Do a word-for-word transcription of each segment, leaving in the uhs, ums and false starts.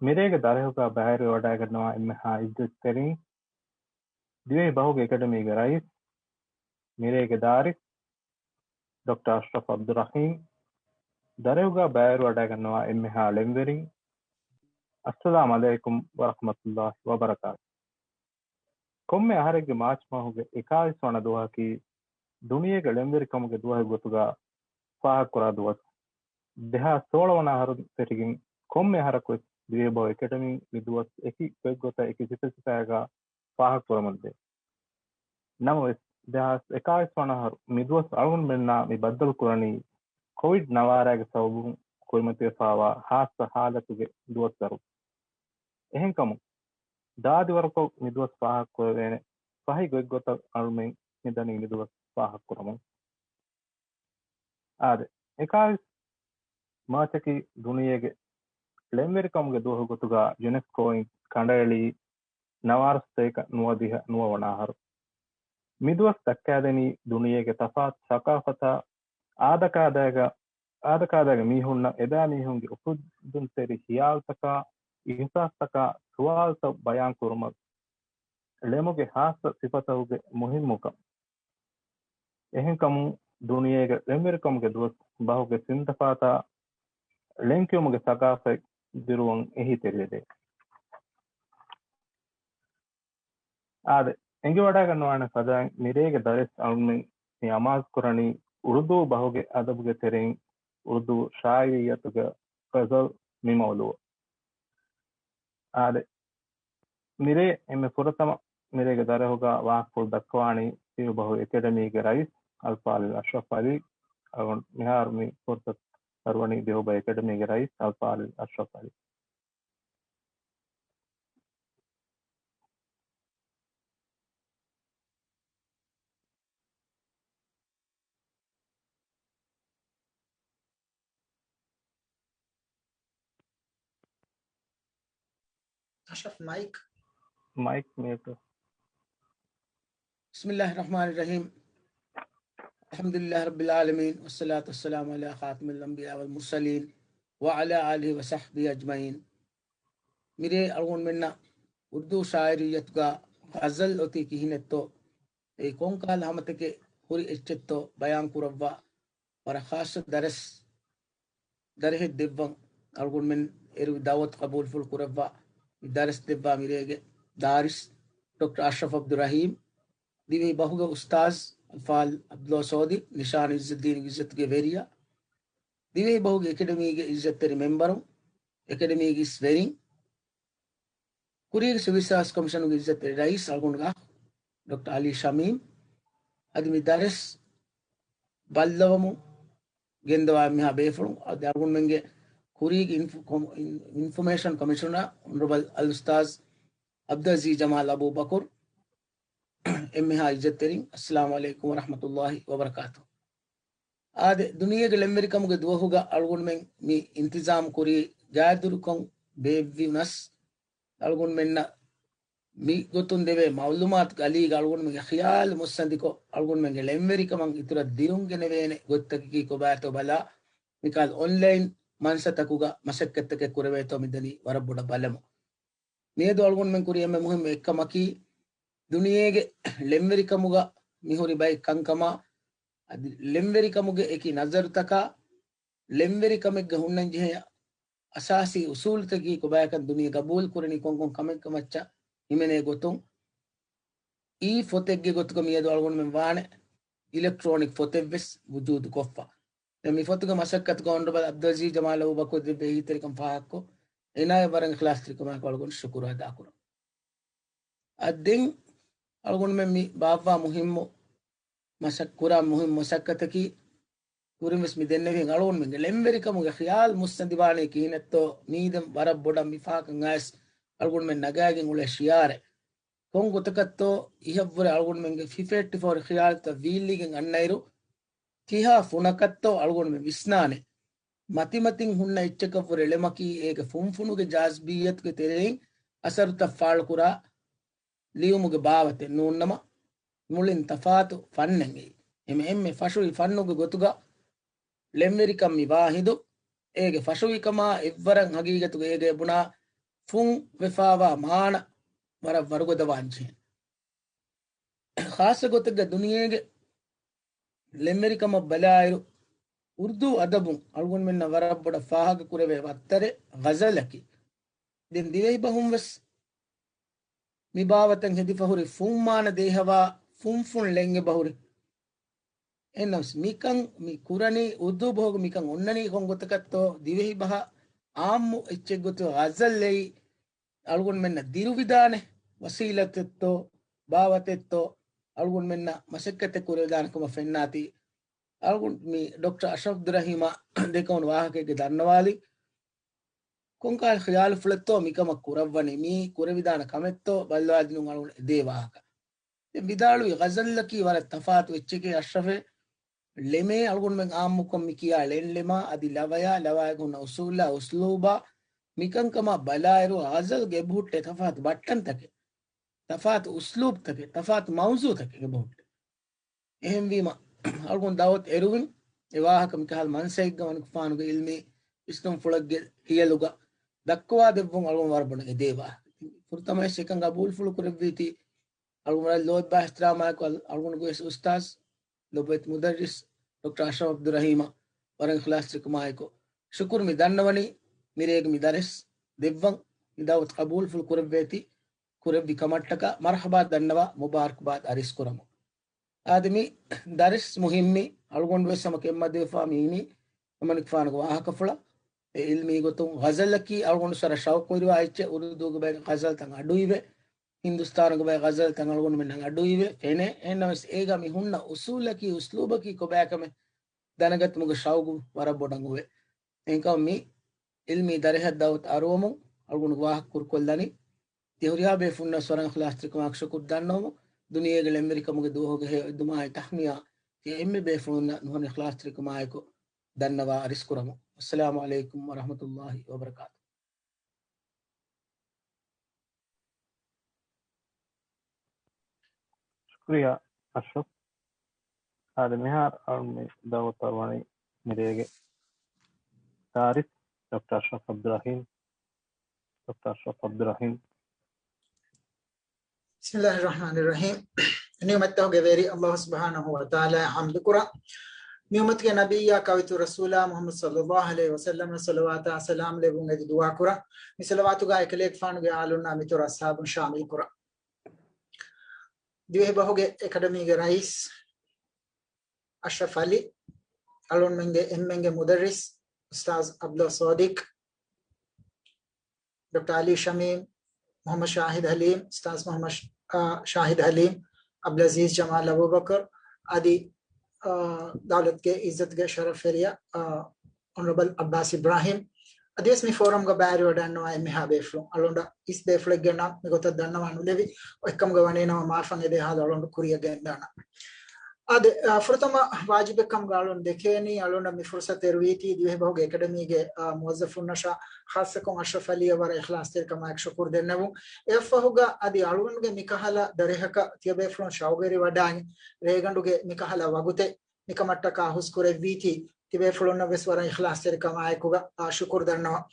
މިރޭގެ ދަރަހުގަ ބައިވެރިވެވަޑައިގަންނަވާ އެންމެހާ އިއްޒަތްތެރިން، ދިވެހި ބަހުގެ އެކަޑަމީގެ ރައީސް، މިރޭގެ ދާރިސް، ޑޮކްޓަރ އަޝްރަފް ޢަބްދުއްރަޙީމް، ދަރަހުގަ ބައިވެރިވަޑައިގަންނަވާ އެންމެހާ ޅެންވެރިން، އައްސަލާމް ޢަލައިކުމް ވަރަޙްމަތުﷲ ވަބަރަކާތު. ކޮންމެ އަހަރެއްގެ މާޗް މަހުގެ އެކާވީސް ވަނަ ދުވަހަކީ ދުނިޔޭގެ ޅެންވެރިކަމުގެ ދުވަހެއް ގޮތުގަ ފާހަގަކުރާ ދުވަސް. ދެހާސް ސޯޅަ ވަނަ އަހަރުން ފެށިގެން ކޮންމެ އަހަރަކުވެސް ދިވެހިބަހު އެކެޑަމީން މި ދުވަސް އެކި ގޮތްގޮތަށް އެކި ސިފަ ސިފައިގަ ފާހަގަކުރަމުންދޭ. ނަމަވެސް، ދެހާސް އެކާވީސް ވަނަ އަހަރު މި ދުވަސް އަޅުގަނޑުމެންނާ މި ބައްދަލުކުރަނީ ކޮވިޑް ނަވާރައިގެ ސަބަބުން ކުރިމަތިވެފައިވާ ހާއްސަ ހާލަތުގެ ދުވަސްވަރު. އެހެންކަމުން، ދާދިވަރުކޮށް މި ދުވަސް ފާހަގަކުރެވޭނެ ފަހި ގޮތްގޮތަށް އަޅުމެން މިދަނީ މި ދުވަސް ފާހަގަކުރަމުން. އާދެ، އެކާވީސް މާޗަކީ ދުނިޔޭގެ ޅެންވެރިކަމުގެ ދުވަހު ގޮތުގަ ޔުނެސްކޯއިން ކަނޑައެޅީ ނަވާރަ ސަތޭކަ ނުވަދިހަ ނުވަ ވަނަ އަހަރު. މި ދުވަސް ދައްކާދެނީ ދުނިޔޭގެ ތަފާތު ސަޤާފަތާ، އާދަކާދައިގަ، އާދަކާދައިގެ މީހުންނަށް އެބައިމީހުންގެ އުފުއްދުންތެރި ޚިޔާލުތަކާ، އިޙްސާސްތަކާ، ސުވާލުތައް ބަޔާން ކުރުމަށް ޅެމުގެ ހާއްސަ ސިފަތަކުގެ މުހިއްމުކަން. އެހެންކަމުން، ދުނިޔޭގެ ޅެންވެރިކަމުގެ ދުވަސް ބަހުގެ ސިންތަފާތާ ޅެންކިޔުމުގެ ސަޤާފަތް ދިރުވަން އެހީތެރިވެދޭ. އާދެ، އެނގިވަޑައިގަންނަވާނެ ފަދައިން މިރޭގެ ދަރިސް އަޅުމެން މި އަމާޒުކުރަނީ އުރުދޫ ބަހުގެ އަދަބުގެ ތެރެއިން އުރުދޫ ޝާއިރިއްޔަތުގެ ޣަޒަލް މި މައުޟޫޢަށް. އާދެ، މިރޭ އެންމެ ފުރަތަމަ މިރޭގެ ދަރަހުގަ ވާހަކަފުޅު ދައްކަވާނީ ދިވެހިބަހު އެކެޑަމީގެ ރައީސް އަލްފާޟިލް އަޝްރަފް ޢަލީ. އަޅުގަނޑު މިހާރު މި ފުރުސަތު ދަރުވަނީ ދިވެހިބަހު އެކެޑަމީގެ ރައީސް އަލްފާޟިލް އަޝްރަފް ޢަލީ. އަޝްރަފް، މައިކް. މައިކް މިއުޓް. بسم الله الرحمن الرحيم. الحمد لله رب العالمين، والصلاة والسلام على خاتم الأنبياء والمرسلين، وعلى آله وصحبه أجمعين. މިރޭ އަޅުގަނޑުމެންނަށް އުރުދޫ ޝާއިރިއްޔަތުގަ ޣަޒަލް އޮތީ ކިހިނެއްތޯ، އެއީ ކޮންކަހަލަ ހަމަތަކެއް ހުރި އެއްޗެއްތޯ ބަޔާން ކުރައްވާ، ވަރަށް ޚާއްޞަ ދަރަސް، ދަރަހެއް ދެއްވަން އަޅުގަނޑުމެން އެރުވި ދަޢުވަތު ޤަބޫލުފުޅު ކުރައްވާ، މި ދަރަސް ދެއްވާ މިރޭގެ ދާރިސް ޑޮކްޓަރ އަޝްރަފް ޢަބްދުއްރަޙީމް، ދިވެހި ބަހުގެ އުސްތާޛް އަލްފާޟިލް ޢަބްދުﷲ ސޯދި، ނިޝާން ޢިއްޒުއްދީންގެ ޢިއްޒަތުގެ ވެރިޔާ، ދިވެހި ބަހުގެ އެކެޑަމީގެ ޢިއްޒަތްތެރި މެމްބަރުން، އެކެޑަމީގެ އިސް ވެރިން، ކުރީގެ ސިވިލް ސާވިސް ކޮމިޝަނުގެ އިއްޒަތްތެރި ރައީސް އަޅުގަނޑުގެ އަޚް ޑޮކްޓަރ އަލީ ޝަމީމް، އަދި މި ދަރަސް ބައްލަވަމުން ގެންދަވާ އެންމެހާ ބޭފުޅުން، އަދި އަޅުގަނޑުމެންގެ ކުރީގެ އިންފު-، ކޮމް-، އިން-، އިންފޮމޭޝަން ކޮމިޝަނަރ އޮނަރަބަލް އަލްއުސްތާޛް ޢަބްދުލް ޢަޒީޒް ޖަމާލް އަބޫބަކުރު އެންމެހާ އިއްޒަތްތެރިން، އައްސަލާމު ޢަލައިކުމް ވަރަޙްމަތުﷲ ވަބަރަކާތު. އާދެ، ދުނިޔޭގެ ޅެންވެރިކަމުގެ ދުވަހުގަ އަޅުގަނޑުމެން މި އިންތިޒާމް ކުރީ ގާތްދުރުކޮށް ބޭއްވި ވުނަސް، އަޅުގަނޑުމެންނަށް މި ގޮތުން ދެވޭ މަޢުލޫމާތުގެ އަލީގަ އަޅުގަނޑުމެންގެ ޚިޔާލު މުއްސަނދިކޮށް، އަޅުގަނޑުމެންގެ ޅެންވެރިކަމަށް އިތުރަށް ދިރުން ގެނެވޭނެ ގޮތްތަކަކީ ކޮބާތޯ ބަލާ، މިކަހަލަ އޮންލައިން މަންސަތަކުގަ މަސައްކަތްތަކެއް ކުރެވޭތޯ މިދަނީ ވަރަށް ބޮޑަށް ބަލަމު. މިއަދު އަޅުގަނޑުމެން ކުރި އެންމެ މުހިއްމު އެއްކަމަކީ، ދުނިޔޭގެ ޅެންވެރިކަމުގަ މިހުރި ބައެއް ކަންކަމާ، އަދި ޅެންވެރިކަމުގެ އެކި ނަޒަރުތަކާ، ޅެންވެރިކަމެއްގަ ހުންނަންޖެހޭ އަސާސީ އުސޫލުތަކީ ކޮބާކަން ދުނިޔެ ގަބޫލު ކުރަނީ ކޮންކޮން ކަމެއްކަމަށްޗަށް ހިމެނޭ ގޮތުން، އީ ފޮތެއްގެ ގޮތުގަ މިއަދު އަޅުގަނޑުމެން ވާނެ އިލެކްޓްރޯނިކް ފޮތެއްވެސް ވުޖޫދު ކޮށްފަ. ދެން މި ފޮތުގެ މަސައްކަތުގަ އޮނަރަބަލް ޢަބްދުލް ޢަޒީޒް ޖަމާލް އަބޫބަކުރު ދެއްވި އެހީތެރިކަން ފާހަގަކޮށް، އޭނާއަށް ވަރަށް އިޚްލާޞްތެރިކަމާއެކު އަޅުގަނޑު ޝުކުރު އަދާކުރަން. އަދި ދެން އަޅުގަނޑުމެން މި ބާއްވާ މުހިއްމު މަސައް-، ކުރާ މުހިއްމު މަސައްކަތަކީ، ކުރިންވެސް މި ދެންނެވިހެން އަޅުގަނޑުމެންގެ ޅެންވެރިކަމުގެ ޚިޔާލު މުއްސަނދިވާނީ ކިހިނެއްތޯ، މީދެން ވަރަށް ބޮޑަށް މި ފަހަކަށް އައިސް އަޅުގަނޑުމެން ނަގާގެން އުޅޭ ޝިޢާރެއް. ކޮން ގޮތަކަށްތޯ އިހަށްވުރެ އަޅުގަނޑުމެންގެ ފިފެއްޓިފަހުރި ޚިޔާލުތައް ވީއްލިގެން އަންނައިރު، ކިހާ ފުނަކަށްތޯ އަޅުގަނޑުމެން ވިސްނާނެ. މަތިމަތިން ހުންނަ އެއްޗަކަށްވުރެ ޅެމަކީ އޭގެ ފުންފުނުގެ ޖާޒިބިއްޔަތުގެ ތެރެއިން އަސަރުތައް ފާޅުކުރާ ލިޔުމުގެ ބާވަތެއް ނޫންނަމަ، މުޅިން ތަފާތު ފަންނެއް އެއީ. އެމެ އެންމެ ފަށުވި ފަންނުގެ ގޮތުގަ ޅެންވެރިކަން މި ވާހިނދު، އޭގެ ފަށުވިކަމާ އެއްވަރަށް ހަގީގަތުގަ އޭގަ ބުނާ ފުން ވެފާވާ މާނަ ވަރަށް ވަރުގަދަވާންޖެހޭ. ޚާއްޞަ ގޮތެއްގަ ދުނިޔޭގެ ޅެންވެރިކަމަށް ބަލާއިރު، އުރްދޫ އަދަބުން އަޅުގަނޑުމެންނަށް ވަރަށް ބޮޑަށް ފާހަގަކުރެވޭ ވައްތަރެއް ޣަޒަލަކީ. ދެން ދިވެހިބަހުން ވެސް މި ބާވަތަށް ހެދިފަ ހުރި ފުން މާނަ ދޭހަވާ ފުންފުން ޅެން އެބަހުރި. އެހެންނަމަވެސް މިކަން މި ކުރަނީ، އުރްދޫ ބަހުގަ މިކަން އޮންނަނީ ކޮން ގޮތަކަށްތޯ، ދިވެހިބަހަށް އާއްމު އެއްޗެއްގޮތުގަ ޣަޒަލް އެއީ އަޅުގަނޑުމެންނަށް ދިރުވިދާނެ ވަސީލަތެއްތޯ ބާވަތެއްތޯ، އަޅުގަނޑުމެންނަށް މަސައްކަތެއް ކުރެވިދާނެ ކަމަށް ފެންނާތީ، އަޅުގަނޑު މި ޑޮކްޓަރ އަޝްރަފް އަބްދުއްރަހީމާ ދެކެވުނު ވާހަކައެއްގަ ދަންނަވާލި. ކޮންކަހަލަ ޚިޔާލުފުޅެއްތޯ މިކަމަށް ކުރައްވަނީ، މީ ކުރެވިދާނެ ކަމެއްތޯ ބައްލަވާދިނުން އަޅުގަނޑު އެދޭ ވާހަކަ. ދެން ވިދާޅުވި ޣަޒަލްއަކީ ވަރަށް ތަފާތު އެއްޗެކޭ އަޝްރަފޭ. ޅެމޭ އަޅުގަނޑުމެން އާއްމުކޮށް މި ކިޔާ ޅެން ޅެމާ، އަދި ލަވަޔާ، ލަވައިގަ ހުންނަ އުސޫލާ، އުސްލޫބާ، މިކަންކަމާ ބަލާއިރު ޣަޒަލްގެ އެބަހުއްޓޭ ތަފާތު ބައްޓަންތަކެއް، ތަފާތު އުސްލޫބްތަކެއް، ތަފާތު މައުޒޫތަކެއް އެބަހުއްޓޭ. އެހެންވީމަ، އަޅުގަނޑު ދައުވަތު އެރުވިން، އެ ވާހަކަ މިކަހަލަ މަންސައެއްގަ ވަނިކުފާނުގެ ޢިލްމީ ވިސްނުންފުޅެއްގެ ހިޔަލުގަ ދައްކަވާ ދެއްވުން އަޅުގަނޑު ވަރަށް ބޮޑަށް އެދޭ ވާހަކަ. ފުރަތަމަވެސް އެކަން ގަބޫލުފުޅު ކުރެއްވީތީ، އަޅުގަނޑު ވަރަށް ލޯތްބާ އިޙްތިރާމާއެކު އަޅު-، އަޅުގަނޑުގެ ވެސް އުސްތާޒް، ލޮބުވެތި މުދައްރިސް، ޑޮކްޓަރ އަޝްރަފް އަބްދުއްރަހީމަށް ވަރަށް އިޚްލާޞްތެރިކަމާއެކު ޝުކުރު މި ދަންނަވަނީ، މިރޭގެ މި ދަރިސް ދެއްވަން މި ދައުވަތު ޤަބޫލުފުޅު ކުރެއްވޭތީ، ކުރެއްވި ކަމަށްޓަކާ މަރްޙަބާ ދަންނަވާ، މުބާރަކުބާދް އަރިސް ކުރަމު. އާދެ، މި ދަރިސް މުހިއްމީ، އަޅުގަނޑު ވެސް ހަމަ ކެތްމަދުވެފާ މިއިނީ އެމަނިކުފާނުގެ ވާހަކަފުޅަށް. އެ ޢިލްމީ ގޮތުން ޣަޒަލަކީ އަޅުގަނޑު ވަރަށް ޝައުޤުވެރިވާ އެއްޗެއް. އުރުދޫގެ ބައެއް ޣަޒަލްތައް އަޑުއިވޭ، ހިންދުސްތާނުގެ ބައެއް ޣަޒަލްތައް އަޅުގަނޑުމެންނަށް އަޑުއިވޭ، ފެނޭ. އެހެންނަމަވެސް އޭގަ މި ހުންނަ އުސޫލަކީ، އުސްލޫބަކީ ކޮބާކަމެއް ދަނެގަތުމުގެ ޝައުގު ވަރަށް ބޮޑަށް އޮވޭ. އެހެންކަމުން މި ޢިލްމީ ދަރިހަށް ދައުވަތު އަރުވަމުން އަޅުގަނޑު ވާހަކަ ކުރުކޮށްލަނީ. ތި ހުރިހާ ބޭފުޅުންނަށް ވަރަށް އިޚްލާޞްތެރިކަމާއެކު ޝުކުރު ދަންނަވަމުން، ދުނިޔޭގެ ޅެންވެރިކަމުގެ ދުވަހުގެ ހެޔޮ އެދުމާއި ތަހްނިޔާ ތިޔަ އެންމެ ބޭފުޅުންނަށް ނުހަނު އިޚްލާޞްތެރިކަމާއެކު ދަންނަވާ އަރިސްކުރަމު. އައްސަލާމު ޢަލައިކުމް ވަރަޙްމަތުﷲި ވަބަރަކާތު. ޝުކުރިއްޔާ އަޝްރަފް. އާދެ، މިހާރު އަޅުން މި ދައުވަތު އަރުވަނީ މިރޭގެ ދާރިސް ޑޮކްޓަރ އަޝްރަފް އަބްދުއްރަހީމް. ޑޮކްޓަރ އަޝްރަފް އަބްދުއްރަހީމް. بسم الله الرحمن الرحيم. ނިޢުމަތްތަކުގެ ވެރި ﷲ ސުބްޙާނަހޫ ވަތަޢާލާއަށް ޙަމްދު ކުރަން. މި އުއްމަތުގެ ނަބިއްޔާ ކައުއިތުރު ރަސޫލާ މުޙައްމަދު ޞައްލައްލާހު ޢަލައިހި ވަސައްލަމަށް ޞަލަވާތާ ސަލާމް ލެއްވުން އެދި ދުޢާ ކުރަން. މި ޞަލަވާތުގަ އެކަލޭގެފާނުގެ އާލުންނާ މިތުރަށް އަޞްޙާބުން ޝާމިލް ކުރަން. ދިވެހި ބަހުގެ އެކަޑަމީގެ ރައީސް އަޝްރަފް ޢަލީ، އަޅުންމެންގެ އެންމެންގެ މުދައްރިސް އުސްތާޛް ޢަބްދުﷲ ޞާދިޤް، ޑޮކްޓަރ ޢަލީ ޝަމީމް، މުޙައްމަދު ޝާހިދު ޙަލީމް، އުސްތާޛް މުޙައްމަދު ޝާ-، އާ، ޝާހިދު ޙަލީމް، ޢަބްދުލްޢަޒީޒް ޖަމާލް އަބޫބަކަރު، އަދި، އާ، ދައުލަތުގެ ޢިއްޒަތުގެ ޝަރަފްވެރިޔާ، އާ، އޮނަރަބަލް ޢައްބާސް އިބްރާހީމް، އަދިވެސް މި ފޯރަމްގަ ބައިވެރިވަޑައިގަންނަވާ އެންމެހާ ބޭފުޅުން. އަޅުގަނޑަށް އިސް ބޭފުޅެއްގެ ނަން މިގޮތަށް ދަންނަވާ ނުލެވި، އޮތްކަމުގަ ވަނީނަމަ މާފަށް އެދޭ ހާލު އަޅުގަނޑު ކުރިއަށް ގެންދާނަން. އާދެ، އާ، ފުރަތަމަ ވާޖިބެއް ކަމުގަ އަޅުން ދެކޭނީ، އަޅުންނަށް މި ފުރުޞަތު އެރުވީތީ ދިވެހިބަހުގެ އެކަޑަމީގެ، އާ، މުވައްޒަފުންނަށާ ޚާއްޞަކޮށް އަޝްރަފް ޢަލީއަށް ވަރަށް އިޚްލާޞްތެރިކަމާއެކު ޝުކުރު ދެންނެވުން. އެއަށްފަހުގަ އަދި އަޅުގަނޑުގެ މިކަހަލަ ދަރިހަކަށް ތިޔަބޭފުޅުން ޝައުގުވެރިވަޑައިގެން ރޭގަނޑުގެ މިކަހަލަ ވަގުތެއް މިކަމަށްޓަކާ ހުސްކުރެއްވީތީ، ތިބޭފުޅުންނަށް ވެސް ވަރަށް އިޚްލާޞްތެރިކަމާއެކުގަ، އާ، ޝުކުރު ދަންނަވަން.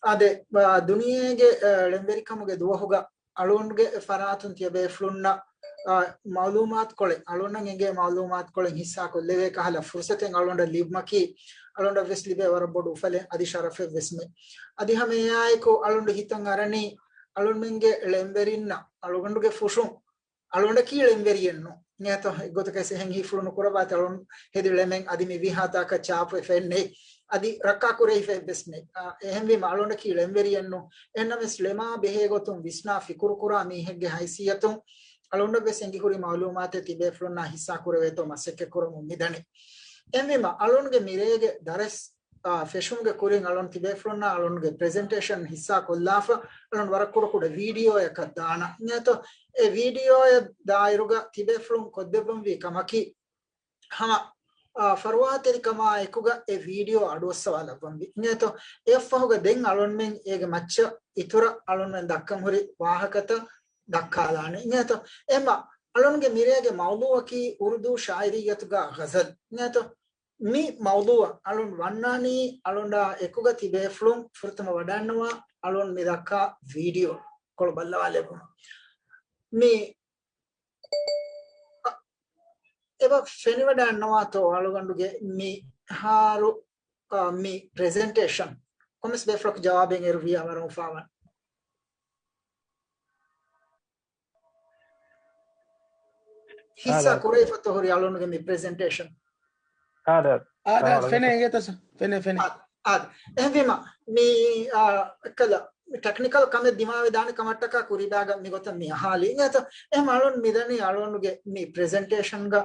އާދެ، އާ، ދުނިޔޭގެ، އާ، ޅެންވެރިކަމުގެ ދުވަހުގަ އަޅުގަނޑުގެ ފަރާތުން ތިޔަބޭފުޅުންނަށް، އާ، މަޢުލޫމާތުކޮޅެއް، އަޅުގަނޑަށް އެނގޭ މަޢުލޫމާތުކޮޅެއް ހިއްސާކޮށްލެވޭ ކަހަލަ ފުރުޞަތެއް އަޅުގަނޑަށް ލިބުމަކީ، އަޅުގަނޑަށް ވެސް ލިބޭ ވަރަށް ބޮޑު އުފަލެއް އަދި ޝަރަފެއް ވެސްމެ. އަދި ހަމަ އެއާއެކު އަޅުގަނޑު ހިތަށް އަރަނީ، އަޅުގަނޑުމެންގެ ޅެންވެރިންނަށް، އަޅުގަނޑުގެ ފުށުން، އަޅުގަނޑަކީ ޅެންވެރިއެއްނު. އިނގޭތޯ، އެއްގޮތަކަށް އެހެން ހީފުޅު ނުކުރައްވާތި، އަޅުން ހެދި ޅެމެއް އަދި މި ވީހާތާކަށް ޗާޕު އެފެއް ނެތް. އަދި ރައްކާ ކުރެވިފައެއް ވެސް ނެތް. އާ، އެހެންވީމަ އަޅުގަނޑަކީ ޅެންވެރިއެއްނު. އެހެންނަމަވެސް ޅެމާ ބެހޭ ގޮތުން ވިސްނާ ފިކުރު ކުރާ މީހެއްގެ ހައިސިއްޔަތުން އަޅުގަނޑަށް ވެސް އެނގިހުރި މަޢުލޫމާތެއް ތިބޭފުޅުންނާ ހިއްސާ ކުރެވޭތޯ މަސައްކަތް ކުރަމުން މިދަނީ. އެހެންވީމަ އަޅުގަނޑުގެ މިރޭގެ ދަރިސް އާ، ފެށުމުގެ ކުރިން އަޅުން ތިބޭފުޅުންނާ އަޅުންގެ ޕްރެޒެންޓޭޝަން ހިއްސާ ކޮށްލާފަ، އަޅުން ވަރަށް ކުޑަކުޑަ ވީޑިއޯއަކަށް ދާނަ. އިނގޭތޯ، އެ ވީޑިއޯއަށް ދާއިރުގަ ތިބޭފުޅުން ކޮށްދެއްވަންވީ ކަމަކީ، ހަމަ، އާ، ފަރުވާތެރިކަމާ އެކުގަ އެ ވީޑިއޯ އަޑުއައްސަވާލައްވަންވީ. އިނގޭތޯ، އެއަށްފަހުގަ ދެން އަޅުންމެން އޭގެ މައްޗަށް އިތުރަށް އަޅުންމެން ދައްކަން ހުރި ވާހަކަތައް ދައްކާލާނެ. އިނގޭތޯ، އެމަ އަޅުންގެ މިރޭގެ މައުޟޫއަކީ އުރުދޫ ޝާޢިރިއްޔަތުގަ ޣަޒަލް. އިނގޭތޯ، މި މައުޟޫއަށް އަޅުން ވަންނާނީ އަޅުންޑާ އެކުގަ ތިބޭފުޅުން ފުރަތަމަ ވަޑައިންނަވާ އަޅުން މި ދައްކާ ވީޑިއޯ ކޮޅު ބައްލަވާލެއްވުމަށް. މި އަ، އެބަ ފެނިވަޑައިންނަވާތޯ އަޅުގަނޑުގެ މިހާރު، އަ، މި ޕްރެޒެންޓޭޝަން؟ ކޮމެންޓްސް ބޭފުޅަކު ޖަވާބެއް އޭރު ވިޔާ ވަރަށް އުފާވާނެ. ހިއްސާ އާދެ. ކުރެވިފަތޯ ހުރި އަޅުންގެ މި ޕްރެޒެންޓޭޝަން؟ އާދެ. އާދެ، އާދެ، ފެނޭ އިނގޭތަ ސަ؟ ފެނޭ، ފެނޭ. އާދެ، އާދެ. އެހެންވީމަ، މި، އާ، އެއްކަލަ، މި ޓެކްނިކަލް ކަމެއް ދިމާވެދާނެ ކަމަށްޓަކާ ކުރިބާގަ މިގޮތަށް މި އަހާލީ. އިނގޭތަ؟ އެހެން އަޅުން މިދަނީ އަޅުންގެ މި ޕްރެޒެންޓޭޝަންގަ،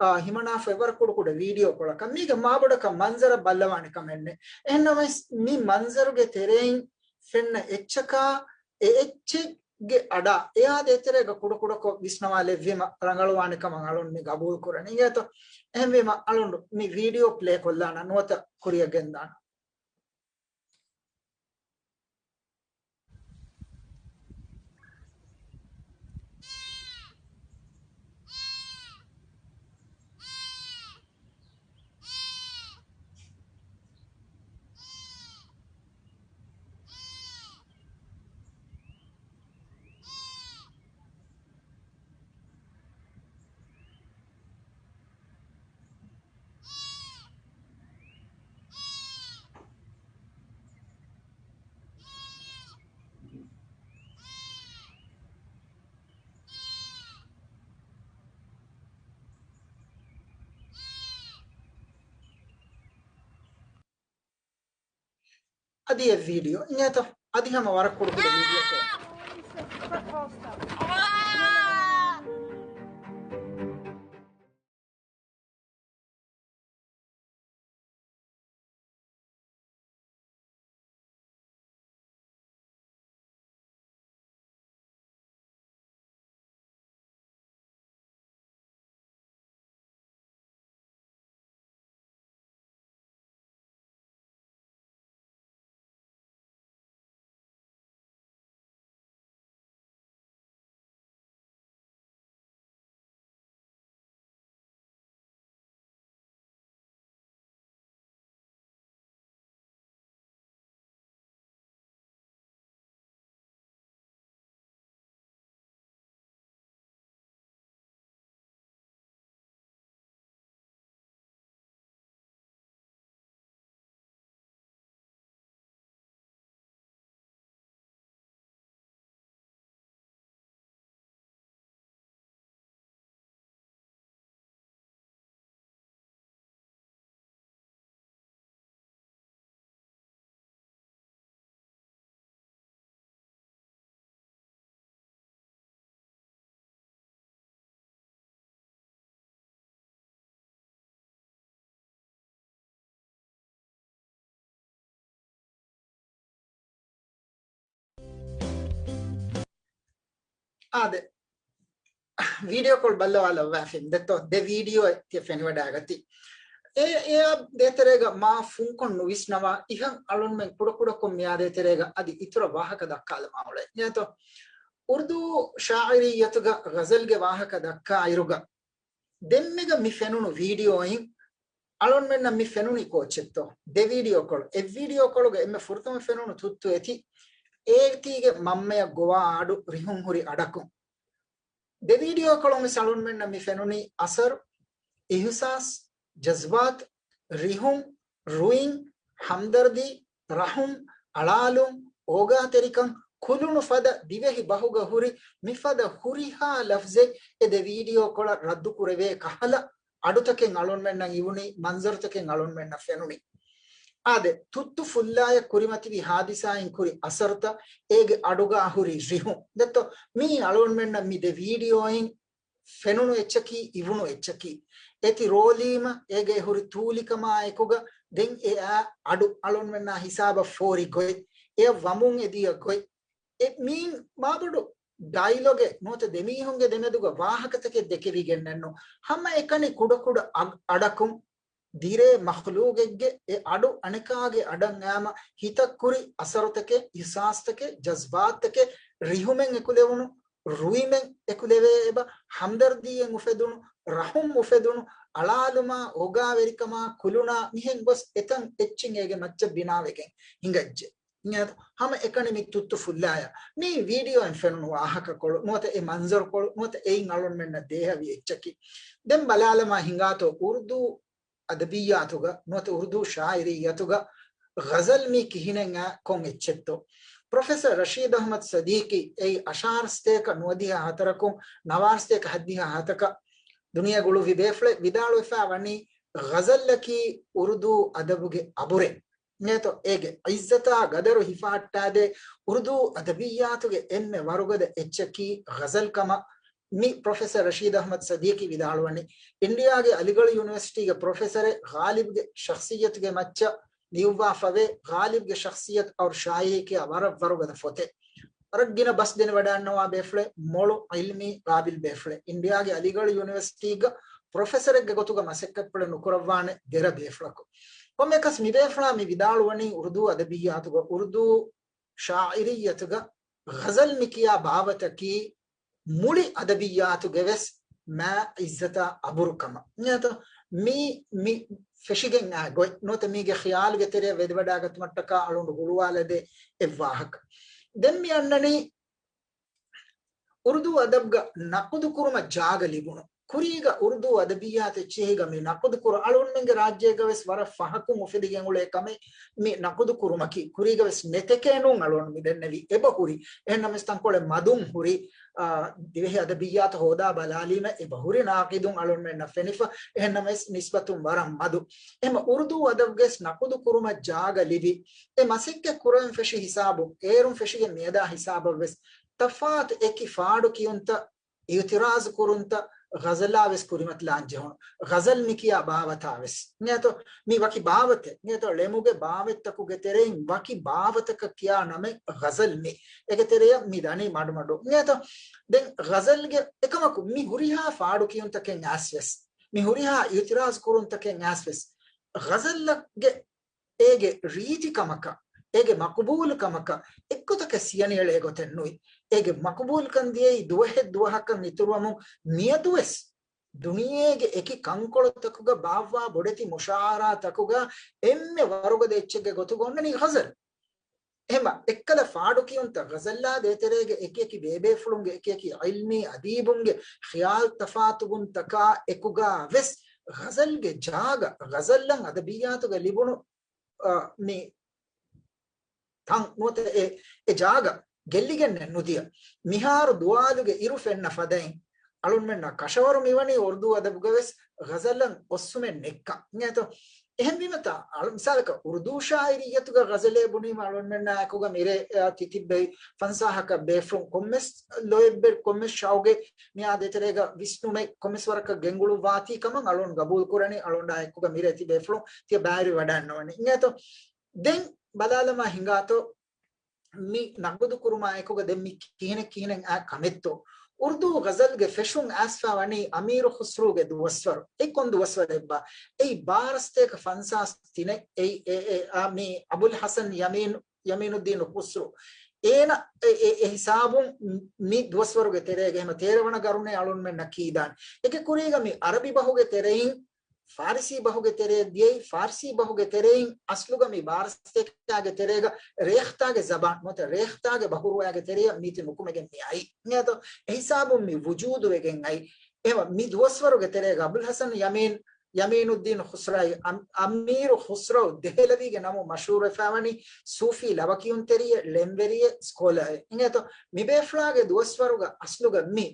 އާ، ހިމަނާފަ އެވަރު ކުޑަކުޑަ ވީޑިއޯ ކޮޅަކަށް. މީގަ މާބޮޑަކަށް މަންޒަރަށް ބައްލަވާނެ ކަމެއް ނެތް. އެހެންނަމަވެސް މި މަންޒަރުގެ ތެރެއިން ފެންނަ އެއްޗަކާ އެ އެއްޗެއް ގެ އަޑާ އެއާ ދޭތެރޭގަ ކުޑަކުޑަކޮށް ވިސްނަވާލެއްވީމަ ރަނގަޅުވާނެ ކަމަށް އަޅުން މި ގަބޫލު ކުރަނީ. އިނގޭތޯ؟ އެހެންވީމަ އަޅުން މި ވީޑިއޯ ޕްލޭ ކޮށްލާނަން ނުވަތަ ކުރިއަށް ގެންދާނަން. އަދި އެ ވީޑިއޯ އިނގޭތޯ؟ އަދި ހަމަ ވަރަށް ކުޑަކުޑަ ވީޑިއޯ ކޮޅެއް. އާދެ، ވީޑިއޯ ކޮޅު ބައްލަވާލައްވާފިން ދެއްތޯ، ދެ ވީޑިއޯ ތިޔަ ފެނިވަޑައިގަތީ. އެ، އެއާ ދޭތެރޭގަ މާ ފުންކޮށް ނުވިސްނަވާ، އިހަށް އަޅުންމެން ކުޑަކުޑަކޮށް މިއާ ދޭތެރޭގަ އަދި އިތުރަށް ވާހަކަ ދައްކާލަމާ އުޅޭ. އިނގޭތޯ؟ އުރުދޫ ޝާއިރިއްޔަތުގަ ޣަޒަލްގެ ވާހަކަ ދައްކާ އިރުގަ، ދެންމެގަ މި ފެނުނު ވީޑިއޯއިން އަޅުންމެންނަށް މި ފެނުނީ ކޯއްޗެއްތޯ؟ ދެ ވީޑިއޯ ކޮޅު. އެއް ވީޑިއޯ ކޮޅުގަ އެންމެ ފުރަތަމަ ފެނުނު ތުއްތު އެތި އޭތީގެ މަންމަޔަށް ގޮވާ އަޑު ރިހުން ހުރި އަޑަކުން. ދެ ވީޑިއޯ ކޮޅުން ވެސް އަޅުންމެންނަށް މި ފެނުނީ އަސަރު، އިހުސާސް، ޖަޒްބާތު، ރިހުން، ރުއިން، ހަމްދަރްދީ، ރަހުމް، އަޅާލުން، އޯގާތެރިކަން، ކުލުނު ފަދަ ދިވެހި ބަހުގަ ހުރި މިފަދަ ހުރިހާ ލަފްޒެއް އެ ދެ ވީޑިއޯ ކޮޅަށް ރައްދު ކުރެވޭ ކަހަލަ އަޑުތަކެއް އަޅުންމެންނަށް އިވުނީ، މަންޒަރުތަކެއް އަޅުންމެންނަށް ފެނުނީ. އާދެ، ތުއްތު ފުއްލާޔަށް ކުރިމަތިވި ހާދިސާއިން ކުރި އަސަރުތައް، އޭގެ އަޑުގަ ހުރި ރިހުން. ދެއްތޯ، މިއީ އަޅުންމެންނަށް މި ދެ ވީޑިއޯއިން ފެނުނު އެއްޗަކީ، އިވުނު އެއްޗަކީ. އޭތި ރޯލީމަ އޭގެ ހުރި ތޫލިކަމާ އެކުގަ ދެން އެ އާ އަޑު އަޅުންމެންނާ ހިސާބަށް ފޯރި ގޮތް، އެއަށް ވަމުން އެދިޔަ ގޮތް. އެ މީން މާބޮޑު ޑައިލޮގެއް ނުވަތަ ދެމީހުންގެ ދެމެދުގަ ވާހަކަތަކެއް ދެކެވިގެންނެއްނު. ހަމަ އެކަނި ކުޑަކުޑަ އަ-، އަޑަކުން ދިރޭ މަޚްލޫގެއްގެ އެ އަޑު އަނެކާގެ އަޑަށް އައިމަ ހިތަށް ކުރި އަސަރުތަކެއް، އިހްސާސްތަކެއް، ޖަޒްބާތްތަކެއް، ރިހުމެއް އެކުލެވުނު، ރުއިމެއް އެކުލެވޭ އެބަ، ހަމްދަރްދީއެއް އުފެދުނު، ރަހުމް އުފެދުނު، އަޅާލުމާ، އޯގާވެރިކަމާ، ކުލުނާ، މިހެން ގޮސް އެތަން އެއްޗެއް އޭގެ މައްޗަށް ބިނާވެގެން ހިނގައްޖެ. ހަމަ އެކަނި މި ތުއްތު ފުއްލާޔަ. މީ ވީޑިއޯއިން ފެނުނު ވާހަކަކޮޅު ނުވަތަ އެ މަންޒަރުކޮޅު ނުވަތަ އެއިން އަޅުންމެންނަށް ދޭހަވި އެއްޗަކީ. ދެން ބަލާލަމާ ހިނގާތޯ އުރުދޫ އަދަބިއްޔާތުގަ ނުވަތަ އުރުދޫ ޝާއިރިއްޔަތުގަ ޣަޒަލް މީ ކިހިނެއް އާ ކޮން އެއްޗެއްތޯ؟ ޕްރޮފެސަރ ރަޝީދު އަޙްމަދު ޞަދީޤީ އެއީ އަށާރަ ސަތޭކަ ނުވަދިހަ ހަތަރަކުން ނަވާރަ ސަތޭކަ ހަތްދިހަ ހަތަކަށް ދުނިޔެ ގުޅުއްވި ބޭފުޅެއް ވިދާޅުވެފާ ވަނީ، ޣަޒަލްއަކީ އުރުދޫ އަދަބުގެ އަބުރެއް. ނޭތޯ އޭގެ އިއްޒަތާ ގަދަރު ހިފަހައްޓާދޭ އުރުދޫ އަދަބިއްޔާތުގެ އެންމެ ވަރުގަދަ އެއްޗަކީ ޣަޒަލް ކަމަށް މި ޕްރޮފެސަރ ރަޝީދު އަޙްމަދު ޞަދީޤީ ވިދާޅުވަނީ. އިންޑިއާގެ އަލިގަޅު ޔުނިވަރސިޓީގެ ޕްރޮފެސަރެއް ޣާލިބްގެ ޝަޚްޞިއްޔަތުގެ މައްޗަށް ލިޔުއްވާފަވޭ. ޣާލިބްގެ ޝަޚްޞިއްޔަތު އައުރު ޝާއިރީ ކިޔާ ވަރަށް ވަރުގަދަ ފޮތެއް. ވަރަށް ގިނަ ބަސް ދެނެވަޑައިގަންނަވާ ބޭފުޅެއް، މޮޅު ޢިލްމީ ޤާބިލް ބޭފުޅެއް. އިންޑިއާގެ އަލިގަޅު ޔުނިވަރސިޓީގަ ޕްރޮފެސަރެއްގެ ގޮތުގަ މަސައްކަތްޕުޅެއް ނުކުރައްވާނެ ދެރަ ބޭފުޅަކު. ކޮންމެއަކަސް މި ބޭފުޅާ މި ވިދާޅުވަނީ އުރުދޫ އަދަބިއްޔާތުގަ އުރުދޫ ޝާއިރިއްޔަތުގަ ޣަޒަލް މި ކިޔާ ބާވަތަކީ މުޅި އަދަބިއްޔާތުގެ ވެސް މާ އިއްޒަތާ އަބުރު ކަމަށް. ނޭތޯ؟ މީ، މި ފެށިގެން އާ ގޮތް ނުވަތަ މީގެ ޚިޔާލުގެ ތެރެއަށް ވެދެވަޑައިގަތުމަށްޓަކާ އަޅުން ގުޅުވާލަދޭ އެއްވާހަކަ. ދެން މި އަންނަނީ އުރުދޫ އަދަބުގަ ނަޤުދު ކުރުމަށް ޖާގަ ލިބުނު. ކުރީގަ އުރުދޫ އަދަބިއްޔާތެއްޗެހިގަ މި ނަޤުދު ކުރު އަޅުންމެންގެ ރާއްޖޭގަ ވެސް ވަރަށް ފަހަކުން އުފެދިގެން އުޅޭ ކަމެއް މި ނަޤުދު ކުރުމަކީ. ކުރީގަ ވެސް ނެތެކޭ ނޫން އަޅުން މި ދެންނެވީ. އެބަ ހުރި. އެހެންނަމަވެސް ތަންކޮޅެއް މަދުން ހުރި، އާ، ދިވެހި އަދަބިއްޔާތު ހޯދާ ބަލާލީމަ އެބަ ހުރި ނާޤިދުން އަޅުންމެންނަށް ފެނިފަ. އެހެންނަމަވެސް ނިސްބަތުން ވަރަށް މަދު. އެހެންމަ އުރުދޫ އަދަބުގެ ވެސް ނަޤުދު ކުރުމަށް ޖާގަ ލިބި. އެ މަސައްކަތް ކުރަން ފެށި ހިސާބު، އޭރުން ފެށިގެން މިއަދާ ހިސާބަށް ވެސް ތަފާތު އެކި ފާޑު ކިޔުންތައް، އިއުތިރާޒު ކުރުންތައް ޣަޒަލާ ވެސް ކުރިމަތިލާން ޖެހުނު. ޣަޒަލް މި ކިޔާ ބާވަތާ ވެސް. ނޭތޯ؟ މި ވަކި ބާވަތެއް. ނޭތޯ؟ ޅެމުގެ ބާވަތްތަކުގެ ތެރެއިން ވަކި ބާވަތަކަށް ކިޔާ ނަމެއް ޣަޒަލް މި. އޭގެ ތެރެއަށް މި ދަނީ މަޑުމަޑު. ނޭތޯ؟ ދެން ޣަޒަލްގެ އެކަމަކު މި ހުރިހާ ފާޑު ކިޔުންތަކެއް އައިސް ވެސް، މި ހުރިހާ އިއުތިރާޒު ކުރުންތަކެއް އައިސް ވެސް، ޣަޒަލްގެ އޭގެ ރީތިކަމަކަށް، އޭގެ މަޤުބޫލުކަމަކަށް އެއްގޮތަކަށް ސިޔަނިއެޅޭ ގޮތެއް ނުވި. އޭގެ މަޤުބޫލުކަން ދިޔައީ ދުވަހެއް ދުވަހަކަށް އިތުރުވަމުން މިއަދުވެސް ދުނިޔޭގެ އެކި ކަންކޮޅުތަކުގަ ބާއްވާ ބޮޑެތި މުޝާއަރާތަކުގަ އެންމެ ވަރުގަދަ އެއްޗެއްގެ ގޮތުގަ އޮންނަނީ ޣަޒަލް. އެހެންމަ އެއްކަލަ ފާޑު ކިޔުންތައް ޣަޒަލާ ދޭތެރޭގެ އެކިއެކި ބޭބޭފުޅުންގެ އެކިއެކި ޢިލްމީ އަދީބުންގެ ޚިޔާލު ތަފާތުވުންތަކާ އެކުގަ ވެސް ޣަޒަލްގެ ޖާގަ، ޣަޒަލްއަށް އަދަބިއްޔާތުގަ ލިބުނު އަ، މި ތަން ނުވަތަ އެ، އެ ޖާގަ ގެއްލިގެންނެއް ނުދިޔަ. މިހާރު ދުވާލުގެ އިރު ފެންނަ ފަދައިން އަޅުންމެންނަށް ކަށަވަރު މިވަނީ އުރުދޫ އަދަބުގަ ވެސް ޣަޒަލަށް އޮއްސުމެއް ނެއްކަން. އިނގޭތޯ؟ އެހެންވީމަތާ، އަޅު، މިސާލަކަށް އުރުދޫ ޝާއިރިއްޔަތުގަ ޣަޒަލޭ ބުނީމަ އަޅުންމެންނާ އެކުގަ މިރޭ، އަ، ތިތިއްބެވި ފަންސާހަކަށް ބޭފުޅުން ކޮންމެސް ލޯތްބެއް، ކޮންމެސް ޝައުގެއް މިއާ ދޭތެރޭގަ ވިސްނުމެއް ކޮންމެސް ވަރަކަށް ގެންގުޅުއްވާތީ ކަމަށް އަޅުން ގަބޫލު ކުރަނީ، އަޅުންޑާ އެކުގަ މިރޭ ތި ބޭފުޅުން ތިޔަ ބައިވެރިވަޑައިންނަވަނީ. އިނގޭތޯ؟ ދެން ބަލާލަމާ ހިނގާތޯ މި ނަގުދު ކުރުމާ އެކުގަ ދެން މި ކިހިނެއް ކިހިނެއް އާ ކަމެއްތޯ؟ އުރުދޫ ޣަޒަލްގެ ފެށުން އައިސްފާ ވަނީ އަމީރު ޚުސްރޫގެ ދުވަސްވަރު. އެ ކޮން ދުވަސްވަރެއްބާ؟ އެއީ ބާރަ ސަތޭކަ ފަންސާސް ތިނެއް. އެއީ އެ، އެ، އާ، މި އަބުލް ޙަސަން ޔަމީން، ޔަމީނުއްދީނު ޚުސްރޫ. އޭނަ އެ، އެ، އެ ހިސާބުން މި ދުވަސްވަރުގެ ތެރޭގަ ހަމަ ތޭރަ ވަނަ ގަރުނޭ އަޅުންމެންނަށް ކީދާނެ. އޭގެ ކުރީގަ މި އަރަބި ބަހުގެ ތެރެއިން ފާރިސީ ބަހުގެ ތެރެއަށް ދިޔައީ، ފާރިސީ ބަހުގެ ތެރެއިން އަސްލުގަ މި ބާރަ ސަތޭކައިގެ ތެރޭގަ ރޭޚްތާގެ ޒަބާން ނުވަތަ ރޭޚްތާގެ ބަހުރުވައިގެ ތެރެއަށް މީތި ނުކުމެގެން މި އައީ. އިނގޭތޯ؟ އެހިސާބުން މި ވުޖޫދުވެގެން އައީ. އެހެންވީމަ މި ދުވަސްވަރުގެ ތެރޭގަ އަބުލް ޙަސަން ޔަމީން، ޔަމީނުއްދީން ޚުސްރައި، އަމް، އަމީރު ޚުސްރައު ދެހެލަވީގެ ނަމުން މަޝްހޫރުވެފައިވަނީ ސޫފީ ލަވަކިޔުންތެރިއެއް، ޅެންވެރިއެއް، ސްކޮލައެއް. އިނގޭތޯ؟ މި ބޭފުޅާގެ ދުވަސްވަރުގަ އަސްލުގަ މި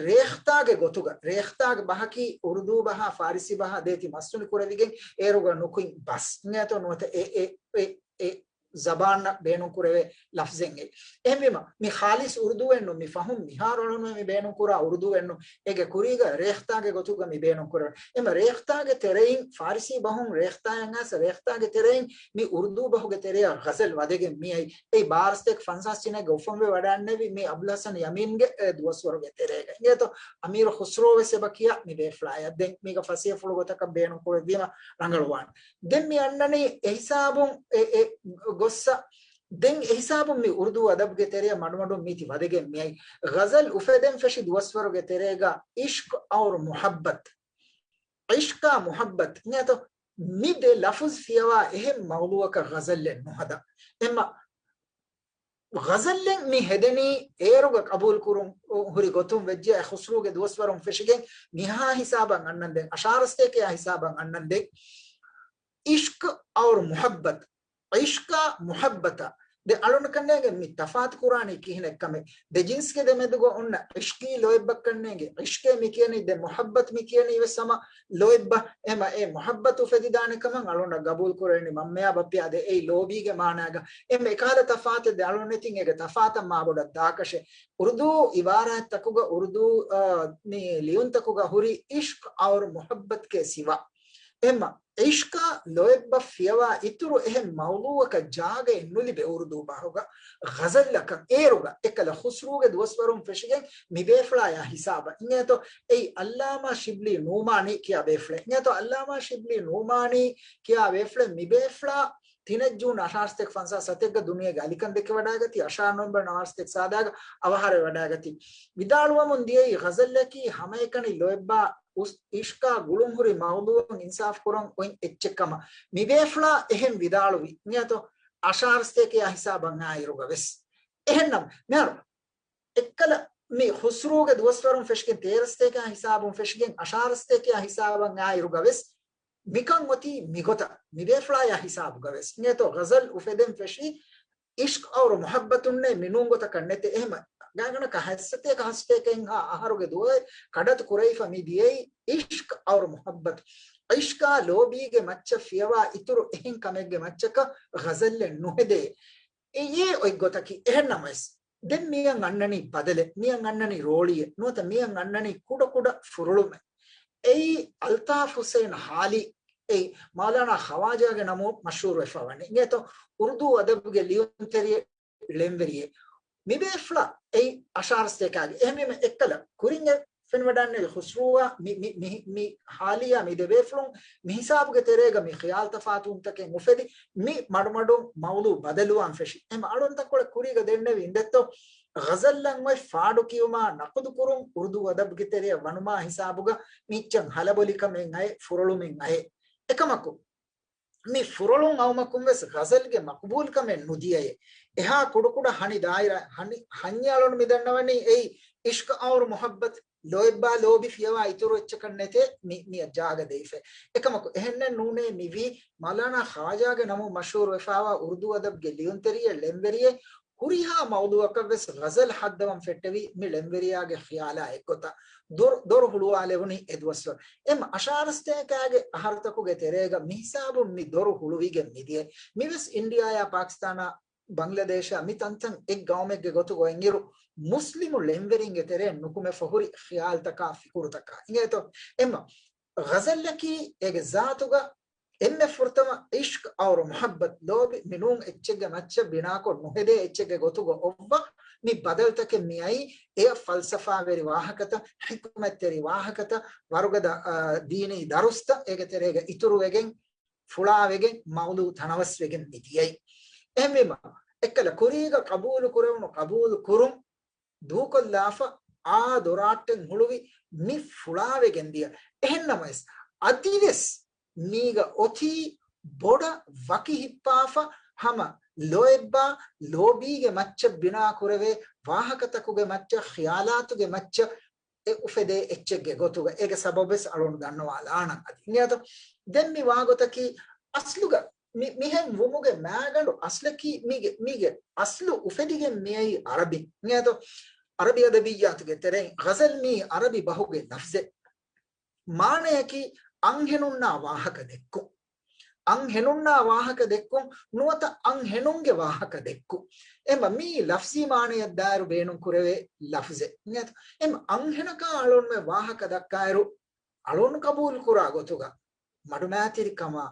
ރޭޚްތާގެ ގޮތުގަ، ރޭޚްތާގެ ބަހަކީ އުރުދޫ ބަހާ ފާރިސީ ބަހާ ދޭތި މަސްތުނި ކުރެވިގެން އޭރުގަ ނުކުތް ބަސް. އިނގޭތޯ؟ ނުވަތަ އެ، އެ، އެ، އެ ޒަބާންއަށް ބޭނުން ކުރެވޭ ލަފްޒެއް އެއް. އެހެންވީމަ، މި ޚާލިޞް އުރުދޫއެއް ނޫން، މި ފަހުން މިހާރު އަޅުން މި ބޭނުން ކުރާ އުރުދޫއެއް ނޫން. އޭގެ ކުރީގަ ރޭޚްތާގެ ގޮތުގަ މި ބޭނުން ކުރަން. އެމަ ރޭޚްތާގެ ތެރެއިން ފާރިސީ ބަހުން ރޭޚްތާއަށް އައިސް ރޭޚްތާގެ ތެރެއިން މި އުރުދޫ ބަހުގެ ތެރެއަށް ޣަޒަލް ވަދެގެން މިއައީ. އެއީ ބާރަ ސަތޭކަ ފަންސާސް ތިނެއްގަ އުފަންވެ ވަޑައިގެންނެވި މި އަބުލް ޙަސަން ޔަމީންގެ އެ ދުވަސްވަރުގެ ތެރޭގަ. އިނގޭތޯ؟ އަމީރު ޚުސްރޫ ވެސް އެބަ ކިޔާ މި ބޭފުޅާޔަށް. ދެން މީގަ ފަސޭހަފުޅު ގޮތަކަށް ބޭނުން ކުރެއްވީމަ ރަނގަޅުވާނެ. ދެން މި އަންނަނީ އެހިސާބުން އެ، އެ ގޮއްސަ. ދެން އެހިސާބުން މި އުރުދޫ އަދަބުގެ ތެރެއަށް މަޑުމަޑުން މީތި ވަދެގެން މިއައީ. ޣަޒަލް އުފެދެން ފެށި ދުވަސްވަރުގެ ތެރޭގަ ޢިޝްޤު އައުރު މުޙައްބަތް. ޢިޝްޤާ މުޙައްބަތް. އިނގޭތޯ؟ މި ދެ ލަފުޒު ފިޔަވާ އެހެން މައުޟޫޢަކަށް ޣަޒަލެއް ނުހަދާ. އެމަ ޣަޒަލްއިން މި ހެދެނީ އޭރުގަ ޤަބޫލު ކުރުން ހުރި ގޮތުން ވެއްޖެ އެ ޚުސްރޫގެ ދުވަސްވަރުން ފެށިގެން މިހާ ހިސާބަށް އަންނަންދެން، އަށާރަ ސަތޭކައާ ހިސާބަށް އަންނަންދެން. ޢިޝްޤު އައުރު މުޙައްބަތު، ޢިޝްޤާ މުޙައްބަތާ ދެ އަޅުން ކަންނޭނގެ މި ތަފާތު ކުރާނީ ކިހިނެއްކަމެއް؟ ދެ ޖިންސްގެ ދެމެދުގަ އޮންނަ ޢިޝްޤީ ލޯތްބަށް ކަންނޭނގެ ޢިޝްޤޭ މި ކިޔަނީ، ދެ މުޙައްބަތު މި ކިޔަނީ ވެސް ހަމަ ލޯތްބަށް. އެހެމަ އެ މުޙައްބަތު އުފެދިދާނެ ކަމަށް އަޅުންނަށް ގަބޫލު ކުރެވެނީ މަންމަޔާ ބައްޕަޔާ ދެ އެއީ ލޯބީގެ މާނާގަ. އެހެމަ އެކަހަލަ ތަފާތެއް ދެ އަޅުން ނެތިން އޭގެ ތަފާތަށް މާބޮޑަށް ދާކަށެއް. އުރުދޫ އިބާރާތްތަކުގަ، އުރުދޫ، އާ، މި ލިޔުންތަކުގަ ހުރި ޢިޝްޤު އައުރު މުޙައްބަތުގެ ސިވާ. އެހެމަ ޢިޝްޤާ ލޯތްބަށް ފިޔަވާ އިތުރު އެހެން މައުޟޫޢަކަށް ޖާގައެއް ނުލިބޭ އުރުދޫ ބަހުގަ. ޣަޒަލަކަށް އޭރުގަ އެކަލަ ޚުސްރޫގެ ދުވަސްވަރުން ފެށިގެން މި ބޭފުޅާޔާ ހިސާބަށް އިނގޭތޯ. އެއީ ޢައްލާމާ ޝިބްލީ ނޫމާނީ ކިޔާ ބޭފުޅެއް އިނގޭތޯ. ޢައްލާމާ ޝިބްލީ ނޫމާނީ ކިޔާ ބޭފުޅެއް މި ބޭފުޅާ ތިނެއް ޖޫން އަށާރަ ސަތޭކަ ފަންސާސް ސަތެއްގަ ދުނިޔޭގެ އަލިކަން ދެކެވަޑައިގަތީ، އަށާރަ ނޮވެމްބަރު ނަވާރަ ސަތޭކަ ސާދާގަ އަވަހާރަވެވަޑައިގަތީ. ވިދާޅުވަމުން ދިޔައީ ޣަޒަލަކީ ހަމައެކަނި ލޯތްބާ އުސް-، ޢިޝްޤާ ގުޅުންހުރި މައުޟޫޢުން އިންސާފު ކުރަން އޮތް އެއްޗެއްކަމަށް. މިބޭފުޅާ އެހެން ވިދާޅުވި އިނގޭތޯ، އަށާރަ ސަތޭކައާ ހިސާބަށް އާއިރުގަ ވެސް. އެހެންނަމަ، މިހާރު އެއްކަލަ މި ޚުސްރޫގެ ދުވަސްވަރުން ފެށިގެން ތޭރަ ސަތޭކައާ ހިސާބުން ފެށިގެން އަށާރަ ސަތޭކައާ ހިސާބަށް އާއިރުގަ ވެސް މިކަން އޮތީ މިގޮތަށް. މިބޭފުޅާޔާ ހިސާބުގަ ވެސް އިނގޭތޯ، ޣަޒަލް އުފެދެން ފެށީ ޢިޝްޤު އައުރު މުޙައްބަތުންނޭ، މިނޫން ގޮތަކަށް ނެތޭ. އެހެމަ ގާތްގަނޑަކަށް ހަތް ސަތޭކަ ހަތް ސަތޭކައެއްހާ އަހަރުގެ ދުވަހެއް ކަޑައްތު ކުރެވިފަ މި ދިޔައީ ޢިޝްޤު އައުރު މުޙައްބަތު. ޢިޝްޤާ ލޯބީގެ މައްޗަށް ފިޔަވާ އިތުރު އެހެން ކަމެއްގެ މައްޗަކަށް ޣަޒަލްއެއް ނުހެދޭ. އެއީ އޮތް ގޮތަކީ. އެހެންނަމަވެސް، ދެން މިއަށް އަންނަނީ ބަދަލެއް، މިއަށް އަންނަނީ ރޯޅިއެއް ނުވަތަ މިއަށް އަންނަނީ ކުޑަކުޑަ ފުރޮޅުމެއް. އެއީ އަލްޠާފް ހުސެން ހާލީ، އެއީ މައުލާނާ ޚަވާޖާގެ ނަމުން މަޝްހޫރުވެފަ ވަނީ. އިނގޭތޯ، އުރުދޫ އަދަބުގެ ލިޔުންތެރިއެއް، ޅެންވެރިއެއް. މިބޭފުޅާ އެއީ އަށާރަ ސަތޭކަގެ. އެހެންވީމަ އެއްކަލަ ކުރިން އެ ފެނިވަޑައިގެންނެވި ޚުސްރޫއާ މި، މި، މި، މި ހާލީއާ މި ދެބޭފުޅުން މި ހިސާބުގެ ތެރޭގަ މި ޚިޔާލު ތަފާތުވުންތަކެއް އުފެދި، މި މަޑުމަޑުން މައުޟޫޢު ބަދަލުވާން ފެށި. އެހެމަ އަޅުން ތަންކޮޅެއް ކުރީގަ ދެންނެވި އިނދެއްތޯ، ޣަޒަލްއަށް އޮތް ފާޑު ކިޔުމާ ނަޤުދު ކުރުން އުރުދޫ އަދަބުގެ ތެރެއަށް ވަނުމާ ހިސާބުގަ މިއްޗަށް ހަލަބޮލިކަމެއް އައޭ، ފުރޮޅުމެއް އައޭ. އެކަމަކު، މި ފުރޮޅުން އައުމަކުން ވެސް ޣަޒަލްގެ މަޤުބޫލްކަމެއް ނުދިޔައޭ. އެހާ ކުޑަކުޑަ ހަނި ދާއިރާ، ހަނި، ހަންޏާ އަޅުން މި ދަންނަވަނީ އެއީ ޢިޝްޤު އައުރު މުޙައްބަތު، ލޯތްބާ ލޯބި ފިޔަވާ އިތުރު އެއްޗަކަށް ނެތޭ މި، މިއަށް ޖާގަ ދެވިފައި. އެކަމަކު އެހެންނެއް ނޫނޭ މިވީ މައުލާނާ ޚަވާޖާގެ ނަމުން މަޝްހޫރުވެފައިވާ އުރުދޫ އަދަބުގެ ލިޔުންތެރިއެއް ޅެންވެރިއެއް ހުރިހާ މައުޟޫޢަކަށް ވެސް ޣަޒަލް ހައްދަވަން ފެއްޓެވީ މި ޅެންވެރިޔާގެ ޚިޔާލާ އެއްގޮތަށް. ދޮރު، ދޮރު ހުޅުވާލެވުނީ އެ ދުވަސްވަރު. އެމް އަށާރަ ސަތޭކައިގެ އަހަރުތަކުގެ ތެރޭގަ މިހިސާބުން މި ދޮރު ހުޅުވިގެން މިދިޔަ. މިވެސް އިންޑިއާޔާ ޕާކިސްތާނާ ބަންގްލަދޭޝާ މި ތަންތަން އެއް ގައުމެއްގެ ގޮތުގަ އޮތްއިރު، މުސްލިމު ޅެންވެރިންގެ ތެރެއިން ނުކުމެފަ ހުރި ޚިޔާލުތަކާ ފިކުރުތަކާ. އިނގޭތޯ؟ އެމް ޣަޒަލްއަކީ އޭގެ ޒާތުގަ އެންމެ ފުރަތަމަ ޢިޝްޤު އައުރު މުޙައްބަތު ލޯބި މިނޫން އެއްޗެއްގެ މައްޗަށް ބިނާކޮށް ނުހެދޭ އެއްޗެއްގެ ގޮތުގަ އޮއްވަ މި ބަދަލުތަކެއް މިއައީ އެއަށް ފަލްސަފާވެރި ވާހަކަތައް، ޙިކްމަތްތެރި ވާހަކަތައް، ވަރުގަދަ، އާ، ދީނީ ދަރުސްތައް އޭގެ ތެރޭގަ އިތުރުވެގެން، ފުޅާވެގެން، މައުޟޫޢު ތަނަވަސްވެގެން މިދިޔައީ. އެހެންވީމަ، އެއްކަލަ ކުރީގަ ޤަބޫލު ކުރެވުނު ޤަބޫލު ކުރުން، ދޫކޮށްލާފަ، އާ ދޮރާއްޓެން ހުޅުވި މި ފުޅާވެގެން ދިޔަ. އެހެންނަމަވެސް، އަދިވެސް މީގަ އޮތީ ބޮޑަށް ވަކި ހިއްޕާފަ ހަމަ ލޯތްބާ ލޯބީގެ މައްޗަށް ބިނާ ކުރެވޭ ވާހަކަތަކުގެ މައްޗަށް، ޚިޔާލާތުގެ މައްޗަށް އެ އުފެދޭ އެއްޗެއްގެ ގޮތުގަ. އޭގެ ސަބަބުވެސް އަޅުން ދަންނަވާލާނަން އަދި. އިނގޭތޯ؟ ދެން މި ވާގޮތަކީ އަސްލުގަ މި، މިހެން ވުމުގެ މާގަނޑު އަސްލަކީ މީގެ، މީގެ އަސްލު އުފެދިގެން މިއައީ ޢަރަބިން. އިނގޭތޯ؟ ޢަރަބި އަދަބިއްޔާތުގެ ތެރެއިން ޣަޒަލް މީ ޢަރަބި ބަހުގެ ލަފްޒެއް. މާނަޔަކީ އަންހެނުންނާ ވާހަކަ ދެއްކުން. އަންހެނުންނާ ވާހަކަ ދެއްކުން ނުވަތަ އަންހެނުންގެ ވާހަކަ ދެއްކުން. އެމަ މީ ލަފްޒީ މާނަޔަށް ދާއިރު ބޭނުން ކުރެވޭ ލަފްޒެއް. އެމަ އަންހެނަކާ އަޅުންމެ ވާހަކަ ދައްކާއިރު، އަޅުން ޤަބޫލު ކުރާ ގޮތުގަ މަޑުމައިތިރިކަމާ،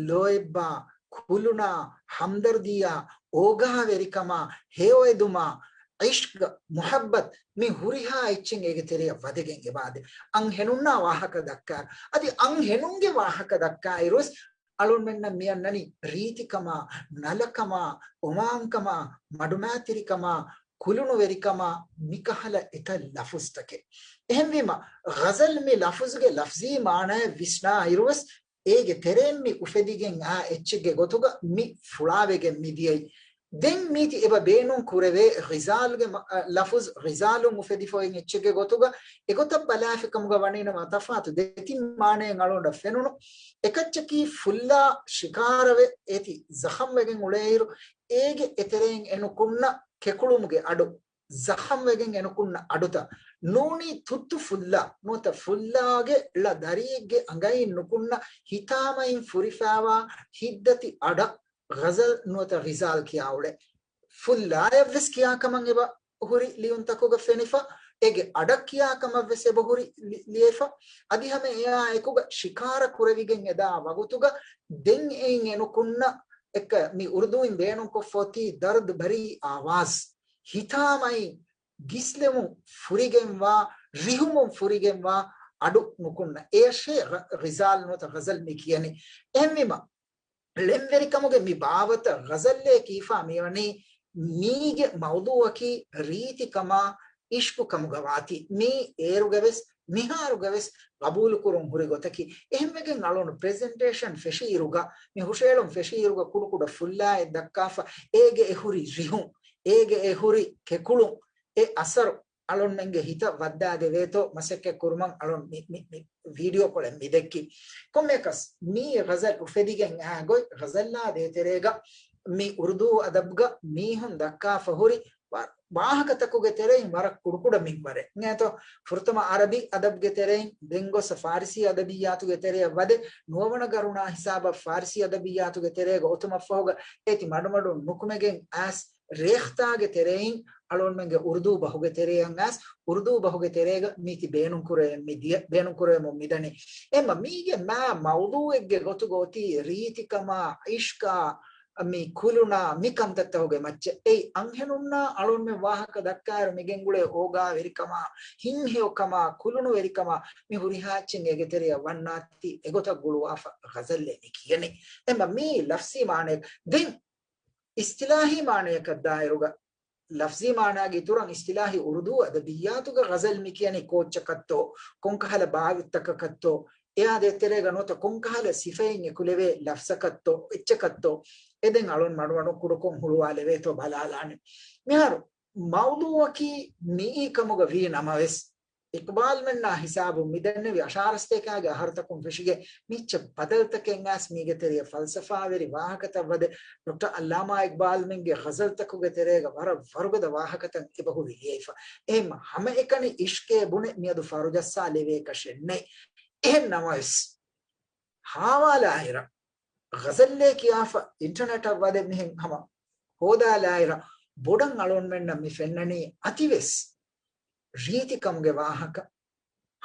ލޯތްބާ، ކުލުނާ، ހަމްދަރްދީއާ، އޯގާވެރިކަމާ، ހެޔޮއެދުމާ، ޢިޝްޤު، މުޙައްބަތު، މި ހުރިހާ އެއްޗެއް އޭގެ ތެރެއަށް ވަދެގެން އެބާދެ. އަންހެނުންނާ ވާހަކަ ދައްކާ، އަދި އަންހެނުންގެ ވާހަކަ ދައްކާއިރުވެސް އަޅުންމެންނަށް މިއަންނަނީ ރީތިކަމާ، ނަލަކަމާ، އޮމާންކަމާ، މަޑުމައިތިރިކަމާ، ކުލުނުވެރިކަމާ، މިކަހަލަ އެތައް ލަފުޒުތަކެއް. އެހެންވީމަ، ޣަޒަލް މި ލަފުޒުގެ ލަފްޒީ މާނަޔަށް ވިސްނާ އިރުވެސް، އޭގެ ތެރެއިން މި އުފެދިގެން އާ އެއްޗެއްގެ ގޮތުގަ މި ފުޅާވެގެން މިދިޔައީ. ދެން މީތި އެބަ ބޭނުން ކުރެވޭ ޣިޒާލްގެ މަ-، އަ، ލަފުޒް ޣިޒާލުން އުފެދިފައި އެއްޗެއްގެ ގޮތުގަ އެގޮތަށް ބަލާފި ކަމުގަ ވަނީނަމަ ތަފާތު ދެތިން މާނައެއް އަޅުގަނޑަށް ފެނުނު. އެކައްޗަކީ ފުއްލާ ޝިކާރަވެ އޭތި ޒަޚަމްވެގެން އުޅޭއިރު، އޭގެ އެތެރެއިން އެނުކުންނަ ކެކުޅުމުގެ އަޑު، ޒަޚަމްވެގެން އެނުކުންނަ އަޑުތައް، ނޫނީ ތުއްތު ފުއްލާ، ނުވަތަ ފުއްލާގެ ޅަ ދަރިއެއްގެ އަނގައިން ނުކުންނަ ހިތާމައިން ފުރިފައިވާ ހިތްދަތި އަޑަށް ޣަޒަލް ނުވަތަ ޣިޒާލް ކިޔާ އުޅޭ. ފުއްލާޔަށްވެސް ކިޔާ ކަމަށް އެބަ ހުރި ލިޔުންތަކުގަ ފެނިފަ، އޭގެ އަޑަށް ކިޔާ ކަމަށްވެސް އެބަ ހުރި ލި-، ލިޔެފަ. އަދި ހަމަ އެއާ އެކުގަ ޝިކާރަ ކުރެވިގެން އެދާ ވަގުތުގަ ދެން އެއިން އެނުކުންނަ އެއްކަ މި އުރުދޫއިން ބޭނުންކޮށްފަ އޮތީ ދަރްދް ބަރީ އާވާޒް، ހިތާމައިން ގިސްލެވުން ފުރިގެންވާ، ރިހުމުން ފުރިގެންވާ އަޑު ނުކުންނަ. އެޔަށޭ ޣ-، ޣިޒާލް ނުވަތަ ޣަޒަލް މި ކިޔަނީ. އެހެންވީމަ، ޅެންވެރިކަމުގެ މި ބާވަތަށް ޣަޒަލްއޭ ކީފާ މިވަނީ މީގެ މައުޟޫއަކީ ރީތިކަމާ އިޝްޤު ކަމުގަ ވާތީ. މީ އޭރުގަވެސް މިހާރުގަވެސް ގަބޫލުކުރުން ހުރި ގޮތަކީ. އެހެންވެގެން އަޅުން ޕްރެޒެންޓޭޝަން ފެށިއިރުގަ، މި ހުށައެޅުން ފެށިއިރުގަ ކުޑަކުޑަ ފުއްލާއެއް ދައްކާފަ، އޭގެ އެ ހުރި ރިހުން، އޭގެ އެ ހުރި ކެކުޅުން، އެ އަސަރު އަޅުންމެންގެ ހިތަށް ވައްދާދެވޭތޯ މަސައްކަތް ކުރުމަށް އަޅުން މި، މި، މި ވީޑިއޯ ކޮޅެއް މި ދެއްކި. ކޮންމެއަކަސް މީ ޣަޒަލް އުފެދިގެން އާ ގޮތް، ޣަޒަލްއާ ދޭތެރޭގަ މި އުރުދޫ އަދަބްގަ މީހުން ދައްކާފަ ހުރި ވާ-، ވާހަކަތަކުގެ ތެރެއިން ވަރަށް ކުޑަކުޑަ މިންވަރެއް އިނގޭތޯ. ފުރަތަމަ އަރަބި އަދަބްގެ ތެރެއިން ދެން ގޮސް ފާރިސީ އަދަބިއްޔާތުގެ ތެރެއަށް ވަދެ، ނުވަވަނަ ގަރުނާ ހިސާބަށް ފާރިސީ އަދަބިއްޔާތުގެ ތެރޭގަ އޮތުމަށްފަހުގަ އޭތި މަޑުމަޑުން ނުކުމެގެން އައިސް، ރޭޚްތާގެ ތެރެއިން އަޅުންމެންގެ އުރުދޫ ބަހުގެ ތެރެއަށް އައިސް، އުރުދޫ ބަހުގެ ތެރޭގަ މީތި ބޭނުންކުރެވެ މި ދިޔަ-، ބޭނުންކުރެވެމުން މިދަނީ. އެމަ މީގެ މާ މައުޟޫއެއްގެ ގޮތުގަ އޮތީ ރީތިކަމާ، އިޝްޤާ، މި ކުލުނާ، މި ކަންތައްތަކުގެ މައްޗަށް. އެއީ އަންހެނުންނާ އަޅުންމެން ވާހަކަ ދައްކާއިރު މިގެންގުޅޭ އޯގާވެރިކަމާ، ހިތްހެޔޮކަމާ، ކުލުނުވެރިކަމާ، މި ހުރިހާ އެއްޗެއް އޭގެ ތެރެއަށް ވަންނާތީ އެގޮތަށް ގުޅުވާފަ ޣަޒަލްއޭ މި ކިޔަނީ. އެމަ މީ ލަފްޒީ މާނައެއް. ދެން އިސްތިލާހީ މާނަޔަކަށް ދާއިރުގަ، ލަފްޒީ މާނައިގެ އިތުރަށް އިސްތިލާހީ އުރުދޫ އަދަބިއްޔާތުގަ ޣަޒަލް މި ކިޔަނީ ކޯއްޗަކަށްތޯ، ކޮންކަހަލަ ބާވަތްތަކަކަށްތޯ، އެއާ ދޭތެރޭގަ ނުވަތަ ކޮންކަހަލަ ސިފައިން އެކުލެވޭ ލަފްޒަކަށްތޯ، އެއްޗަކަށްތޯ، އެ ދެން އަޅުން މަޑުމަޑުން ކުޑަކޮށް ހުޅުވާލެވޭތޯ ބަލާލާނެ. މިހާރު މައުޟޫއަކީ މިއީ ކަމުގަ ވީ ނަމަވެސް، އިޤްބާލްމެންނާ ހިސާބުން މިދެންނެވި އަށާރަ ސަތޭކައިގެ އަހަރުތަކުން ފެށިގެން މިއްޗެއް ބަދަލުތަކެއް އައިސް މީގެ ތެރެއަށް ފަލްސަފާވެރި ވާހަކަތައް ވަދެ، ޑޮކްޓަރ އައްލާމާ އިޤްބާލްމެންގެ ޣަޒަލްތަކުގެ ތެރޭގަ ވަރަށް ވަރުގަދަ ވާހަކަތައް އެބަހުރި ލިޔެފަ. އެހެން ހަމައެކަނި އިޝްޤޭ ބުނެ މިއަދު ފަރުޖައްސާލެވޭކަށެއް ނެތް. އެހެން ނަމަވެސް، ހާވާލާއިރަށް ޣަޒަލްއޭ ކިޔާފަ އިންޓަރނެޓަށް ވަދެ މިހެން ހަމަ ހޯދާލާއިރަށް ބޮޑަށް އަޅުންމެންނަށް މި ފެންނަނީ އަތިވެސް ރީތިކަމުގެ ވާހަކަ،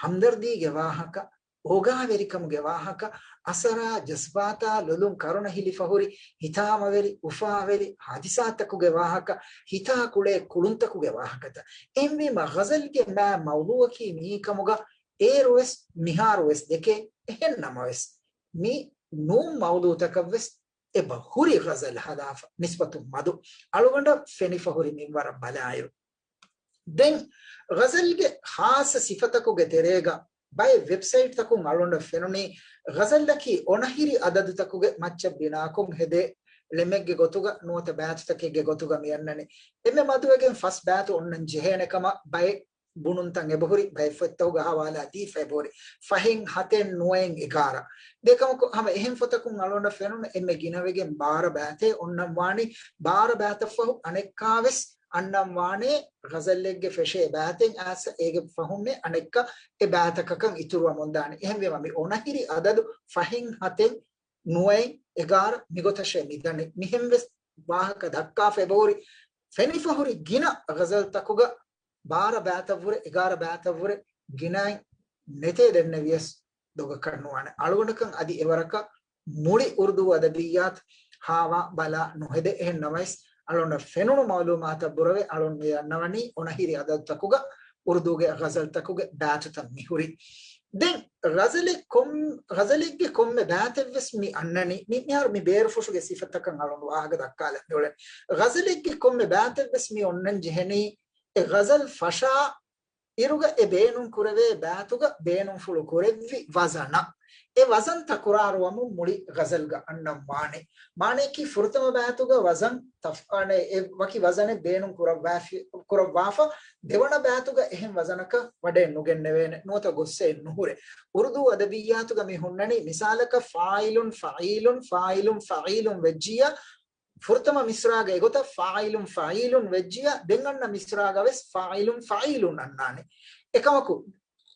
ހަމްދަރްދީގެ ވާހަކަ، އޯގާވެރިކަމުގެ ވާހަކަ، އަސަރާ، ޖަޒްބާތާ، ލޮލުން ކަރުނަ ހިލިފަ ހުރި، ހިތާމަވެރި، އުފާވެރި ހާދިސާތަކުގެ ވާހަކަ، ހިތާ ކުޅޭ ކުޅުންތަކުގެ ވާހަކަތައް. އެހެންވީމަ ޣަޒަލްގެ މާ މައުޟޫއަކީ މިއީ ކަމުގަ އޭރުވެސް މިހާރުވެސް ދެކޭ. އެހެން ނަމަވެސް، މި ނޫން މައުޟޫތަކަށްވެސް އެބަ ހުރި ޣަޒަލް ހަދާފަ ނިސްބަތުން މަދު އަޅުގަނޑަށް ފެނިފަ ހުރި މިންވަރަށް ބަލާއިރު، ދެން ޣަޒަލްގެ ޚާއްޞަ ސިފަތަކުގެ ތެރޭގަ ބައެއް ވެބްސައިޓްތަކުން އަޅުގަނޑަށް ފެނުނީ، ޣަޒަލްއަކީ އޮނަހިރި އަދަދުތަކުގެ މައްޗަށް ބިނާކޮށް ހެދޭ ޅެމެއްގެ ގޮތުގަ ނުވަތަ ބައިތުތަކެއްގެ ގޮތުގަ މިއަންނަނީ. އެންމެ މަދުވެގެން ފަސް ބައިތު އޮންނަން ޖެހޭނެ ކަމަށް ބައެއް ބުނުންތައް އެބަހުރި، ބައެއް ފޮތްތަކުގަ ހަވާލާ ދީފަ އެބަހުރި. ފަހެއް، ހަތެއް، ނުވައެއް، އެގާރަ. ދެކަމަކު ހަމަ އެހެން ފޮތަކުން އަޅުގަނޑަށް ފެނުނު އެންމެ ގިނަވެގެން ބާރަ ބައިތޭ އޮންނަން ވާނީ. ބާރަ ބައިތަށް ފަހު އަނެއްކާވެސް އަންނަން ވާނޭ ޣަޒަލްއެއްގެ ފެށޭ ބައިތެއް އައިސް އޭގެ ފަހުންނޭ އަނެއްކާ އެ ބައިތަކަކަށް އިތުރުވަމުން ދާނެ. އެހެންވީމަ މި އޮނަހިރި އަދަދު ފަހެއް، ހަތެއް، ނުވައެއް، އެގާރަ މިގޮތަށޭ މިދަނީ. މިހެންވެސް ވާހަކަ ދައްކާފަ އެބަހުރި. ފެނިފަ ހުރި ގިނަ ޣަޒަލްތަކުގަ ބާރަ ބައިތަށްވުރެ، އެގާރަ ބައިތަށްވުރެ ގިނައިން ނެތޭ ދެންނެވިޔަސް ދޮގަކަށް ނުވާނެ. އަޅުގަނޑަކަށް އަދި އެވަރަކަށް މުޅި އުރުދޫ އަދަބިއްޔާތު ހާވާ ބަލާ ނުހެދޭ. އެހެން ނަމަވެސް، އަޅުންނަށް ފެނުނު މައުލޫމާތަށް ބުރަވެ، އަޅުން މި ދަންނަވަނީ އޮނަހިރި އަދަދުތަކުގަ އުރުދޫގެ ޣަޒަލްތަކުގެ ބައިތުތައް މިހުރީ. ދެން ޣަޒަލެއް ކޮން-، ޣަޒަލެއްގެ ކޮންމެ ބައިތެއްވެސް މި އަންނަނީ، މި-، މިހާރު މި ބޭރުފުށުގެ ސިފަތަކަށް އަޅުން ވާހަކަ ދައްކާލަން މިއުޅެނީ. ޣަޒަލެއްގެ ކޮންމެ ބައިތެއްވެސް މި އޮންނަން ޖެހެނީ، އެ ޣަޒަލް ފަށާ އިރުގަ އެ ބޭނުން ކުރެވޭ ބައިތުގަ ބޭނުންފުޅު ކުރެއްވި ވަޒަނަށް. އެ ވަޒަން ތަކުރާރުވަމުން މުޅި ޣަޒަލްގަ އަންނަން ވާނެ. މާނަޔަކީ ފުރަތަމަ ބައިތުގަ ވަޒަން ތަފް-، އަނެ، އެ ވަކި ވަޒަނެއް ބޭނުން ކުރައްވާފި-، ކުރައްވާފަ، ދެވަނަ ބައިތުގަ އެހެން ވަޒަނަކަށް ވަޑައެއް ނުގެންނެވޭނެ. ނުވަތަ ގޮއްސައެއް ނުހުރޭ. އުރުދޫ އަދަބިއްޔާތުގަ މި ހުންނަނީ މިސާލަކަށް ފާއިލުން، ފައީލުން، ފާއިލުން، ފައީލުން ވެއްޖިއްޔާ، ފުރަތަމަ މިސްރާގަ އެގޮތަށް ފާއިލުން، ފައީލުން ވެއްޖިއްޔާ، ދެން އަންނަ މިސްރާގަ ވެސް ފާއިލުން، ފައީލުން އަންނާނެ. އެކަމަކު،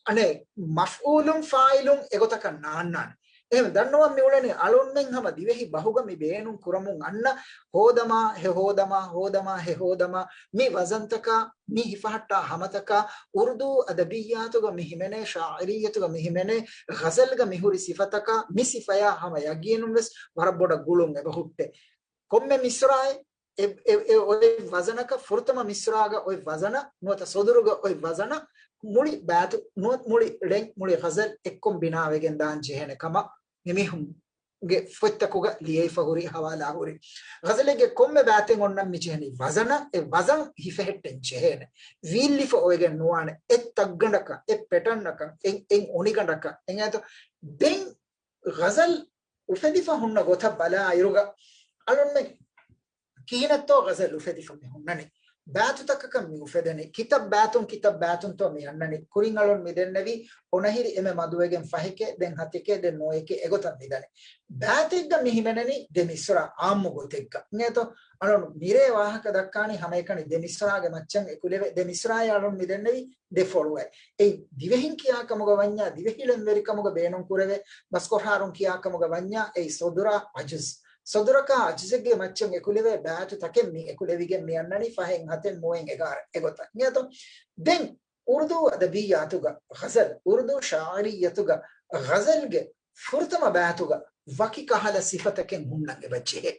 އަނެއް، މަފްޢޫލުން، ފާއިލުން އެގޮތަކަށް ނާންނާނެ. އެހެން ދަންނަވަން މިއުޅެނީ އަޅުންމެން ހަމަ ދިވެހި ބަހުގަ މި ބޭނުން ކުރަމުން އަންނަ ހޯދަމާ، ހެ ހޯދަމާ، ހޯދަމާ، ހެ ހޯދަމާ، މި ވަޒަންތަކާ، މި ހިފަހައްޓާ ހަމަތަކާ، އުރުދޫ އަދަބިއްޔާތުގަ މި ހިމެނޭ، ޝާޢިރިއްޔަތުގަ މި ހިމެނޭ، ޣަޒަލްގަ މި ހުރި ސިފަތަކާ، މި ސިފަޔާ ހަމަ ޔަގީނުން ވެސް ވަރަށް ބޮޑަށް ގުޅުން އެބަހުއްޓޭ. ކޮންމެ މިސްރާއެއް އެ، އެ، އެ އޮތް ވަޒަނަކަށް ފުރަތަމަ މިސްރާގަ އޮތް ވަޒަނަށް ނުވަތަ ސޮދުރުގަ އޮތް ވަޒަނަށް މުޅި ބައިތު ނުވަތަ މުޅި ޅެން، މުޅި ޣަޒަލް އެއްކޮށް ބިނާވެގެން ދާން ޖެހޭނެ ކަމަށް މިމީހުންގެ ފޮތްތަކުގަ ލިޔެފަ ހުރި ހަވާލާ ހުރި. ޣަޒަލެއްގެ ކޮންމެ ބައިތެއް އޮންނަން މި ޖެހެނީ ވަޒަނަށް، އެ ވަޒަން ހިފެހެއްޓެން ޖެހޭނެ. ވީއްލިފަ އޮވެގެން ނުވާނެ. އެއް ތައްގަނޑަކަށް، އެއް ޕެޓަންއަކަށް، އެއް، އެއް އޮނިގަނޑަކަށް. އެނގޭތޯ؟ ދެން ޣަޒަލް އުފެދިފަ ހުންނަ ގޮތަށް ބަލާ އިރުގަ އަޅުންމެން ކިހިނެއްތޯ ޣަޒަލް އުފެދިފަ މި ހުންނަނީ؟ ބައިތުތަކަކަށް މި އުފެދެނީ. ކިތައް ބައިތުން ކިތައް ބައިތުންތޯ މި އަންނަނީ. ކުރިން އަޅުން މި ދެންނެވީ އޮނަހިރި އެންމެ މަދުވެގެން ފަހެކޭ، ދެން ހަތެކޭ، ދެން ނުވައެކޭ އެގޮތަށް މި ދަނީ. ބައިތެއްގަ މި ހިމެނެނީ ދެ މިސްރާ އާއްމު ގޮތެއްގަ. އިނގޭތޯ؟ އަޅުން މިރޭ ވާހަކަ ދައްކާނީ ހަމައެކަނި ދެ މިސްރާގެ މައްޗަށް އެކުލެވޭ. ދެ މިސްރާއެއް އަޅުން މި ދެންނެވީ ދެ ފޮޅުއެއް. އެއީ ދިވެހިން ކިޔާ ކަމުގަ ވަންޏާ، ދިވެހި ޅެންވެރިކަމުގަ ބޭނުން ކުރެވޭ، ބަސްކޮށާރުން ކިޔާ ކަމުގަ ވަންޏާ، އެއީ ސޮދުރާ އަޖުޒް. ސޮދުރަކާ އަޖުޒެއްގެ މައްޗަށް އެކުލެވޭ ބައިތު ތަކެއް މި އެކުލެވިގެން މި އަންނަނީ ފަހެއް، ހަތެއް، ނުވައެއް، އެގާރަ އެގޮތަށް. އިނގޭތޯ؟ ދެން އުރުދޫ އަދަބިއްޔާތުގަ ޣަޒަލް، އުރުދޫ ޝާޢިރިއްޔަތުގަ ޣަޒަލްގެ ފުރަތަމަ ބައިތުގަ ވަކި ކަހަލަ ސިފަތަކެއް ހުންނަން އެބަޖެހޭ.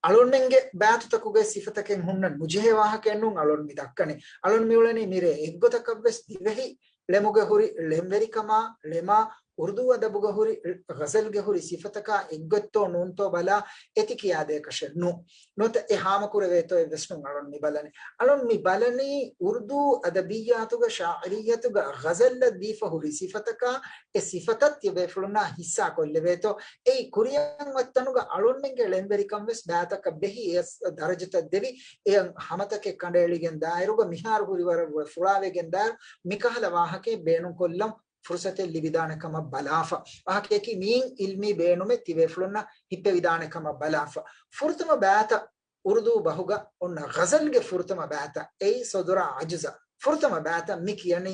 އަޅުންމެންގެ ބައިތުތަކުގެ ސިފަތަކެއް ހުންނަން ނުޖެހޭ ވާހަކައެއް ނޫން އަޅުން މި ދައްކަނީ. އަޅުން މިއުޅެނީ މިރޭ އެއްގޮތަކަށްވެސް ދިވެހި ޅެމުގެ ހުރި ޅެންވެރިކަމާ، ޅެމާ، އުރުދޫ އަދަބުގަ ހުރި ޣަޒަލްގެ ހުރި ސިފަތަކާ އެއްގޮތްތޯ ނޫންތޯ ބަލާ އެތި ކިޔާދޭކަށެއް ނޫން. ނުވަތަ އެ ހާމަކުރެވޭތޯ އެއްވެސް ނޫން އަޅުން މި ބަލަނީ. އަޅުން މި ބަލަނީ އުރުދޫ އަދަބިއްޔާތުގަ ޝާޢިރިއްޔަތުގަ ޣަޒަލްއަށް ދީފަ ހުރި ސިފަތަކާ، އެ ސިފަތައް ތިޔަބޭފުޅުންނާ ހިއްސާކޮށްލެވޭތޯ. އެއީ ކުރިއަށް އޮތްތަނުގަ އަޅުންމެންގެ ޅެންވެރިކަން ވެސް ބައިތަކަށް ބެހި އެ ސް-، ދަރަޖަތައް ދެވި، އެ ހަމަތަކެއް ކަނޑައެޅިގެން ދާއިރުގަ މިހާރު ހުރި ވަރަށް ފުޅާވެގެން ދާއިރު މިކަހަލަ ވާހަކައެއް ބޭނުންކޮށްލަން ފުރުސަތެއް ލިބިދާނެ ކަމަށް ބަލާފަ. ވާހަކަޔަކީ މިއިން އިލްމީ ބޭނުމެއް ތިބޭފުޅުންނަށް ހިއްޕެވިދާނެ ކަމަށް ބަލާފަ. ފުރަތަމަ ބައިތައް އުރުދޫ ބަހުގަ އޮންނަ ޣަޒަލްގެ ފުރަތަމަ ބައިތައް އެއީ ސޮދުރާ އަޖުޒަށް ފުރަތަމަ ބައިތައް މި ކިޔަނީ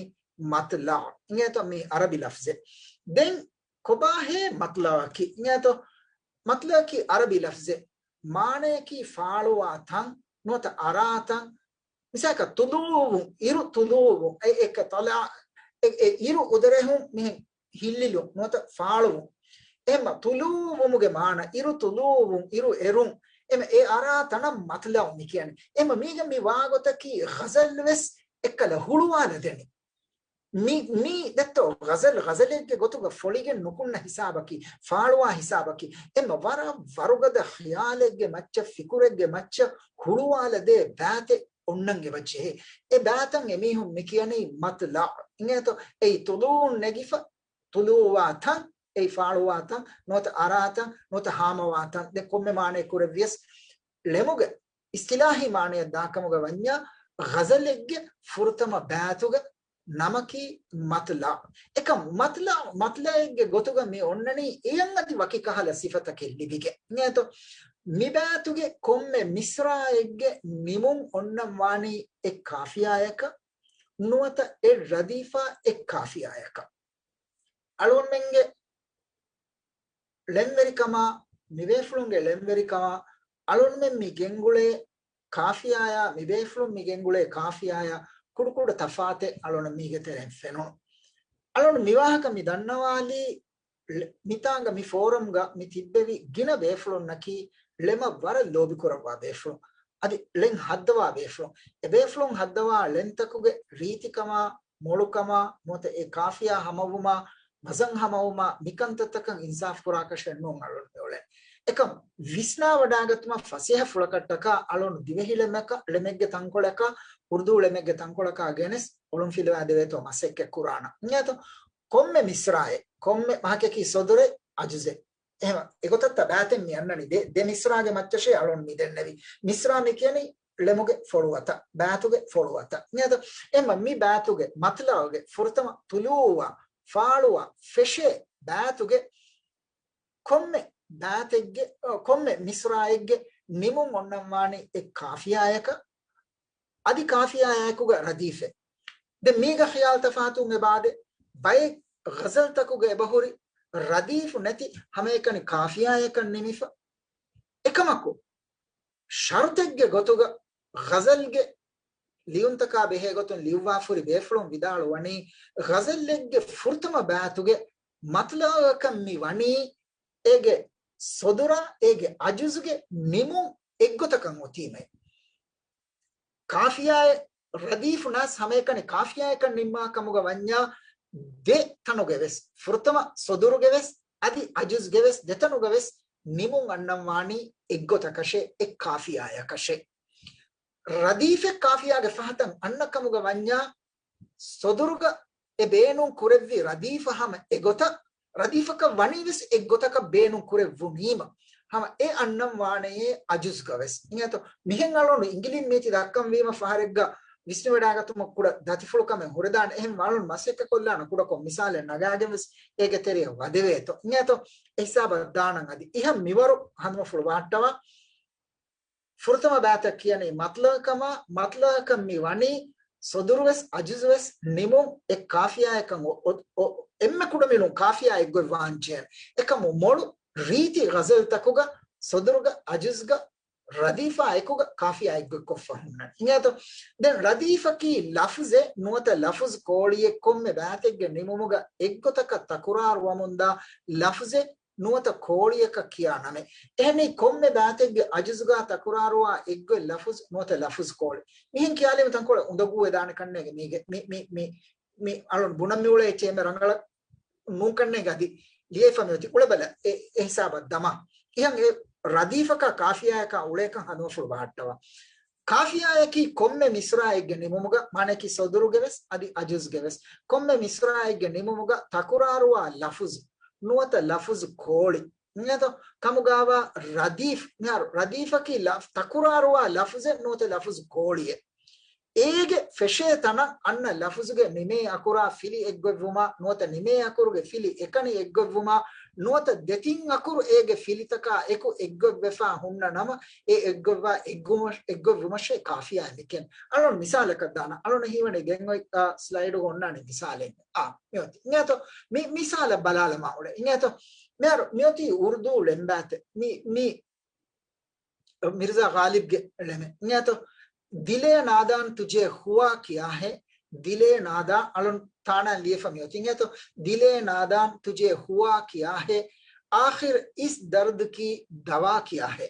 މަތްލަޢު. އިނގޭތޯ މި ޢަރަބި ލަފްޒެއް. ދެން ކޮބާހޭ މަތްލަޢަކީ؟ އިނގޭތޯ މަތްލަޢަކީ ޢަރަބި ލަފްޒެއް. މާނަޔަކީ ފާޅުވާ ތަން ނުވަތަ އަރާ ތަން. މިސާލަކަށް ޠުލޫޢު، އިރު ޠުލޫޢު، އެ، އެ ކަ ތަލަ، އެ، އެ އިރު އުދަރެހުން މިހެން ހިއްލިލުން ނުވަތަ ފާޅުވުން. އެހެންމަ ޠުލޫޢު ވުމުގެ މާނަ، އިރު ޠުލޫޢު ވުން، އިރު އެރުން. އެމަ އެ އަރާ ތަނަށް މަތްލަޢު މި ކިޔަނީ. އެމަ މީގަ މި ވާގޮތަކީ ޣަޒަލް ވެސް އެއްކަލަ ހުޅުވާލަދެނީ. މި، މި ދެއްތޯ ޣަޒަލް، ޣަޒަލެއްގެ ގޮތުގަ ފޮޅިގެން ނުކުންނަ ހިސާބަކީ، ފާޅުވާ ހިސާބަކީ. އެމަ ވަރަށް ވަރުގަދަ ޚިޔާލެއްގެ މައްޗަށް، ފިކުރެއްގެ މައްޗަށް ހުޅުވާލަދޭ ބައިތެއް އޮންނަން އެބަޖެހޭ. އެ ބައިތަން އެމީހުން މި ކިޔަނީ މަތްލަޢު. އިނގޭތޯ އެއީ ޠުލޫޢުން ނެގިފަ، ޠުލޫޢުވާ ތަން، އެއީ ފާޅުވާ ތަން، ނުވަތަ އަރާ ތަން، ނުވަތަ ހާމަވާ ތަން. ދެން ކޮންމެ މާނައެއް ކުރެއްވިޔަސް ޅެމުގެ އިޞްޠިލާޙީ މާނަޔަށް ދާކަމުގަ ވަންޏާ، ޣަޒަލެއްގެ ފުރަތަމަ ބައިތުގެ ނަމަކީ މަތްލަޢު. އެކަމް މަތްލަޢު، މަތްލަޢެއްގެ ގޮތުގަ މި އޮންނަނީ އެޔަށް އަދި ވަކި ކަހަލަ ސިފަތަކެއް ލިބިގެން. އިނގޭތޯ މި ބައިތުގެ ކޮންމެ މިސްރާއެއްގެ ނިމުން އޮންނަން ވާނީ އެއް ޤާފިޔާޔަކަށް ނުވަތަ އެއް ރަދީފާ އެއް ޤާފިޔާޔަކަށް. އަޅުންމެންގެ ޅެންވެރިކަމާ، މިބޭފުޅުންގެ ޅެންވެރިކަމާ، އަޅުންމެން މި ގެންގުޅޭ ޤާފިޔާޔާ، މިބޭފުޅުން މި ގެންގުޅޭ ޤާފިޔާޔާ ކުޑަކުޑަ ތަފާތެއް އަޅުން މީގެ ތެރެއިން ފެނުނު. އަޅުން މި ވާހަކަ މި ދަންނަވާލީ، ޅެ-، މިތާނގަ މި ފޯރަމްގަ މި ތިއްބެވި ގިނަ ބޭފުޅުންނަކީ ޅެމަށް ވަރަށް ލޯބިކުރައްވާ ބޭފުޅުން. އަދި ޅެން ހައްދަވާ ބޭފުޅުން. އެ ބޭފުޅުން ހައްދަވާ ޅެންތަކުގެ ރީތިކަމާ، މޮޅުކަމާ، ނުވަތަ އެ ޤާފިޔާ ހަމަވުމާ، ވަޒަން ހަމަވުމާ، މިކަންތައްތަކަށް އިންސާފު ކުރާކަށެއް ނޫން އަޅުން މިއުޅެނީ. އެކަމް ވިސްނާވަޑާގަތުމަށް ފަސޭހަ ފުޅަކަށްޓަކާ އަޅުން ދިވެހި ޅެމަކަށް، ޅެމެއްގެ ތަންކޮޅަކާ، އުރުދޫ ޅެމެއްގެ ތަންކޮޅަކާ ގެނެސް އޮޅުން ފިލުވާ ދެވޭތޯ މަސައްކަތް ކުރާނަ. އިނގޭތޯ؟ ކޮންމެ މިސްރާއެއް، ކޮންމެ ބަހަކަކީ ސޮދުރެއް، އަޖުޒެއް. އެހެމަ އެގޮތަށްތަ ބާތެއް މި އަންނަނީ؟ ދެ، ދެ މިސްރާގެ މައްޗަށޭ އަޅުން މި ދެންނެވި. މިސްރާ މި ކިޔަނީ ޅެމުގެ ފޮޅުވަތަށް، ބާތުގެ ފޮޅުވަތަށް. އިނގޭތޯ؟ އެހެމަ މި ބާތުގެ މަތްލައުގެ ފުރަތަމަ ތުލޫވާ، ފާޅުވާ، ފެށޭ ބާތުގެ ކޮންމެ ބާތެއްގެ، ކޮންމެ މިސްރާއެއްގެ ނިމުން އޮންނަންވާނީ އެއް ކާފިޔާއަކަށް، އަދި ކާފިޔާއާއެކުގަ ރަދީފެއް. ދެން މީގަ ޚިޔާލު ތަފާތު އެބާދެ، ބައެއް ޣަޒަލްތަކުގަ އެބަހުރި ރަދީފު ނެތި ހަމައެކަނި ކާފިޔާއަކަށް ނިމިފަ. އެކަމަކު، ޝަރުތެއްގެ ގޮތުގަ ޣަޒަލްގެ ލިޔުންތަކާ ބެހޭ ގޮތުން ލިޔުއްވާފަހުރި ބޭފުޅުން ވިދާޅުވަނީ، ޣަޒަލެއްގެ ފުރަތަމަ ބާތުގެ މަތްލައަކަށް މި ވަނީ އޭގެ ސޮދުރާ އޭގެ އަޖުޒުގެ ނިމުން އެއްގޮތަކަށް އޮތީމޭ. ކާފިޔާއެއް ރަދީފު ނާސް ހަމައެކަނި ކާފިޔާއަކަށް ނިންމާ ކަމުގަ ވަންޏާ ދެ ތަނުގެ ވެސް، ފުރަތަމަ ސޮދުރުގެ ވެސް އަދި އަޖުޒްގެ ވެސް ދެ ތަނުގަ ވެސް ނިމުން އަންނަން ވާނީ އެއްގޮތަކަށޭ، އެއް ކާފިޔާއަކަށޭ. ރަދީފެއް ކާފިޔާގެ ފަހަތަށް އަންނަ ކަމުގަ ވަންޏާ ސޮދުރުގަ އެ ބޭނުން ކުރެއްވި ރަދީފަށް ހަމަ އެގޮތަށް، ރަދީފަކަށް ވަނީ ވެސް އެއްގޮތަކަށް ބޭނުން ކުރެއްވުނީމަ، ހަމަ އެ އަންނަން ވާނެޔޭ އަޖުޒްގަ ވެސް. އިނގޭތޯ؟ މިހެން އަޅުން އިނގިލިން މީތި ދައްކަން ވީމަ ފަހަރެއްގަ ވިސްނިވަޑާގަތުމަށް ކުޑަ ދަތިފުޅު ކަމެއް ހުރެދާނެ. އެހެން އަޅުން މަސައްކަތް ކޮށްލާނަ ކުޑަކޮށް މިސާލެއް ނަގާގެން ވެސް އޭގެ ތެރެއަށް ވަދެވޭތޯ. އިނގޭތޯ؟ އެ ހިސާބަށް ދާނަން އަދި. އިހަށް މިވަރު ހަނދުމަފުޅު ބަހައްޓަވާ. ފުރަތަމަ ބާތަށް ކިޔަނީ މަތްލައު ކަމާ، މަތްލައަކަށް މި ވަނީ ސޮދުރުވެސް އަޖުޒުވެސް ނިމުން އެއް ކާފިޔާއަކަށް އޮ-، އޮ-، އޮ-، އެންމެ ކުޑަމިނުން ކާފިޔާ އެއްގޮތް ވާންޖެހޭނެ. އެކަމު މޮޅު ރީތި ޣަޒަލްތަކުގަ ސޮދުރުގަ އަޖުޒްގަ ރަދީފާ އެކުގަ ކާފިޔާ އެއްގޮތްކޮށްފަ ހުންނަނީ. އިނގޭތޯ؟ ދެން ރަދީފަކީ ލަފުޒެއް ނުވަތަ ލަފުޒު ކޯޅިއެއް ކޮންމެ ބާތެއްގެ ނިމުމުގަ އެއްގޮތަކަށް ތަކުރާރުވަމުންދާ ލަފުޒެއް ނުވަތަ ކޯޅިއަކަށް ކިޔާ ނަމެއް. އެހެނީ ކޮންމެ ބާތެއްގެ އަޖުޒުގާ ތަކުރާރުވާ އެއްގޮތް ލަފުޒު ނުވަތަ ލަފުޒު ކޯޅި. މިހެން ކިޔާލީމަ ތަންކޮޅެއް އުނދަގޫވެދާނެ ކަންނޭގެ މީގެ މި، މި، މި، މި އަޅުން ބުނަން މިއުޅޭ އެއްޗެއް އެންމެ ރަނގަޅަށް ނޫން ކަންނޭގެ އަދި ލިޔެފަ މިއޮތީ އުޅެބަލަ އެ، އެ ހިސާބަށް ދަމާ. އިހަން އެ ރަދީފަކާ ކާފިޔާއަކާ އުޅޭކަން ހަނދުމަފުޅު ބަހައްޓަވާ. ކާފިޔާއަކީ ކޮންމެ މިސްރާއެއްގެ ނިމުމުގަ، މާނައަކީ ސޮދުރުގެ ވެސް އަދި އަޖުޒްގެ ވެސް، ކޮންމެ މިސްރާއެއްގެ ނިމުމުގަ ތަކުރާރުވާ ލަފުޒު ނުވަތަ ލަފުޒު ކޯޅި. އިނގޭތޯ؟ ކަމުގާވާ ރަދީފް، މިހާރު ރަދީފަކީ ލަފް-، ތަކުރާރުވާ ލަފުޒެއް ނުވަތަ ލަފުޒު ކޯޅިއެއް. އޭގެ ފެށޭ ތަނަށް އަންނަ ލަފުޒުގެ ނިމޭ އަކުރާ ފިލި އެއްގޮތްވުމާ، ނުވަތަ ނިމޭ އަކުރުގެ ފިލި އެކަނި އެއްގޮތްވުމާ، ނުވަތަ ދެތިން އަކުރު އޭގެ ފިލިތަކާ އެކު އެއްގޮތްވެފާ ހުންނަ ނަމަ، އެ އެއްގޮތްވާ އެއްގޮތްވުމަށް، އެއްގޮތްވުމަށޭ ކާފިޔާ މިކިޔަން. އަޅުން މިސާލަކަށް ދާނަ، އަޅުން ހީވަނީ ގެންގޮތް، އާ، ސްލައިޑުގަ އޮންނާނީ މިސާލެއް. އާ، މިއޮތީ. އިނގޭތޯ؟ މި މިސާލަށް ބަލާލަމާ އުޅޭ. އިނގޭތޯ؟ މިހާރު މިއޮތީ އުރުދޫ ޅެންބާތެއް. މި، މި މިރްޒާ ޣާލިބްގެ ޅެމެއް. އިނގޭތޯ؟ ދިލޭ ނާދާން ތުޖޭ ހުވާ ކިޔާހޭ، ދިލޭ ނާދާ އަޅުން ތާނާ ލިޔެފަ މިއޮތީ. އިނގޭތޯ؟ ދިލޭ ނާދާން ތުޖޭ ހުވާ ކިޔާހޭ، އާޚިރް އިސް ދަރްދް ކީ ދަވާ ކިޔާހޭ.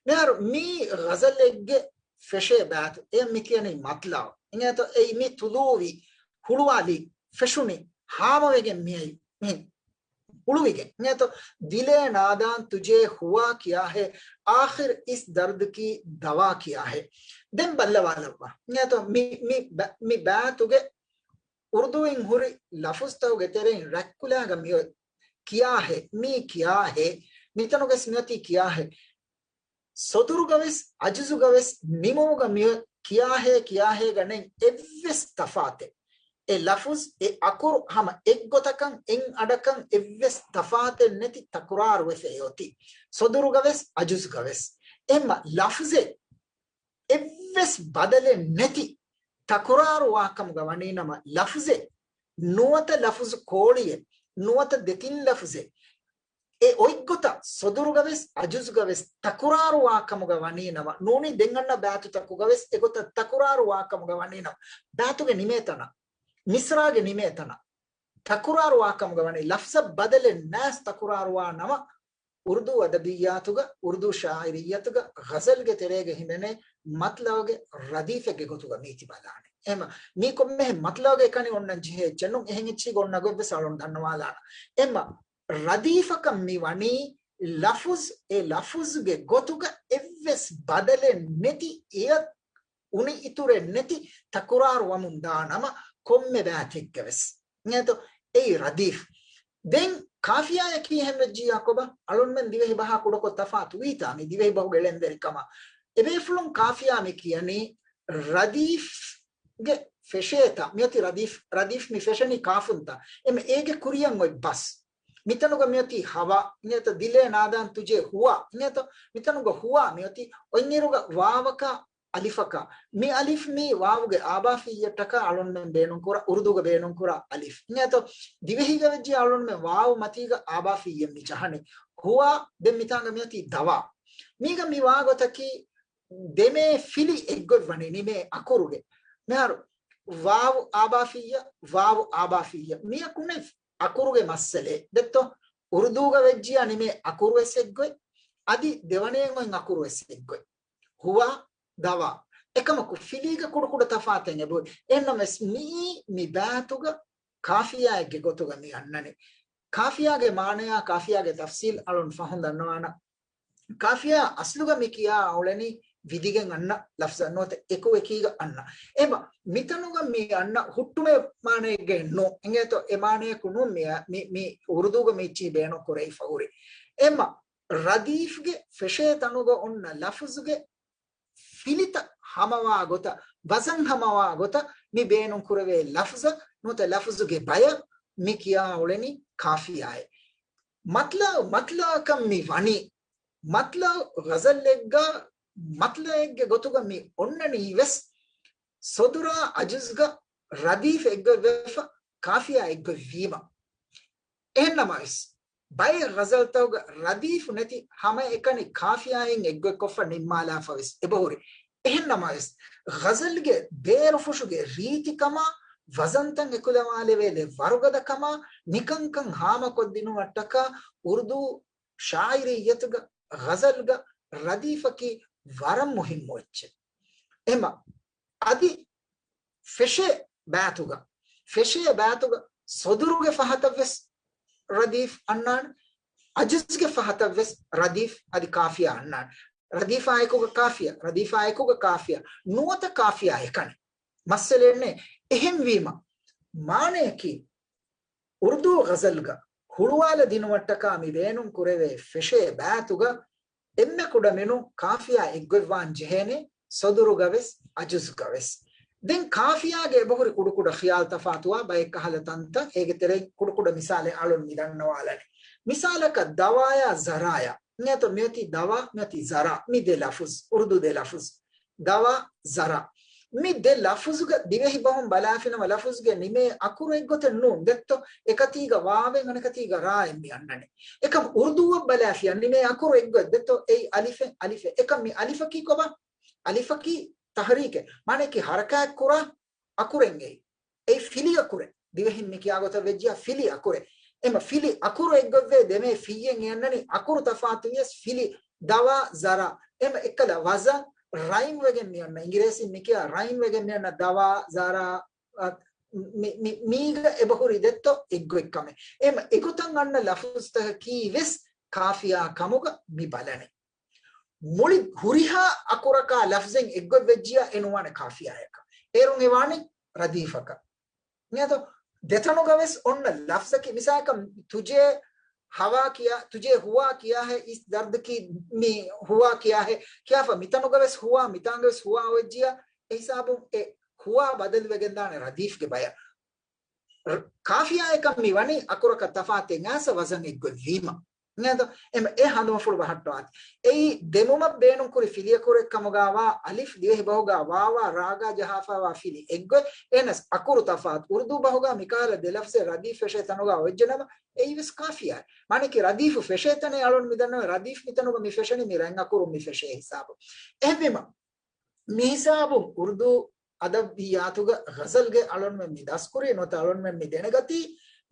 މިހާރު މީ ޣަޒަލެއްގެ ފެށޭ ބާތު. އެ މި ކިޔަނީ މަތްލައު. އިނގޭތޯ؟ އެއީ މި ތުލޫވި، ހުޅުވާލި، ފެށުނި، ހާމަވެގެން މިއައީ. މިހެން ހުޅުވިގެން. އިނގޭތޯ؟ ދިލޭ ނާދާން ތުޖޭ ހުވާ ކިޔާހޭ، އާޚިރް އިސް ދަރްދް ކީ ދަވާ ކިޔާހޭ. ދެން ބައްލަވާލައްވާ. އިނގޭތޯ؟ މި، މި ބަ-، މި ބާތުގެ އުރުދޫއިން ހުރި ލަފުޒްތަކުގެ ތެރެއިން ރަތްކުލާގަ މިއޮތް ކިޔާހޭ، މީ ކިޔާހޭ، މިތަނުގަސް މިއޮތީ ކިޔާހޭ. ސޮދުރުގަވެސް އަޖުޒުގަވެސް ނިމުމުގަ މިއޮތް ކިޔާހޭ ކިޔާހޭގަ ނެތް އެއްވެސް ތަފާތެއް. އެ ލަފުޒް، އެ އަކުރު ހަމަ އެއްގޮތަކަށް އެއް އަޑަކަށް އެއްވެސް ތަފާތެއް ނެތި ތަކުރާރުވެފަ އޮތީ. ސޮދުރުގަވެސް އަޖުޒުގަވެސް. އެހެންމަ ލަފުޒެއް އެއްވެސް ބަދަލެއް ނެތި ތަކުރާރުވާކަމުގަ ވަނީނަމަ ލަފުޒެއް ނުވަތަ ލަފުޒު ކޯޅިއެއް ނުވަތަ ދެތިން ލަފުޒެއް އެ އޮތްގޮތަށް ސޮދުރުގަވެސް އަޖުޒުގަވެސް ތަކުރާރުވާކަމުގަ ވަނީނަމަ، ނޫނީ ދެން އަންނަ ބާތުތަކުގަވެސް އެގޮތަށް ތަކުރާރުވާކަމުގަ ވަނީނަމަ، ބާތުގެ ނިމޭތަނަށް، މިސްރާގެ ނިމޭތަނަށް، ތަކުރާރުވާކަމުގަ ވަނީ ލަފްޒަށް ބަދަލެއް ނާސް ތަކުރާރުވާ ނަމަ، އުރުދޫ އަދަބިއްޔާތުގަ، އުރުދޫ ޝާއިރިއްޔަތުގަ، ޣަޒަލްގެ ތެރޭގަ ހިމެނޭ މަތްލައުގެ ރަދީފެއްގެ ގޮތުގަ މީތި ބަލާނެ. އެހެމަ، މީ ކޮންމެހެން މަތްލައުގެ އެކަނި އޮންނަން ޖެހޭ އެއްޗެއް ނޫން، އެހެން އެއްޗީގަ އޮންނަ ގޮތްވެސް އަޅުން ދަންނަވާލާނަ. އެހެމަ، ރަދީފަކަށް މި ވަނީ ލަފުޒް، އެ ލަފުޒުގެ ގޮތުގަ އެއްވެސް ބަދަލެއް ނެތި، އެއަށް އުނި އިތުރެއް ނެތި، ތަކުރާރު ވަމުން ދާ ނަމަ ކޮންމެ ބައިތެއްގަވެސް. އިނގޭތޯ؟ އެއީ ރަދީފް. ދެން ކާފިޔާޔަކީ އެހެން ވެއްޖިއްޔާ ކޮބާ؟ އަޅުންމެން ދިވެހި ބަހާ ކުޑަކޮށް ތަފާތު ވީތާ މި ދިވެހި ބަހުގެ ޅެންވެރިކަމާ؟ އެބޭފުޅުން ކާފިޔާ މި ކިޔަނީ ރަދީފްގެ ފެށޭތާ. މިއޮތީ ރަދީފް، ރަދީފް މި ފެށެނީ ކާފުންތާ. އެމަ އޭގެ ކުރިޔަށް އޮތް ބަސް. މިތަނުގަ މިއޮތީ ހަވާ، އިނގޭތޯ؟ ދިލޭ ނާދާން ތުޖޭ ހުވާ، އިނގޭތޯ؟ މިތަނުގަ ހުވާ މިއޮތީ އޮތްއިރުގަ ވާވަކާ އަލިފަކާ. މި އަލިފް މީ ވާވުގެ އާބާފިއްޔަށްޓަކާ އަޅުންމެން ބޭނުންކުރާ، އުރުދޫގަ ބޭނުންކުރާ އަލިފް. އިނގޭތޯ؟ ދިވެހިގަ ވެއްޖިއްޔާ އަޅުންމެން ވާވު މަތީގަ އާބާފިއްޔެއް މި ޖަހަނީ. ހުވާ. ދެން މިތާނގަ މިއޮތީ ދަވާ. މީގަ މި ވާގޮތަކީ ދެމޭ ފިލި އެއްގޮތް ވަނީ ނިމޭ އަކުރުގެ. މިހާރު ވާވު އާބާފިއްޔަ، ވާވު އާބާފިއްޔަ. މިޔަކު ނެތް އަކުރުގެ މައްސަލައެއް. ދެއްތޯ؟ އުރުދޫގަ ވެއްޖިއްޔާ ނިމޭ އަކުރުވެސް އެއްގޮތް. އަދި ދެވަނައިން އޮތް އަކުރުވެސް އެއްގޮތް. ހުވާ، ދަވާ. އެކަމަކު ފިލީގަ ކުޑަކުޑަ ތަފާތެއް އެބަހުރި. އެހެންނަމަވެސް މިއީ މި ބައިތުގަ ކާފިޔާއެއްގެ ގޮތުގަ މި އަންނަނީ. ކާފިޔާގެ މާނަޔާ، ކާފިޔާގެ ތަފްސީލް އަޅުން ފަހުން ދަންނަވާނަން. ކާފިޔާ އަސްލުގަ މި ކިޔާ އުޅެނީ ވިދިގެން އަންނަ ލަފްޒަށް ނުވަތަ އެކުއެކީގަ އަންނަ. އެމަ މިތަނުގަ މި އަންނަ ހުއްޓުމެ މާނައެއްގައެއް ނޫން. އިނގޭތޯ؟ އެ މާނަޔަކު ނޫން މި، މި، މި އުރުދޫގަ މިއެއްޗިހި ބޭނުން ކުރެވިފަ ހުރި. އެމަ ރަދީފްގެ ފެށޭ ތަނުގަ އޮންނަ ލަފުޒުގެ ފިލިތައް ހަމަވާ ގޮތަށް، ވަޒަން ހަމަވާ ގޮތަށް މި ބޭނުން ކުރެވޭ ލަފްޒަށް ނުވަތަ ލަފްޒުގެ ބަޔަށް މި ކިޔާ އުޅެނީ ކާފިޔާއޭ. މަތްލަ، މަތްލައަކަށް މި ވަނީ، މަތްލަ ޣަޒަލެއްގަ، މަތްލައެއްގެ ގޮތުގަ މި އޮންނަނީ ވެސް، ސޮދުރާ އަޖުޒްގަ ރަދީފް އެއްގޮތްވެފަ، ކާފިޔާ އެއްގޮތް ވީމަ. އެހެންނަމަވެސް، ބައެއް ޣަޒަލްތަކުގަ ރަދީފު ނެތި ހަމައެކަނި ކާފިޔާއިން އެއްގޮތްކޮށްފަ ނިންމާލާފަވެސް އެބަހުރި. އެހެންނަމަވެސް، ޣަޒަލްގެ ބޭރުފުށުގެ ރީތިކަމާ، ވަޒަންތައް އެކުލަވާލެވޭލެއް ވަރުގަދަކަމާ، މިކަންކަން ހާމަކޮށްދިނުމަށްޓަކާ، އުރުދޫ ޝާއިރިއްޔަތުގަ ޣަޒަލްގަ ރަދީފަކީ ވަރަށް މުހިއްމު އެއްޗެއް. އެމަ އަދި ފެށޭ ބައިތުގަ، ފެށޭ ބައިތުގަ ސޮދުރުގެ ފަހަތަށްވެސް ރަދީފް އަންނާނެ، އަޖުޒްގެ ފަހަތަށްވެސް ރަދީފް އަދި ކާފިޔާ އަންނާނެ. ރަދީފާއެކުގަ ކާފިޔާ، ރަދީފާއެކުގަ ކާފިޔާ، ނުވަތަ ކާފިޔާ އެކަނި. މައްސަލައެއް ނެތް. އެހެންވީމަ، މާނަޔަކީ، އުރުދޫ ޣަޒަލްގަ ހުޅުވާލަދިނުމަށްޓަކާ މި ބޭނުން ކުރެވޭ ފެށޭ ބައިތުގަ އެންމެ ކުޑަމިނުން ކާފިޔާ އެއްގޮތްވާން ޖެހޭނެ، ސޮދުރުގަވެސް އަޖުޒްގަވެސް. ދެން ކާފިޔާގެ އެބަހުރި ކުޑަކުޑަ ޚިޔާލް ތަފާތުވާ ބައެއް ކަހަލަ ތަންތަން، އޭގެ ތެރެއިން ކުޑަކުޑަ މިސާލެއް އަޅުން މިދަންނަވާލަނީ. މިސާލަކަށް ދަވާޔާ ޒަރާޔާ. އިނގޭތޯ؟ މިއޮތީ ދަވާ، މިއޮތީ ޒަރާ. މި ދެ ލަފުޒް، އުރުދޫ ދެ ލަފުޒް. ދަވާ، ޒަރާ. މި ދެ ލަފުޒުގަ ދިވެހި ބަހުން ބަލާފިނަމަ ލަފުޒުގެ ނިމޭ އަކުރު އެއްގޮތެއް ނޫން. ދެއްތޯ؟ އެކަތީގަ ވާވެއް އަނެކަތީގަ ރާއެއް މި އަންނަނީ. އެކަމް އުރުދޫއަށް ބަލާފިޔަ ނިމޭ އަކުރު އެއްގޮތް. ދެއްތޯ؟ އެއީ އަލިފެއް، އަލިފެއް. އެކަމް މި އަލިފަކީ ކޮބާ؟ އަލިފަކީ ތަހްރީކެއް. މާނައަކީ ހަރަކާތް ކުރާ އަކުރެއް އެއީ. އެއީ ފިލި އަކުރެއް. ދިވެހިން މި ކިޔާ ގޮތަށް ވެއްޖިޔާ ފިލި އަކުރެއް. އެމަ ފިލި އަކުރު އެއްގޮތްވޭ ދެމޭ ފިއްޔެއް އެ އަންނަނީ އަކުރު ތަފާތުވިޔަސް ފިލި ދަވާ ޒަރާ. އެމަ އެއްކަލަ ވަޒަން ރައިމް ވެގެން މި އަންނަ. އިނގިރޭސިން މި ކިޔާ ރައިމް ވެގެން މި އަންނަ ދަވާ ޒަރާ. މި، މި، މީގަ އެބަހުރި ދެއްތޯ އެއްގޮތްކަމެއް. އެމަ އެގޮތަށް އަންނަ ލަފުޒުތަކަކީ ވެސް ކާފިޔާ ކަމުގަ މި ބަލަނީ. މުޅި ހުރިހާ އަކުރަކާ ލަފްޒެއް އެއްގޮތް ވެއްޖިޔާ އެ ނުވާނެ ކާފިޔާއަކަށް. އޭރުން އެ ވާނީ ރަދީފަކަށް. ނިޔަތު ދެތަނުގަ ވެސް އޮންނަ ލަފްޒަކީ، މިސާލަކަށް ތުޖޭ ހަވާ ކިޔާ، ތުޖޭ ހުވާ ކިޔާހޭ އިސް ދަރްދަކީ މި ހުވާ ކިޔާހޭ ކިޔާފަ، މިތަނުގަ ވެސް ހުވާ، މިތާނގަ ވެސް ހުވާ އޮވެއްޖިޔާ، އެ ހިސާބުން އެ ހުވާ ބަދަލުވެގެންދާނެ ރަދީފްގެ ބަޔަށް. ރ-، ކާފިޔާއަކަށް މި ވަނީ އަކުރަކަށް ތަފާތެއް އައިސް ވަޒަން އެއްގޮތް ވީމަ. ނޭދޯ؟ އެމަ-، އެ ހަނދުމަފުޅު ބަހައްޓާތި. އެއީ ދެމުމަށް ބޭނުންކުރި ފިލިއަކުރެއް ކަމުގާވާ އަލިފް ދިވެހި ބަހުގާ ވާވާ ރާގާ ޖަހާފައިވާ ފިލި އެއްގޮތް، އެނަސް އަކުރު ތަފާތު. އުރުދޫ ބަހުގާ މިކަހަލަ ދެ ލަފްޒެއް ރަދީފް ފެށޭ ތަނުގާ އޮތްޖެނަމަ، އެއީވެސް ކާފިޔާ. މާނައަކީ ރަދީފު ފެށޭ ތަނެއް އަޅުން މިދަންނަވަ، ރަދީފް މިތަނުގަ މި ފެށެނީ މި ރަތް އަކުރުން މި ފެށޭ ހިސާބު. އެހެންވީމަ، މިހިސާބުން އުރުދޫ އަދަބިއްޔާތުގަ ޣަޒަލްގެ އަޅުންމެން މި ދަސްކުރީ ނުވަތަ އަޅުންމެން މި ދެނެގަތީ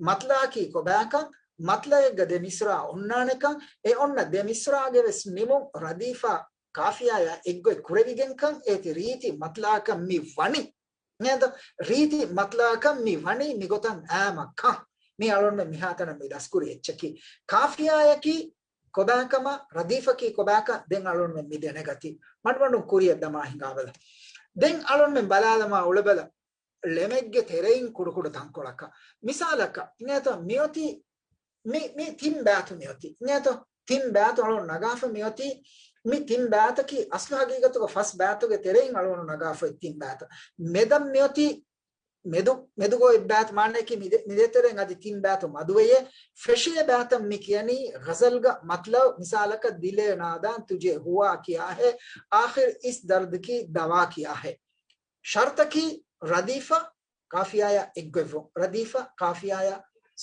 މަތްލައަކީ ކޮބާކަން، މަތްލައެއްގަ ދެ މިސްރާ އޮންނާނެކަން، އެ އޮންނަ ދެ މިސްރާގެ ވެސް ނިމުން ރަދީފާ ކާފިޔާޔާ އެއްގޮތް ކުރެވިގެންކަން، އޭތި ރީތި މަތްލައަކަށް މި ވަނީ. ނޭދޯ؟ ރީތި މަތްލައަކަށް މި ވަނީ މިގޮތަށް އާމަކަން. މި އަޅުންމެން މިހާތަނަށް މި ދަސްކުރި އެއްޗަކީ ކާފިޔާޔަކީ ކޮބާކަމާ، ރަދީފަކީ ކޮބާކަން ދެން އަޅުންމެން މި ދެނެގަތީ. މަޑުމަޑުން ކުރިއަށް ދަމާ ހިނގާބަލަ. ދެން އަޅުންމެން ބަލާލަމާ އުޅެބަލަ. ޅެމެއްގެ ތެރެއިން ކުޑަކުޑަ ތަންކޮޅަކަށް. މިސާލަކަށް، އިނގޭތޯ މިއޮތީ މި، މި ތިން ބާތު މިއޮތީ. އިނގޭތޯ ތިން ބާތު އަޅުން ނަގާފަ މިއޮތީ. މި ތިން ބާތަކީ އަސްލު ހަގީގަތުގަ ފަސް ބާތުގެ ތެރެއިން އަޅުން ނަގާފަ ތިން ބާތަށް. މެދަށް މިއޮތީ މެދު، މެދުގަ އެއްބާތު މާނަޔަކީ މި ދެ، މި ދޭތެރެއިން އަދި ތިން ބާތު މަދުވެޔޭ. ފެށޭ ބާތަށް މި ކިޔަނީ ޣަޒަލްގަ މަތްލަބު މިސާލަކަށް ދިލޭ ނާދާން ތުޖޭ ހުވާ ކިޔާހޭ، އާޚިރު އިސް ދަރްދަކީ ދަވާ ކިޔާހޭ. ޝަރުތަކީ ރަދީފަ ޤާފިޔާޔާ އެއްގޮތްވުން. ރަދީފަ ޤާފިޔާޔާ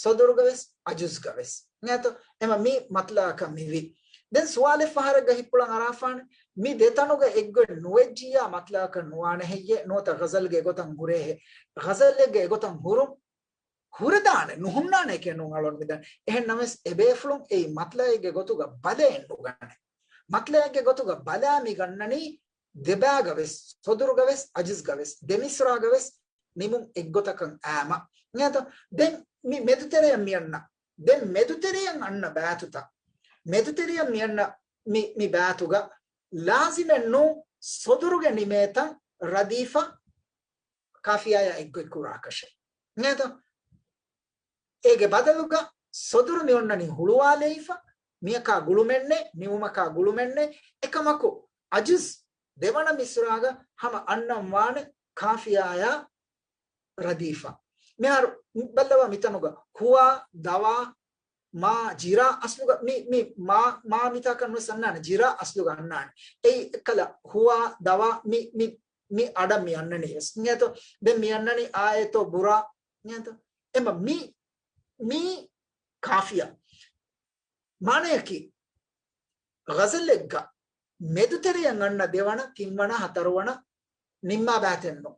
ޞަދުރުގަވެސް އަޖުޒްގަވެސް. އިނގޭތޯ؟ އެމަ މި މަތްލައަކަށް މިވީ. ދެން ސުވާލެއް ފަހަރެއްގަ ހިތްޕުޅަށް އަރާފާނެ. މި ދެތަނުގަ އެއްގޮތް ނުވެއްޖިއްޔާ މަތްލައަކަށް ނުވާނެ ހެއްޔޭ؟ ނުވަތަ ޣަޒަލްގެ އެގޮތަށް ހުރޭހޭ؟ ޣަޒަލެއްގެ އެގޮތަށް ހުރުން ހުރެދާނެ، ނުހުންނާނެ ކޭ ނޫން އަޅުން މިދަން. އެހެން ނަމަވެސް އެބޭފުޅުން އެއީ މަތްލައެއްގެ ގޮތުގަ ބަލައެއް ނުގަނެ. މަތްލައެއްގެ ގޮތުގަ ބަލާ މި ގަންނަނީ ދެބާގަވެސް، ސޮދުރުގަވެސް، އަޖުޒްގަވެސް، ދެމިސްރާގަވެސް ނިމުން އެއްގޮތަކަށް އާމަ. އިނގޭތޯ؟ ދެން މި މެދުތެރެއަށް މިއަންނަ. ދެން މެދުތެރެއަށް އަންނަ ބާތުތައް. މެދުތެރެއަށް މިއަންނަ މި، މި ބާތުގަ ލާޒިމެއް ނޫން ސޮދުރުގެ ނިމޭތަން ރަދީފަ ޤާފިޔާޔާ އެއްގޮތް ކުރާކަށެއް. އިނގޭތޯ؟ އޭގެ ބަދަލުގަ ސޮދުރު މި އޮންނަނީ ހުޅުވާލައިފަ، މިއަކާ ގުޅުމެއްނެއް، ނިމުމަކާ ގުޅުމެއްނެއް. އެކަމަކު، އަޖުޒް ދެވަނަ މިސްރާގަ ހަމަ އަންނަން ވާނެ ޤާފިޔާޔާ ރަދީފަ. މިހާރު ބައްލަވާ މިތަނުގަ ހުވާ، ދަވާ، މާ، ޖިރާ އަސްލުގަ މި، މި މާ، މާ މިތާކަށް ނުވެސް އަންނާނެ، ޖިރާ އަސްލުގަ އަންނާނެ. އެއީ އެއްކަލަ ހުވާ، ދަވާ، މި، މި، މި އަޑަށް މި އަންނަނީ ވެސް. އިނގޭތޯ؟ ދެން މި އަންނަނީ އާއޭތޯ ބުރާ. އިނގޭތޯ؟ އެމަ މި، މީ ޤާފިޔާ. މާނަޔަކީ، ޣަޒަލެއްގަ މެދުތެރެއަށް އަންނަ ދެވަނަ، ތިންވަނަ، ހަތަރުވަނަ ނިންމާ ބާތެއްނު.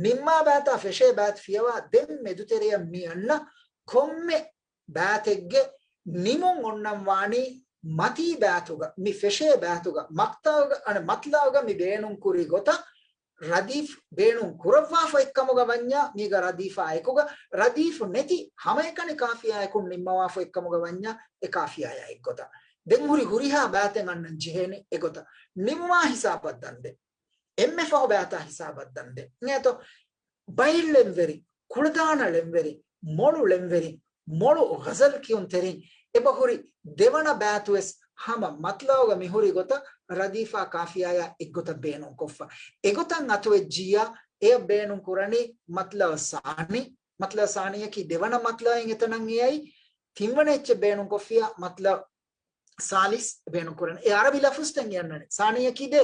ނިންމާ ބާތާ ފެށޭ ބާތު ފިޔަވާ ދެން މެދުތެރެއަށް މި އަންނަ ކޮންމެ ބާތެއްގެ ނިމުން އޮންނަން ވާނީ މަތީ ބާތުގަ، މި ފެށޭ ބާތުގަ، މަޤްތަޢުގަ، އަނެއް މަތްލަޢުގަ މި ބޭނުން ކުރި ގޮތަށް ރަދީފް ބޭނުން ކުރައްވާފަ އެއްކަމުގަ ވަންޏާ، މީގަ ރަދީފާ އެކުގަ، ރަދީފް ނެތި ހަމައެކަނި ޤާފިޔާއެކުން ނިންމަވާފަ އެއްކަމުގަ ވަންޏާ، އެ ޤާފިޔާޔާ އެއްގޮތަށް. ދެން ހުރި ހުރިހާ ބާތެއް އަންނަން ޖެހޭނެ އެގޮތަށް. ނިމުމާ ހިސާބަށް ދަންދެ. އެންމެ ފަހު ބާތާ ހިސާބަށް ދަންދެ. އިނގޭތޯ؟ ބައެއް ޅެންވެރި، ކުޅަދާނަ ޅެންވެރި، މޮޅު ޅެންވެރި، މޮޅު ޣަޒަލް ކިޔުންތެރިން އެބަހުރި ދެވަނަ ބާތުވެސް ހަމަ މަތްލަޢުގަ މިހުރި ގޮތަށް ރަދީފާ ޤާފިޔާޔާ އެއްގޮތަށް ބޭނުންކޮށްފަ. އެގޮތަށް އަތުވެއްޖިއްޔާ އެޔަށް ބޭނުން ކުރަނީ މަތްލަޢު ސާނީ. މަތްލަޢު ސާނީއަކީ ދެވަނަ މަތްލަޢެއް އެތަނަށް އެއައީ. ތިންވަނަ އެއްޗެއް ބޭނުންކޮށްފިޔާ މަތްލަޢު ސާލިސް ބޭނުން ކުރަނީ. އެ ޢަރަބި ލަފުޒުތައް އަންނަނީ. ސާނީއަކީ ދެ،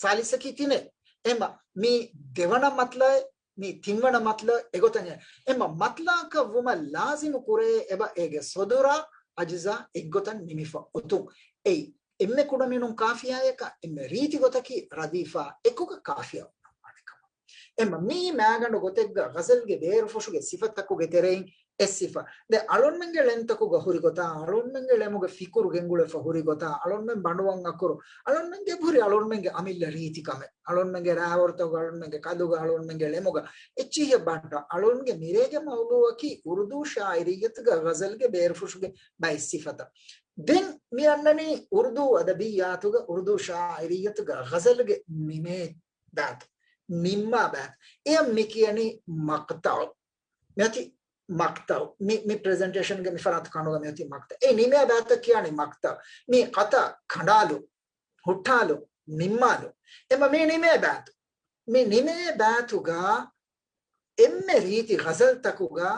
ސާލިސަކީ ތިނެއް. އެމަ މި ދެވަނަ މަތްލަޢެއް، މި ތިންވަނަ މަތްލަޢު އެގޮތަށް އެ. އެމަ މަތްލަޢަކަށް ވުމަށް ލާޒިމު ކުރޭ އެބަ އޭގެ ސޮދުރާ އަޖުޒާ އެއްގޮތަށް ނިމިފަ އޮތުން. އެއީ އެންމެ ކުޑަމިނުން ޤާފިޔާޔަކަށް އެންމެ ރީތި ގޮތަކީ ރަދީފާ އެކުގަ ޤާފިޔާ އޮންނަންވާނެ ކަމަށް. އެމަ މީ މާގަނޑު ގޮތެއްގަ ޣަޒަލްގެ ބޭރުފުށުގެ ސިފަތަކުގެ ތެރެއިން އެއް ސިފަ. ދެ އަޅުންމެންގެ ޅެންތަކުގަ ހުރި ގޮތާ، އަޅުންމެންގެ ޅެމުގެ ފިކުރު ގެންގުޅެފަ ހުރި ގޮތާ، އަޅުންމެން ބަނޑުވަން އަކުރު، އަޅުންމެންގެ ހުރި އަޅުންމެންގެ އަމިއްލަ ރީތިކަމެއް، އަޅުންމެންގެ ރާވަރުތަކުގަ، އަޅުންމެންގެ ކަލުގަ، އަޅުންމެންގެ ޅެމުގަ އެއްޗިހިއެއް ބަނޑަށް އަޅުންގެ މިރޭގެ މައުޟޫޢަކީ އުރުދޫ ޝާޢިރިއްޔަތުގަ ޣަޒަލްގެ ބޭރުފުށުގެ ބައެއް ސިފަތައް. ދެން މި އަންނަނީ އުރުދޫ އަދަބިއްޔާތުގަ، އުރުދޫ ޝާޢިރިއްޔަތުގަ ޣަޒަލްގެ ނިމޭ ބާތު، ނިންމާ ބާތު. އެޔަށް މި ކިޔަނީ މަޤްތަޢު. މިއޮތީ މަޤްތަޢު. މި، މި ޕްރެޒެންޓޭޝަންގެ މި ފަރާތު ކަނޑުގަ މިއޮތީ މަޤްތަޢު. އެ ނިމޭ ބާތަށް ކިޔާނީ މަޤްތަޢު. މި ޤަޠަޢު ކަނޑާލު، ހުއްޓާލު، ނިންމާލު. އެމަ މި ނިމޭ ބާތު. މި ނިމޭ ބާތުގަ އެންމެ ރީތި ޣަޒަލްތަކުގަ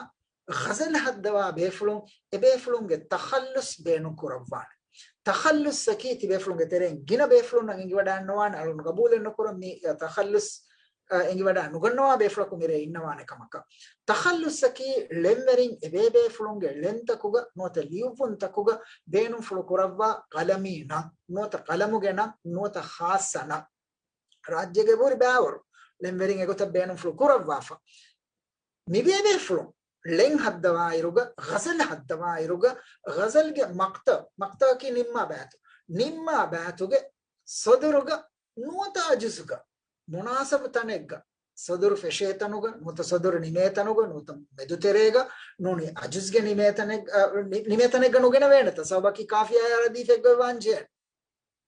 ޣަޒަލް ހައްދަވާ ބޭފުޅުން އެބޭފުޅުންގެ ތަޚައްލުޞް ބޭނުން ކުރައްވާނެ. ތަޚައްލުޞްއަކީ ތިބޭފުޅުންގެ ތެރެއިން ގިނަ ބޭފުޅުންނަށް އެނގިވަޑައެއްނުވާނެ، އަޅުން ގަބޫލެއްނުކުރަން މި ތަޚައްލުޞް، އަ، އެނގިވަޑައެއް ނުގަންނަވާ ބޭފުޅަކު މިރޭ އިންނަވާނެ ކަމަކަށް. ތަޚައްލުޞްއަކީ ޅެންވެރިން އެބޭބޭފުޅުންގެ ޅެންތަކުގަ ނުވަތަ ލިޔުއްވުންތަކުގަ ބޭނުންފުޅު ކުރައްވާ ޤަލަމީ ނަން، ނުވަތަ ޤަލަމުގެ ނަން، ނުވަތަ ޚާއްޞަ ނަން. ރާއްޖޭގެ ހުރި ބައިވަރު ޅެންވެރިން އެގޮތަށް ބޭނުންފުޅު ކުރައްވާފަ. މިބޭބޭފުޅުން ޅެން ހައްދަވާއިރުގަ، ޣަޒަލް ހައްދަވާއިރުގަ، ޣަޒަލްގެ މަޤްތަޢު، މަޤްތަޢުއަކީ ނިންމާ ބާތު، ނިންމާ ބާތުގެ ސޮދުރުގަ ނުވަތަ އަޖުޒުގަ މުނާސަބު ތަނެއްގަ ޞަދުރު ފެށޭތަނުގަ، ނުވަތަ ޞަދުރު ނިމޭތަނުގަ، ނުވަތަ މެދުތެރޭގަ، ނޫނީ އަޖުޒްގެ ނިމޭތަނެއް-، އަ، ނި-، ނިމޭތަނެއްގަ ނުގެނެވޭނެތަ؟ ސަބަބަކީ ކާފިޔާއާ ރަދީފެއްގޮތް ވާންޖެހޭ.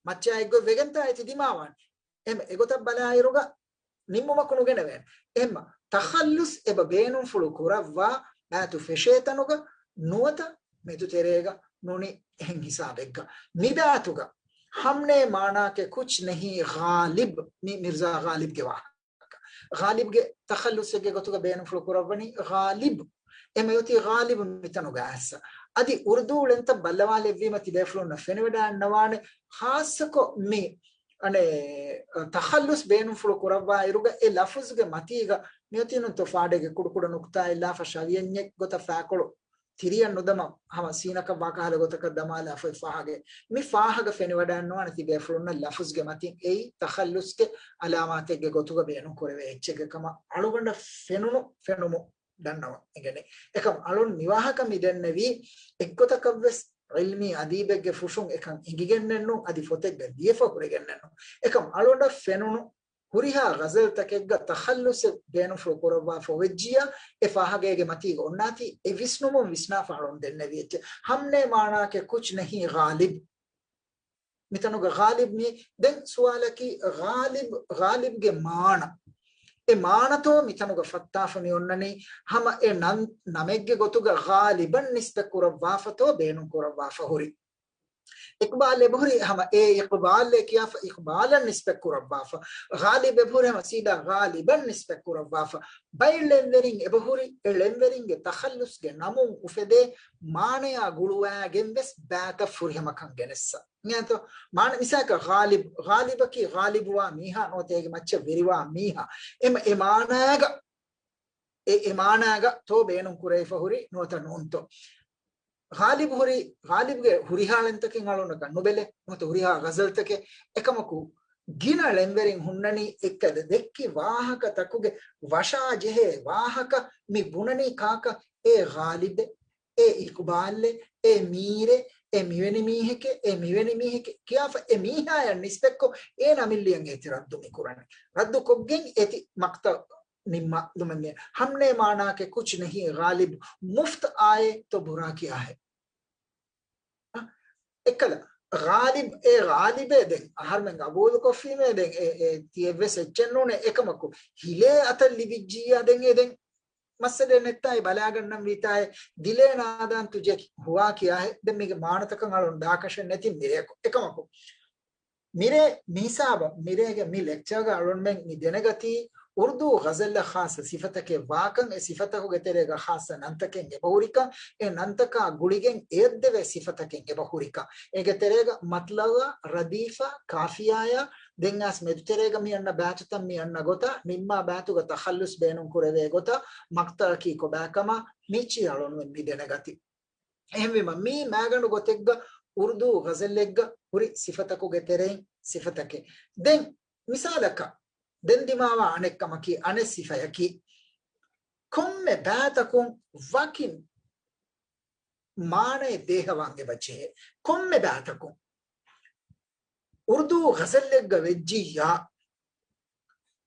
މައްޗާ އެއްގޮތް ވެގެންތާ އެތި ދިމާވާނެ. އެހެން އެގޮތަށް ބަލާއިރުގަ ނިންމުމަކު ނުގެނެވޭނެ. އެހެންމަ ތަޚައްލުސް އެބަ ބޭނުންފުޅު ކުރައްވާ ބައިތު ފެށޭތަނުގަ ނުވަތަ މެދުތެރޭގަ ނޫނީ އެހެން ހިސާބެއްގަ. މި ބައިތުގަ ހަމްނޭ މާނާކެ ކުޗް ނެހީ ޣާލިބް، މި މިރްޒާ ޣާލިބްގެ ވާހަކަ. ޣާލިބްގެ ތަޚައްލުސެއްގެ ގޮތުގަ ބޭނުންފުޅު ކުރައްވަނީ ޣާލިބް. އެމަ އޮތީ ޣާލިބު މިތަނުގަ އައްސަ. އަދި އުރުދޫ ޅެންތައް ބައްލަވާލެއްވީމަ ތިބޭފުޅުންނަށް ފެނިވަޑައިންނަވާނެ. ޚާއްޞަކޮށް މި އަނެއް ތަޚައްލުސް ބޭނުންފުޅު ކުރައްވާ އިރުގަ އެ ލަފުޒުގެ މަތީގަ މިއޮތީނުންތޯ ފާޑެއްގެ ކުޑަކުޑަ ނުކުތާ އެއްލާފަ ޝަވިޔަންޏެއް ގޮތަށް ފާކޮޅު ތިރިއަށް ނުދަމަ ހަމަ ސީނަކަށް ވާކަހަލަ ގޮތަކަށް ދަމާލާފައި ފާހަގެ. މި ފާހަގަ ފެނިވަޑައިންނަވާނެ ތިބޭފުޅުންނަށް ލަފުޒްގެ މަތިން އެއީ ތަޚައްލުސްގެ އަލާމާތެއްގެ ގޮތުގަ ބޭނުން ކުރެވޭ އެއްޗެއްގެ ކަމަށް އަޅުގަނޑަށް ފެނުނު ފެނުމު ދަންނަވަން އެނގެނީ. އެކަމް އަޅުން މިވާހަކަ މި ދެންނެވީ އެއްގޮތަކަށްވެސް ޢިލްމީ އަދީބެއްގެ ފުށުން އެކަން އެނގިގެންނެއްނު، އަދި ފޮތެއްގަ ލިޔެފަ ހުރެގެންނެއްނު. އެކަމް އަޅުގަނޑަށް ފެނުނު ހުރިހާ ޣަޒަލްތަކެއްގަ ތަޚައްލުސް ބޭނުންފުޅު ކުރައްވާފަ އޮވެއްޖިއްޔާ، އެ ފާހަގައިގެ މަތީގަ އޮންނާތީ އެ ވިސްނުމުން ވިސްނާފަ އަޅުން ދެންނެވި އެއްޗެއް. ހަމްނޭ މާނާކެ ކުޗް ނެހީ ޣާލިބް. މިތަނުގަ ޣާލިބް މީ ދެން ސުވާލަކީ ޣާލިބް، ޣާލިބްގެ މާނަ. އެ މާނަތޯ މިތަނުގަ ފައްތާފަ މި އޮންނަނީ ހަމަ އެ ނަން-، ނަމެއްގެ ގޮތުގަ ޣާލިބަށް ނިސްބަތް ކުރައްވާފަތޯ ބޭނުން ކުރައްވާފަ ހުރި. އިޤްބާލް އެބަހުރި ހަމަ އެ އިޤްބާލްއޭ ކިޔާފަ އިޤްބާލަށް ނިސްބަތް ކުރައްވާފަ. ޣާލިބް އެބަހުރި ހަމަ ސީދާ ޣާލިބަށް ނިސްބަތް ކުރައްވާފަ. ބައެއް ޅެންވެރިން އެބަހުރި އެ ޅެންވެރިންގެ ތަޚައްލުސްގެ ނަމުން އުފެދޭ މާނަޔާ ގުޅުވާގެން ވެސް ބައިތައް ފުރިހަމަކަން ގެނެއްސަ. ނޭތޯ؟ މާނަ މިސާލަކަށް ޣާލިބް، ޣާލިބަކީ ޣާލިބުވާ މީހާ ނުވަތަ އޭގެ މައްޗަށް ވެރިވާ މީހާ. އެމަ-، އެ މާނާގަ އެ، އެ މާނާގަ ތޯ ބޭނުން ކުރެވިފަ ހުރި ނުވަތަ ނޫންތޯ؟ ޣާލިބް ހުރި، ޣާލިބްގެ ހުރިހާ ޅެންތަކެއް އަޅުނަކަށް ނުބެލެ، ނުވަތަ ހުރިހާ ޣަޒަލްތަކެއް. އެކަމަކު، ގިނަ ޅެންވެރިން ހުންނަނީ އެއްކަލަ ދެއްކި ވާހަކަތަކުގެ ވަށާ ޖެހޭ ވާހަކަ މި ބުނަނީ ކާކަށް؟ އޭ ޣާލިބެއް، އޭ އިޤްބާލްއެއް، އޭ މީރެއް، އޭ މިވެނި މީހެކޭ، އޭ މިވެނި މީހެކޭ ކިޔާފަ އެ މީހާޔަށް ނިސްބަތްކޮށް އޭނަ މިއްލިއަން އޭތި ރައްދު މި ކުރަނީ. ރައްދު ކޮށްގެން އޭތި މަޤްތަޢު ނިންމާލުމެއް ނެތް. ހަމްނޭ މާނާކެ ކުޗް ނެހީ ޣާލިބް މުފްތު އާއޭ ތޯ ބުރާކި އާހޭ. އެއްކަލަ، ޣާލިބް، އޭ ޣާލިބޭ ދެން، އަހަރުމެން ގަބޫލުކޮށްފީމޭ ދެން، އެ، އެ، ތި އެއްވެސް އެއްޗެއް ނޫނޭ، އެކަމަކު، ހިލޭ އަތަށް ލިބިއްޖިއްޔާ ދެން އެ ދެން، މައްސަލައެއް ނެއްތާއި ބަލާގަންނަން ވީތާއޭ، ދިލޭ ނާދާން ތުޖެ ހުވާ ކިޔާހޭ، ދެން މީގެ މާނަތަކަށް އަޅުން ދާކަށެއް ނެތި މިރޭކު. އެކަމަކު، މިރޭ މިހިސާބަށް، މިރޭގެ މި ލެކްޗާގަ އަޅުންމެން މި ދެނެގަތީ، އުރުދޫ ޣަޒަލްއަށް ޚާއްޞަ ސިފަތަކެއް ވާކަން، އެ ސިފަތަކުގެ ތެރޭގަ ޚާއްޞަ ނަންތަކެއް އެބަހުރިކަން، އެ ނަންތަކާ ގުޅިގެން އެއަށްދެވޭ ސިފަތަކެއް އެބަހުރިކަން، އޭގެ ތެރޭގަ މަތްލައުއާ، ރަދީފާ، ކާފިޔާޔާ، ދެން އައިސް މެދުތެރޭގަ މި އަންނަ ބައިތުތައް މި އަންނަ ގޮތާ، ނިންމާ ބައިތުގަ ތަޚައްލުސް ބޭނުން ކުރެވޭ ގޮތާ، މަޤްތަޢަކީ ކޮބާކަމާ، މީޗީ އަޅުންމެން މި ދެނެގަތީ. އެހެންވީމަ، މީ މާގަނޑު ގޮތެއްގަ އުރުދޫ ޣަޒަލެއްގަ ހުރި ސިފަތަކުގެ ތެރެއިން ސިފަތަކެއް. ދެން މިސާލަކަށް، ދެން ދިމާވާ އަނެއް ކަމަކީ، އަނެއް ސިފަޔަކީ، ކޮންމެ ބައިތަކުން ވަކި މާނައެއް ދޭހަވާން އެބަޖެހޭ. ކޮންމެ ބައިތަކުން. އުރުދޫ ޣަޒަލެއްގަ ވެއްޖިއްޔާ،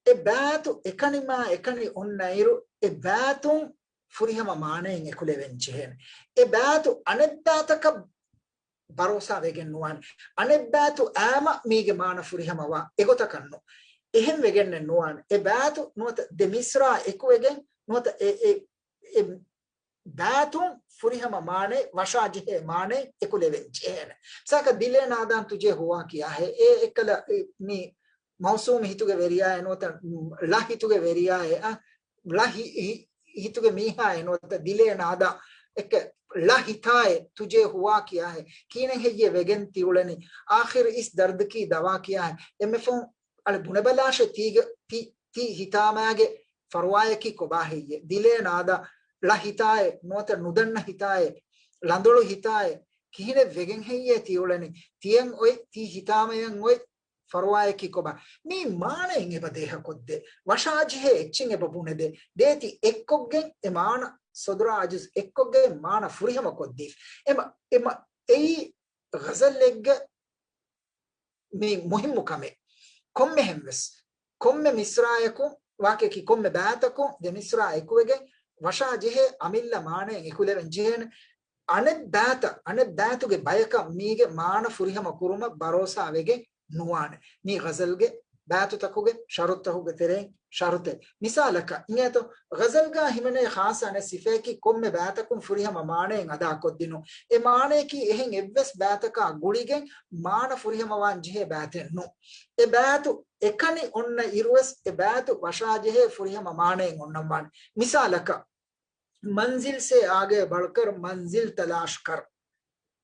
އެ ބައިތު އެކަނިމާ އެކަނި އޮންނައިރު، އެ ބައިތުން ފުރިހަމަ މާނައެއް އެކުލެވެން ޖެހޭނެ. އެ ބައިތު އަނެއް ބައިތަކަށް ބަރޯސާ ވެގެން ނުވާނެ. އަނެއް ބައިތު އާމަ މީގެ މާނަ ފުރިހަމަވާ އެގޮތަކަށްނު. އެހެން ވެގެންނެއް ނުވާނެ. އެ ބައިތު ނުވަތަ ދެ މިސްރާ އެކުވެގެން ނުވަތަ އެ، އެ، އެ ބައިތުން ފުރިހަމަ މާނައެއް، ވަށާޖެހޭ މާނައެއް އެކުލެވެން ޖެހޭނެ. މިސާލަކަށް، ދިލޭ ނާދާން ތުޖޭ ހުވާ ކިޔާހޭ. އެ އެއްކަލަ، އެ، މި މައުސޫމް ހިތުގެ ވެރިޔާއޭ ނުވަތަ ޅަ ހިތުގެ ވެރިޔާއޭ، އަ، ޅަ ހި-، ހި-، ހިތުގެ މީހާއޭ ނުވަތަ ދިލޭ ނާދާ އެއްކަ ޅަ ހިތާއޭ ތުޖޭ ހުވާ ކިޔާހޭ. ކިހިނެއް ހެއްޔޭ ވެގެން ތިއުޅެނީ؟ އާޚިރު އިސް ދަރްދަކީ ދަވާ ކިޔާހޭ. އެންމެ ފަހުން އަޅެ ބުނެބަލާށޭ ތީގެ، ތި، ތި ހިތާމައިގެ ފަރުވާޔަކީ ކޮބާ ހެއްޔޭ؟ ދިލޭ ނާދާ، ޅަ ހިތާއޭ ނުވަތަ ނުދަންނަ ހިތާއޭ، ޅަނދޮޅު ހިތާއޭ، ކިހިނެއް ވެގެން ހެއްޔޭ ތިއުޅެނީ؟ ތިއެއް އޮތް ތީ ހިތާމަޔަށް އޮތް ފަރުވާޔަކީ ކޮބާ؟ މީ މާނައިން އެބަ ދޭހަކޮށްދޭ. ވަށާޖެހޭ އެއްޗިން އެބަ ބުނެދޭ. ދޭތި އެއްކޮށްގެން އެ މާނަ، ސޮދުރާ އަޖުޒް އެއްކޮށްގެން މާނަ ފުރިހަމަކޮށްދީފި. އެމަ، އެމަ، އެއީ ޣަޒަލެއްގެ މި މުހިއްމު ކަމެއް. ކޮންމެހެން ވެސް، ކޮންމެ މިސްރާޔަކުން ވާހަކައަކީ ކޮންމެ ބައިތަކުން ދެ މިސްރާ އެކުވެގެން ވަށާ ޖެހޭ އަމިއްލަ މާނައެއް އެކުލެވެން ޖެހޭނެ. އަނެއް ބައިތައް، އަނެއް ބައިތުގެ ބަޔަކަށް މީގެ މާނަ ފުރިހަމަ ކުރުމަށް ބަރޯސާ ވެގެން ނުވާނެ. މީ ޣަޒަލްގެ ބައިތުތަކުގެ ޝަރުތުތަކުގެ ތެރެއިން ޝަރުތެއް. މިސާލަކަށް އިނގޭތޯ، ޣަޒަލްގާ ހިމެނޭ ޚާއްޞަ އަނެއް ސިފައަކީ ކޮންމެ ބައިތަކުން ފުރިހަމަ މާނައެއް އަދާކޮށްދިނުން. އެ މާނައަކީ އެހެން އެއްވެސް ބައިތަކާ ގުޅިގެން މާނަ ފުރިހަމަވާން ޖެހޭ ބައިތެއް ނޫން. އެ ބައިތު އެކަނި އޮންނަ އިރުވެސް އެ ބައިތު ވަށާޖެހޭ ފުރިހަމަ މާނައެއް އޮންނަންވާނެ. މިސާލަކަށް، މަންޒިލް ސޭ އާގޭ ބަޅްކަރް، މަންޒިލް ތަލާޝްކަރް.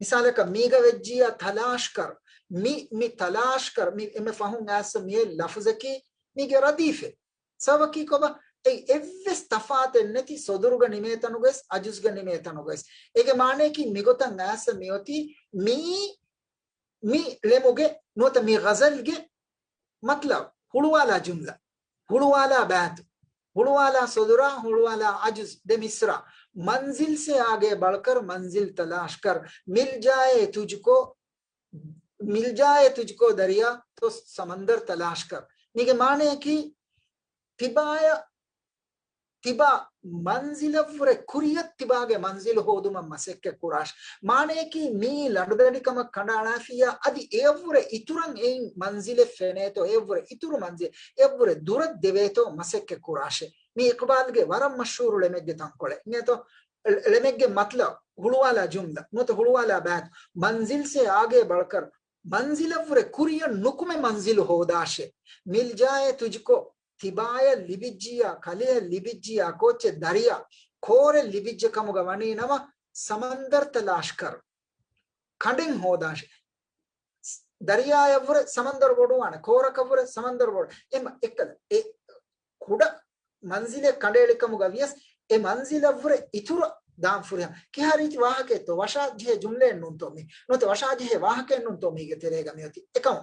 މިސާލަކަށް މީގަ ވެއްޖިއްޔާ ތަލާޝްކަރް، މި، މި ތަލާޝްކަރް، މި އެންމެ ފަހުން އައިސް މިއޮތް ލަފުޒަކީ މީގެ ރަދީފެއް. ސަބަބަކީ ކޮބާ؟ އެއީ އެއްވެސް ތަފާތެއް ނެތި ޞަދުރުގަ ނިމޭ ތަނުގައިސް އަޖުޒްގަ ނިމޭ ތަނުގައިސް. އޭގެ މާނައަކީ މިގޮތަށް އައިސް މިއޮތީ މީ މި ޅެމުގެ ނުވަތަ މި ޣަޒަލްގެ މަތްލަބް، ހުޅުވާލާ ޖުމްލަ، ހުޅުވާލާ ބައިތު، ހުޅުވާލާ ޞަދުރާ، ހުޅުވާލާ އަޖުޒް، ދެ މިސްރާ. މަންޒިލް ސޭ އާގޭ ބަޅްކަރް، މަންޒިލް ތަލާޝްކަރް، މިލް ޖާއޭ ތުޖްކޯ، މިލް ޖާއޭ ތުޖްކޯ ދަރިޔާ ތޯ ސަމަންދަރް ތަލާޝްކަރް. މީގެ މާނައަކީ ތިބާޔަށް ތިބާ މަންޒިލަށްވުރެ ކުރިޔަށް ތިބާގެ މަންޒިލު ހޯދުމަށް މަސައްކަތް ކުރާށި. މާނައަކީ މިއީ ލަނޑުދަނޑިކަމަށް ކަނޑައަޅާފިއްޔާ އަދި އެއަށްވުރެ އިތުރަށް އެއިން މަންޒިލެއް ފެނޭތޯ، އެއަށްވުރެ އިތުރު މަންޒިލެއް، އެއަށްވުރެ ދުރަށް ދެވޭތޯ މަސައްކަތް ކުރާށޭ. މީ އިޤްބާލްގެ ވަރަށް މަޝްހޫރު ޅެމެއްގެ ތަންކޮޅެއް. އިނގޭތޯ، ޅެމެއްގެ މަތްލަބް، ހުޅުވާލާ ޖުމްލަ، ނުވަތަ ހުޅުވާލާ ބައިތު، މަންޒިލް ސޭ އާގޭ ބަޅްކަރް، މަންޒިލަށްވުރެ ކުރިޔަށް ނުކުމެ މަންޒިލު ހޯދާށޭ. މިލް ޖާއޭ ތުޖްކޯ، ތިބާޔަށް ލިބިއްޖިއްޔާ، ކަލެޔަށް ލިބިއްޖިއްޔާ، ކޯއްޗެއް ދަރިޔާ، ކޯރެއް ލިބިއްޖެ ކަމުގަ ވަނީ ނަމަ، ސަމަންދަރް ތަލާޝްކަރު، ކަނޑެއް ހޯދާށޭ. ދަރިޔާއަށްވުރެ ސަމަންދަރު ބޮޑުވާނެ، ކޯރަކަށްވުރެ ސަމަންދަރު ބޮޑު. އެމަ އެއްކަލަ، އެ ކުޑަ މަންޒިލެއް ކަނޑައެޅިކަމުގަ ވިޔަސް، އެ މަންޒިލަށްވުރެ އިތުރަށް ދާން ފުރިހަމަ. ކިހާ ރީތި ވާހަކައެއްތޯ، ވަށާޖެހޭ ޖުމްލައެއް ނޫންތޯ މީ؟ ނުވަތަ ވަށާޖެހޭ ވާހަކައެއް ނޫންތޯ މީގެ ތެރޭގަ މިއޮތީ؟ އެކަމު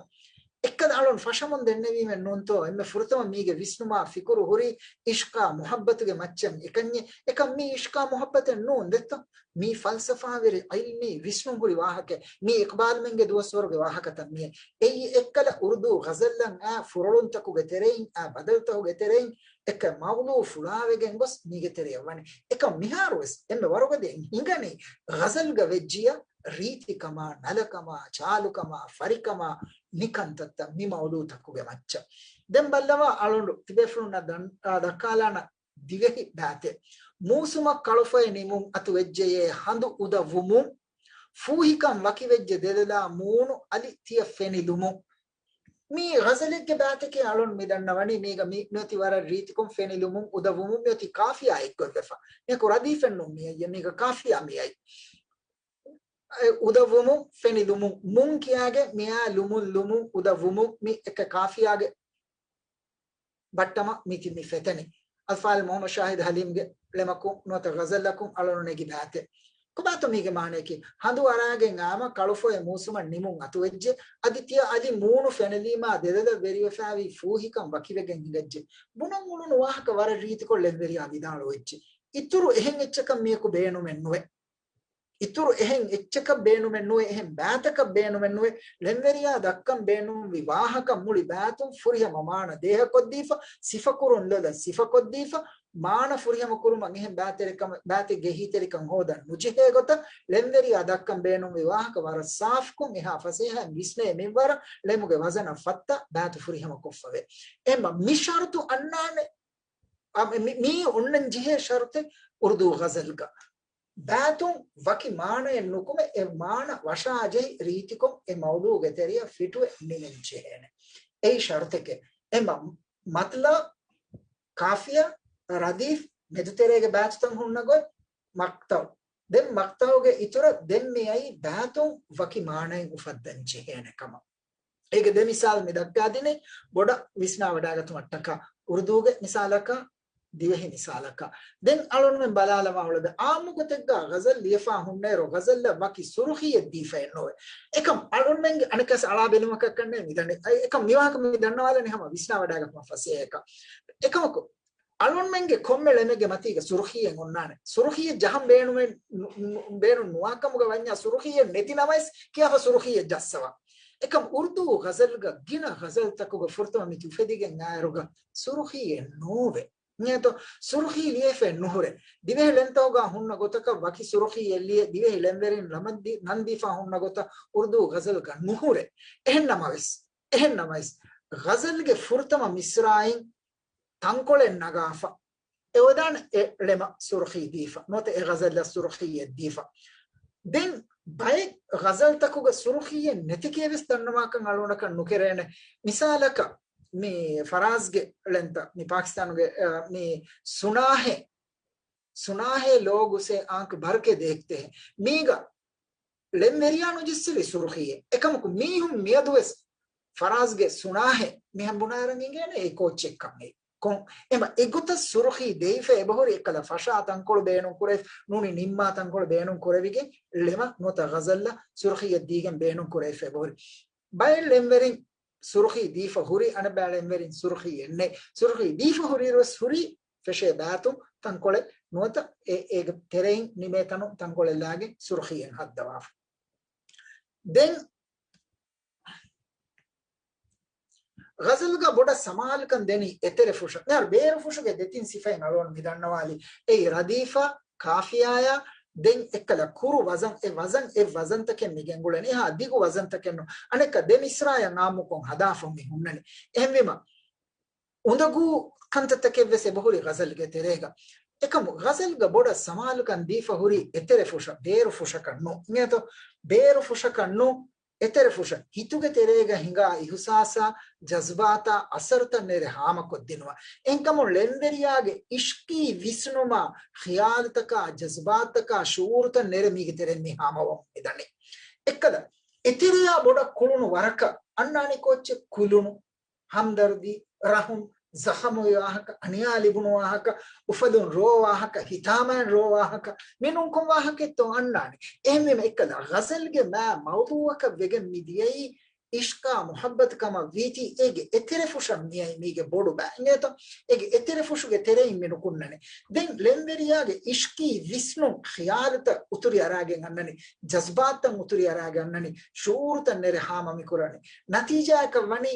އެއްކަލަ އަޅުން ފަށަމުން ދެންނެވީމެއް ނޫންތޯ؟ އެންމެ ފުރަތަމަ މީގެ ވިސްނުމާ ފިކުރު ހުރީ އިޝްޤާ މުޙައްބަތުގެ މައްޗަށް އެކަންޏެއް. އެކަން މީ އިޝްޤާ މުޙައްބަތެއް ނޫން ދެއްތޯ؟ މީ ފަލްސަފާވެރި ޢިލްމީ ވިސްނުން ހުރި ވާހަކައެއް. މީ އިޤްބާލްމެންގެ ދުވަސްވަރުގެ ވާހަކަތައް މިއެއް. އެއީ އެއްކަލަ އުރުދޫ ޣަޒަލްއަށް އާ ފުރޮޅުންތަކުގެ ތެރެއިން އާ ބަދަލުތަކުގެ ތެރެއިން އެއްކަ މައުޟޫ ފުޅާވެގެން ގޮސް މީގެ ތެރެއަށް ވަނީ. އެކަމް މިހާރުވެސް އެންމެ ވަރުގަދައިން ހިނގަނީ ޣަޒަލްގަ ވެއްޖިއްޔާ ރީތިކަމާ، ނަލަކަމާ، ޗާލުކަމާ، ފަރިކަމާ، މިކަންތައްތައް މި މައުޟޫތަކުގެ މައްޗަށް. ދެން ބައްލަވާ އަޅުނޑު ތިބޭފުޅުންނަށް ދަން-، އާ، ދައްކާލާނަ ދިވެހި ބައިތެއް. މޫސުމަށް ކަޅުފޮއެއް ނިމުން އަތުވެއްޖެޔޭ ހަނދު އުދަ ވުމުން، ފޫހިކަން ވަކިވެއްޖެ ދެލޮލާ މޫނު އަލި ތިޔަ ފެނިލުމުން. މީ ޣަޒަލެއްގެ ބައިތަކޭ އަޅުން މި ދަންނަވަނީ، މީގަ މި ނުވަތި ވަރަށް ރީތިކޮށް ފެނިލުމުން އުދަ ވުމުން މިއޮތީ ކާފިޔާ އެއްގޮތްވެފަ. މީކު ރަދީފެއް ނޫން މިއައްޔެ، މީގަ ކާފިޔާ މިއައީ. އެ އުދަ ވުމުން ފެނިލުމުން، މުން ކިޔާގެ މިއާ ލުމުން ލުމުން އުދަ ވުމުން މި އެކަ ކާފިޔާގެ ބައްޓަމަ މިތި މި ފެތެނި. އަލްފާޟިލް މުޙައްމަދު ޝާހިދު ޙަލީމްގެ ޅެމަކުން ނުވަތަ ޣަޒަލަކުން އަޅުން ނެގި ބައިތެއް. ކޮބާތޯ މީގެ މާނަޔަކީ؟ ހަނދު އަރާގެން އާމަ ކަޅުފޮއެ މޫސުމަށް ނިމުން އަތުވެއްޖެ. އަދި ތިޔަ އަލި މޫނު ފެނިލީމާ ދެލޮލަށް ވެރިވެފައިވީ ފޫހިކަން ވަކިވެގެން ހިނގައްޖެ. ބުނަން އުޅުނު ވާހަކަ ވަރަށް ރީތިކޮށް ޅެންވެރިޔާ ވިދާޅުވެއްޖެ. އިތުރު އެހެން އެއްޗަކަށް މިޔަކު ބޭނުމެއް ނުވޭ. އިތުރު އެހެން އެއްޗަކަށް ބޭނުމެއް ނުވޭ، އެހެން ބައިތަކަށް ބޭނުމެއް ނުވޭ. ޅެންވެރިޔާ ދައްކަން ބޭނުންވި ވާހަކަ މުޅި ބައިތުން ފުރިހަމަ މާނަ ދޭހަކޮށްދީފަ، ސިފަކުރުން ލޮލަށް ސިފަކޮށްދީފަ، މާނަ ފުރިހަމަ ކުރުމަށް އެހެން ބައިތެރިކަމ-، ބައިތެއްގެ އެހީތެރިކަން ހޯދަން ނުޖެހޭ ގޮތަށް، ޅެންވެރިޔާ ދައްކަން ބޭނުންވި ވާހަކަ ވަރަށް ސާފުކޮށް، އެހާ ފަސޭހައިން ވިސްނޭ މިންވަރަށް ޅެމުގެ ވަޒަނަށް ފައްތާ ބައިތު ފުރިހަމަ ކޮށްފަވޭ. އެހެންމަ މި ޝަރުތު އަންނާނެ. އަ، މި-، މި-، މިއީ އޮންނަން ޖެހޭ ޝަރުތެއް އުރުދޫ ޣަޒަލްގަ. ބައިތުން ވަކި މާނައެއް ނުކުމެ، އެ މާނަ ވަށާޖެހި ރީތިކޮށް އެ މައުޟޫގެ ތެރެއަށް ފިޓުވެ ނިމެން ޖެހޭނެ. އެއީ ޝަރުތެކޭ. އެ މަ-، މަތްލަ، ކާފިޔާ، ރަދީފް، މެދުތެރޭގެ ބައިތުތައް ހުންނަ ގޮތް، މަޤްތަޢު. ދެން މަޤްތަޢުގެ އިތުރަށް ދެން މިއައީ ބައިތުން ވަކި މާނައެއް އުފައްދަން ޖެހޭނެ ކަމަށް. އޭގެ ދެ މިސާލު މި ދައްކާދިނީ ބޮޑަށް ވިސްނާވަޑައިގަތުމަށްޓަކާ. އުރުދޫގެ މިސާލަކަށް، ދިވެހި މިސާލަކަށް. ދެން އަޅުންމެން ބަލާލަމާ އުޅެދެ، އާއްމު ގޮތެއްގަ ޣަޒަލް ލިޔެފާ ހުންނައިރު، ޣަޒަލްއަށް ވަކި ސުރުޚީއެއް ދީފައެއް ނުވޭ. އެކަމް އަޅުންމެންގެ އަނެއްކާސް އަޅާ ބެލުމަކަށް ކަންނޭ މިދަނީ. އެ-، އެކަމް މިވާހަކަ މި ދަންނަވާލަނީ ހަމަ ވިސްނާވަޑައިގަތުމަށް ފަސޭހައަކަށް. އެކަމަކު، އަޅުންމެންގެ ކޮންމެ ޅެމެއްގެ މަތީގަ ސުރުޚީއެއް އޮންނާނެ. ސުރުޚީއެއް ޖަހަން ބޭނުމެއް ނު-، ނު-، ބޭނުން ނުވާކަމުގަ ވަންޏާ ސުރުޚީއެއް ނެތި ނަމަވެސް ކިޔާފަ ސުރުޚީއެއް ޖައްސަވާ. އެކަމް އުރުދޫ ޣަޒަލްގަ ގިނަ ޣަޒަލްތަކުގަ ފުރަތަމަ މި އުފެދިގެން އާއިރުގަ ސުރުޚީއެއް ނޯވޭ. އިނގޭތޯ؟ ސުރުޚީ ލިޔެފައެއް ނުހުރޭ. ދިވެހި ޅެންތަކުގަ ހުންނަ ގޮތަކަށް ވަކި ސުރުޚީއެއް ލިޔެ، ދިވެހި ޅެންވެރިން ނަމަށްދީ-، ނަންދީފަ ހުންނަ ގޮތަށް އުރުދޫ ޣަޒަލްގަ ނުހުރޭ. އެހެން ނަމަވެސް، އެހެން ނަމަވެސް، ޣަޒަލްގެ ފުރަތަމަ މިސްރާއިން ތަންކޮޅެއް ނަގާފަ، އެ ވަދާން އެ ޅެމަށް ސުރުޚީ ދީފަ، ނުވަތަ އެ ޣަޒަލަށް ސުރުޚީއެއް ދީފަ. ދެން ބައެއް ޣަޒަލްތަކުގަ ސުރުޚީއެއް ނެތިކޭ ވެސް ދަންނަވާކަން އަޅުގަނޑަކަށް ނުކެރޭނެ. މިސާލަކަށް، މި ފަރާޒްގެ ޅެންތައް، މި ޕާކިސްތާނުގެ، އަ، މި ސުނާހެ، ސުނާހެ ލޯ ގުސޭ އާނކް ބަރްގެ ދޭކްތެހެ. މީގަ ޅެންވެރިޔާ ނުޖެއްސެވި ސުރުޚީއެއް. އެކަމަކު މީހުން މިއަދުވެސް ފަރާޒްގެ ސުނާހެ މިހެން ބުނާއިރަށް އިނގޭނެ އެ ކޯއްޗެއްކަން އެ ކޮން. އެމަ އެގޮތަށް ސުރުޚީ ދެވިފަ އެބަހުރި އެއްކަލަ ފަށާ ތަންކޮޅު ބޭނުން ކުރެވި، ނޫނީ ނިންމާ ތަންކޮޅު ބޭނުން ކުރެވިގެން ޅެމަށް ނުވަތަ ޣަޒަލަށް ސުރުޚީއެއް ދީގެން ބޭނުން ކުރެވިފަ އެބަހުރި. ބައެއް ޅެންވެރިން ސުރުޚީ ދީފަ ހުރި، އަނެއްބައި ޅެންވެރިން ސުރުޚީ އެއްނެތް. ސުރުޚީ ދީފަ ހުރިއިރުވެސް ހުރީ ފެށޭ ބާތުން ތަންކޮޅެއް ނުވަތަ އެ، އޭގެ ތެރެއިން ނިމޭ ތަނުން ތަންކޮޅެއް ލާގެން ސުރުޚީއެއް ހައްދަވާފަ. ދެން ޣަޒަލްގަ ބޮޑަށް ސަމާލުކަން ދެނީ އެތެރެ ފުށަށް. މިހާރު ބޭރު ފުށުގެ ދެތިން ސިފައިން އަޅުގަނޑު މި ދަންނަވާލީ. އެއީ ރަދީފާ، ކާފިޔާޔާ، ދެން އެއްކަލަ ކުރު ވަޒަން، އެ ވަޒަން އެއް ވަޒަންތަކެއް މި ގެންގުޅެނީ. އެހާ ދިގު ވަޒަންތަކެއް ނު. އަނެއްކާ ދެ މިސްރާޔަށް އާއްމުކޮށް ހަދާފަ މި ހުންނަނީ. އެހެންވީމަ، އުނދަގޫ ކަންތައްތަކެއް ވެސް އެބަހުރި ޣަޒަލްގެ ތެރޭގަ. އެކަމު ޣަޒަލްގަ ބޮޑަށް ސަމާލުކަން ދީފަ ހުރީ އެތެރެ ފުށަށް، ބޭރު ފުށަކަށް ނޫން. އިނގޭތޯ؟ ބޭރު ފުށަކަށް ނޫން. އެތެރެ ފުށަށް ހިތުގެ ތެރޭގަ ހިނގާ އިހުސާސާ، ޖަޒްބާތާ އަސަރުތައް ނެރެ ހާމަކޮށްދިނުމަށް. އެހެންކަމުން ޅެންވެރިޔާގެ އިޝްޤީ ވިސްނުމާ، ޚިޔާލުތަކާ، ޖަޒްބާތަކާ، ޝުޢޫރުތައް ނެރެ މީގެ ތެރެއިން މި ހާމަވަމުން މިދަނީ. އެއްކަލަ، އެތެރެޔާ ބޮޑަށް ކުޅުނު ވަރަކަށް އަންނާނީ ކޯއްޗެއް؟ ކުލުނު، ހަމްދަރްދީ، ރަޙުމް، ޒަޚަމުވި ވާހަކަ، އަނިޔާ ލިބުނު ވާހަކަ، އުފަލުން ރޯ ވާހަކަ، ހިތާމައިން ރޯ ވާހަކަ، މި ނޫންކޮށް ވާހަކައެއްތޯ އަންނާނެ. އެހެންވީމަ އެއްކަލަ ޣަޒަލްގެ މާ މައުޟޫޢަކަށް ވެގެން މި ދިޔައީ އިޝްޤާ މުޙައްބަތު ކަމަށް ވީތީ އޭގެ އެތެރެ ފުށަށް މިއައީ މީގެ ބޮޑު ބައި. އިނގޭތޯ؟ އޭގެ އެތެރެ ފުށުގެ ތެރެއިން މި ނުކުންނަނީ. ދެން ޅެންވެރިޔާގެ އިޝްޤީ ވިސްނުން ޚިޔާލުތައް އުތުރި އަރާގެން އަންނަނީ، ޖަޒްބާތްތައް އުތުރި އަރާގެން އަންނަނީ، ޝުޢޫރުތައް ނެރެ ހާމަ މިކުރަނީ. ނަތީޖާއަކަށް ވަނީ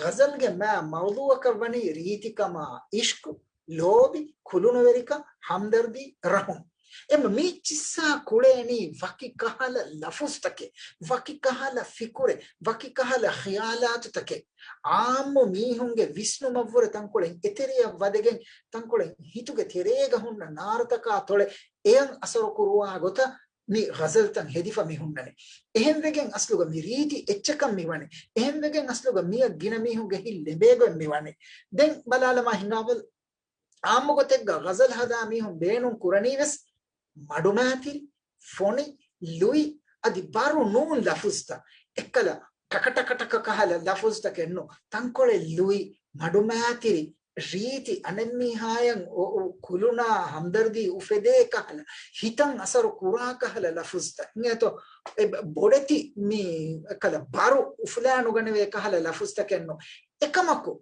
ޣަޒަލްގެ މާ މައުޟޫޢަކަށް ވަނީ ރީތިކަމާ، އިޝްޤު، ލޯބި، ކުލުނުވެރިކަން، ހަމްދަރްދީ، ރަޙުމް. އެމަ މީ ޗިއްސާ ކުޅޭނީ ވަކި ކަހަލަ ލަފުޒުތަކެއް، ވަކި ކަހަލަ ފިކުރެއް، ވަކި ކަހަލަ ޚިޔާލާތުތަކެއް. އާއްމު މީހުންގެ ވިސްނުމަށްވުރެ ތަންކޮޅެއް އެތެރެޔަށް ވަދެގެން، ތަންކޮޅެއް ހިތުގެ ތެރޭގަ ހުންނަ ނާރުތަކާ ތޮޅެއް އެޔަށް އަސަރު ކުރުވާ ގޮތަށް މި ޣަޒަލްތައް ހެދިފަ މި ހުންނަނީ. އެހެންވެގެން އަސްލުގަ މި ރީތި އެއްޗަކަށް މި ވަނީ. އެހެންވެގެން އަސްލުގަ މިއަށް ގިނަ މީހުންގެ ހިތް ލެނބޭގޮތް މި ވަނީ. ދެން ބަލާލަމާ ހިނގާބަލަ. އާއްމު ގޮތެއްގަ ޣަޒަލް ހަދާ މީހުން ބޭނުން ކުރަނީވެސް މަޑުމައިތިރި، ފޮނި، ލުއި، އަދި ބަރު ނޫން ލަފުޒުތައް. އެއްކަލަ ޓަކަ ޓަކަ ޓަކަ ކަހަލަ ލަފުޒުތަކެއް ނޫން. ތަންކޮޅެއް ލުއި، މަޑުމައިތިރި، ރީތި، އަނެއްމީހާޔަށް އޮ-، އޮ-، ކުލުނާ ހަމްދަރްދީ އުފެދޭ ކަހަލަ، ހިތަށް އަސަރު ކުރާ ކަހަލަ ލަފުޒުތައް. އިނގޭތޯ؟ އެ ބ-، ބޮޑެތި މި އެއްކަލަ ބަރު އުފުލާ ނުގަނެވޭ ކަހަލަ ލަފުޒުތަކެއް ނޫން. އެކަމަކު،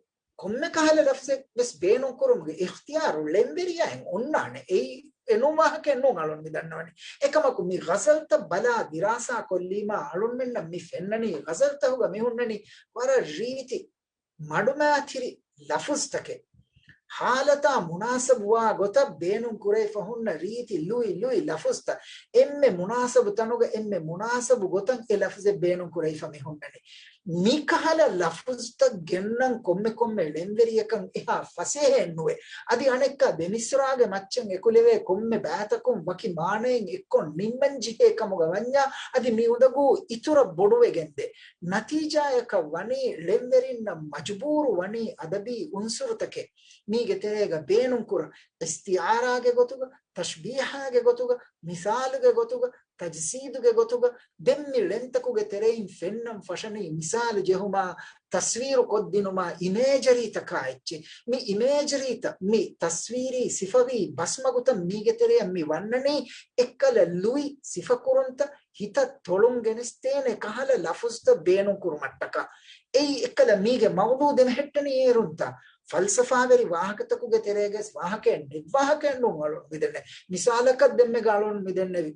ކޮންމެ ކަހަލަ ލަފްޒެއް ވެސް ބޭނުން ކުރުމުގެ އިޚްތިޔާރު ޅެންވެރިޔާއަށް އޮންނާނެ. އެއީ އެނޫން ވާހަކައެއް ނޫން އަޅުން މި ދަންނަވަނީ. އެކަމަކު މި ޣަޒަލްތައް ބަލާ ދިރާސާ ކޮށްލީމާ އަޅުންމެންނަށް މި ފެންނަނީ ޣަޒަލްތަކުގަ މި ހުންނަނީ ވަރަށް ރީތި މަޑުމައިތިރި ލަފުޒްތަކެއް. ހާލަތާ މުނާސަބުވާ ގޮތަށް ބޭނުން ކުރެވިފަ ހުންނަ ރީތި ލުއި ލުއި ލަފުޒްތައް. އެންމެ މުނާސަބު ތަނުގަ އެންމެ މުނާސަބު ގޮތަށް އެ ލަފުޒެއް ބޭނުން ކުރެވިފަ މި ހުންނަނީ. މިކަހަލަ ލަފުޒްތައް ގެންނަން ކޮންމެ ކޮންމެ ޅެންވެރިޔަކަށް އެހާ ފަސޭހައެއް ނުވޭ. އަދި އަނެއްކާ ދެ މިސްރާގެ މައްޗަށް އެކުލެވޭ ކޮންމެ ބައިތަކުން ވަކި މާނައެއް އެއްކޮށް ނިންމަން ޖެހޭ ކަމުގަ ވަންޏާ އަދި މި އުނދަގޫ އިތުރަށް ބޮޑުވެގެންދޭ. ނަތީޖާޔަކަށް ވަނީ ޅެންވެރިންނަށް މަޖުބޫރު ވަނީ އަދަބީ އުންސުރުތަކެއް މީގެ ތެރޭގަ ބޭނުންކުރަން. އިސްތިޢާރާގެ ގޮތުގަ، ތަޝްބީހާގެ ގޮތުގަ، މިސާލުގެ ގޮތުގަ، ތަޖްސީދުގެ ގޮތުގަ ދެން މި ޅެންތަކުގެ ތެރެއިން ފެންނަން ފަށަނީ މިސާލު ޖެހުމާ، ތަސްވީރު ކޮށްދިނުމާ، އިމޭޖަރީތަކާ އެއްޗެއް. މި އިމޭޖަރީތައް، މި ތަސްވީރީ ސިފަވީ ބަސްމަގުތައް މީގެ ތެރެއަށް މި ވަންނަނީ އެއްކަލަ ލުއި ސިފަކުރުންތައް ހިތަށް ތޮޅުން ގެނެސްދޭނެ ކަހަލަ ލަފުޒްތައް ބޭނުން ކުރުމަށްޓަކާ. އެއީ އެއްކަލަ މީގެ މައުޟޫޢު ދެމެހެއްޓަނީ އޭރުންތަ؟ ފަލްސަފާވެރި ވާހަކަތަކުގެ ތެރޭގައި ވާހަކައެއް ނެތް ވާހަކައެއް ނޫން އަޅުން މިދެންނެވި. މިސާލަކަށް ދެންމެގަ އަޅުން މިދެންނެވި.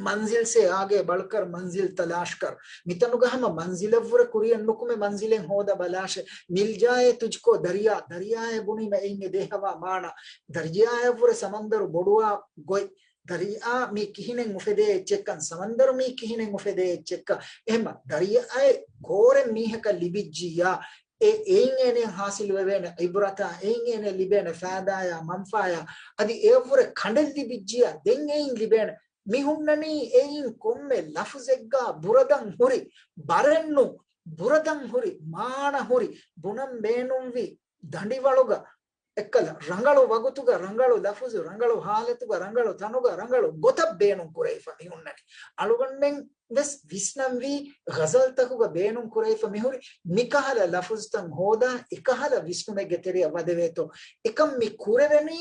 މަންޒިލް ސޭ އާގޭ ބަޅްކަރ، މަންޒިލް ތަލާޝްކަރ. މިތަނުގަ ހަމަ މަންޒިލަށްވުރެ ކުރިޔަށް ނުކުމެ މަންޒިލެއް ހޯދަ ބަލާށޭ. މިލް ޖާއޭ ތުޖްކޯ ދަރިޔާ، ދަރިޔާއޭ ބުނީމަ އެއިން އެދޭ ހަވާ މާނަ. ދަރިޔާއަށްވުރެ ސަމަންދަރު ބޮޑުވާ ގޮތް. ދަރިޔާ މީ ކިހިނެއް އުފެދޭ އެއްޗެއްކަން، ސަމަންދަރު މީ ކިހިނެއް އުފެދޭ އެއްޗެއްކަން. އެހެންމަ ދަރިޔާއެއް ގޯރެއް މީހަކަށް ލިބިއްޖިއްޔާ، އެ، އެއިން އޭނެ ހާސިލުވެވޭނެ އިބްރަތާ، އެއިން އޭނެ ލިބޭނެ ފައިދާޔާ މަންފާޔާ، އަދި އެއަށްވުރެ ކަނޑެއް ލިބިއްޖިއްޔާ، ދެން އެއިން ލިބޭނެ. މި ހުންނަނީ އެއިން ކޮންމެ ލަފުޒެއްގާ ބުރަދަން ހުރި ބަރެއްނު، ބުރަދަން ހުރި މާނަ ހުރި ބުނަން ބޭނުންވި ދަނޑިވަޅުގަ އެއްކަލަ ރަނގަޅު ވަގުތުގަ ރަނގަޅު ލަފުޒު، ރަނގަޅު ހާލަތުގަ ރަނގަޅު ތަނުގަ ރަނގަޅު ގޮތަށް ބޭނުން ކުރެވިފަ މި ހުންނަނީ. އަޅުގަނޑެން ވެސް ވިސްނަންވީ ޣަޒަލްތަކުގަ ބޭނުން ކުރެވިފަ މިހުރި މިކަހަލަ ލަފުޒުތައް ހޯދާ އެކަހަލަ ވިސްނުމެއްގެ ތެރެއަށް ވަދެވޭތޯ. އެކަން މި ކުރެވެނީ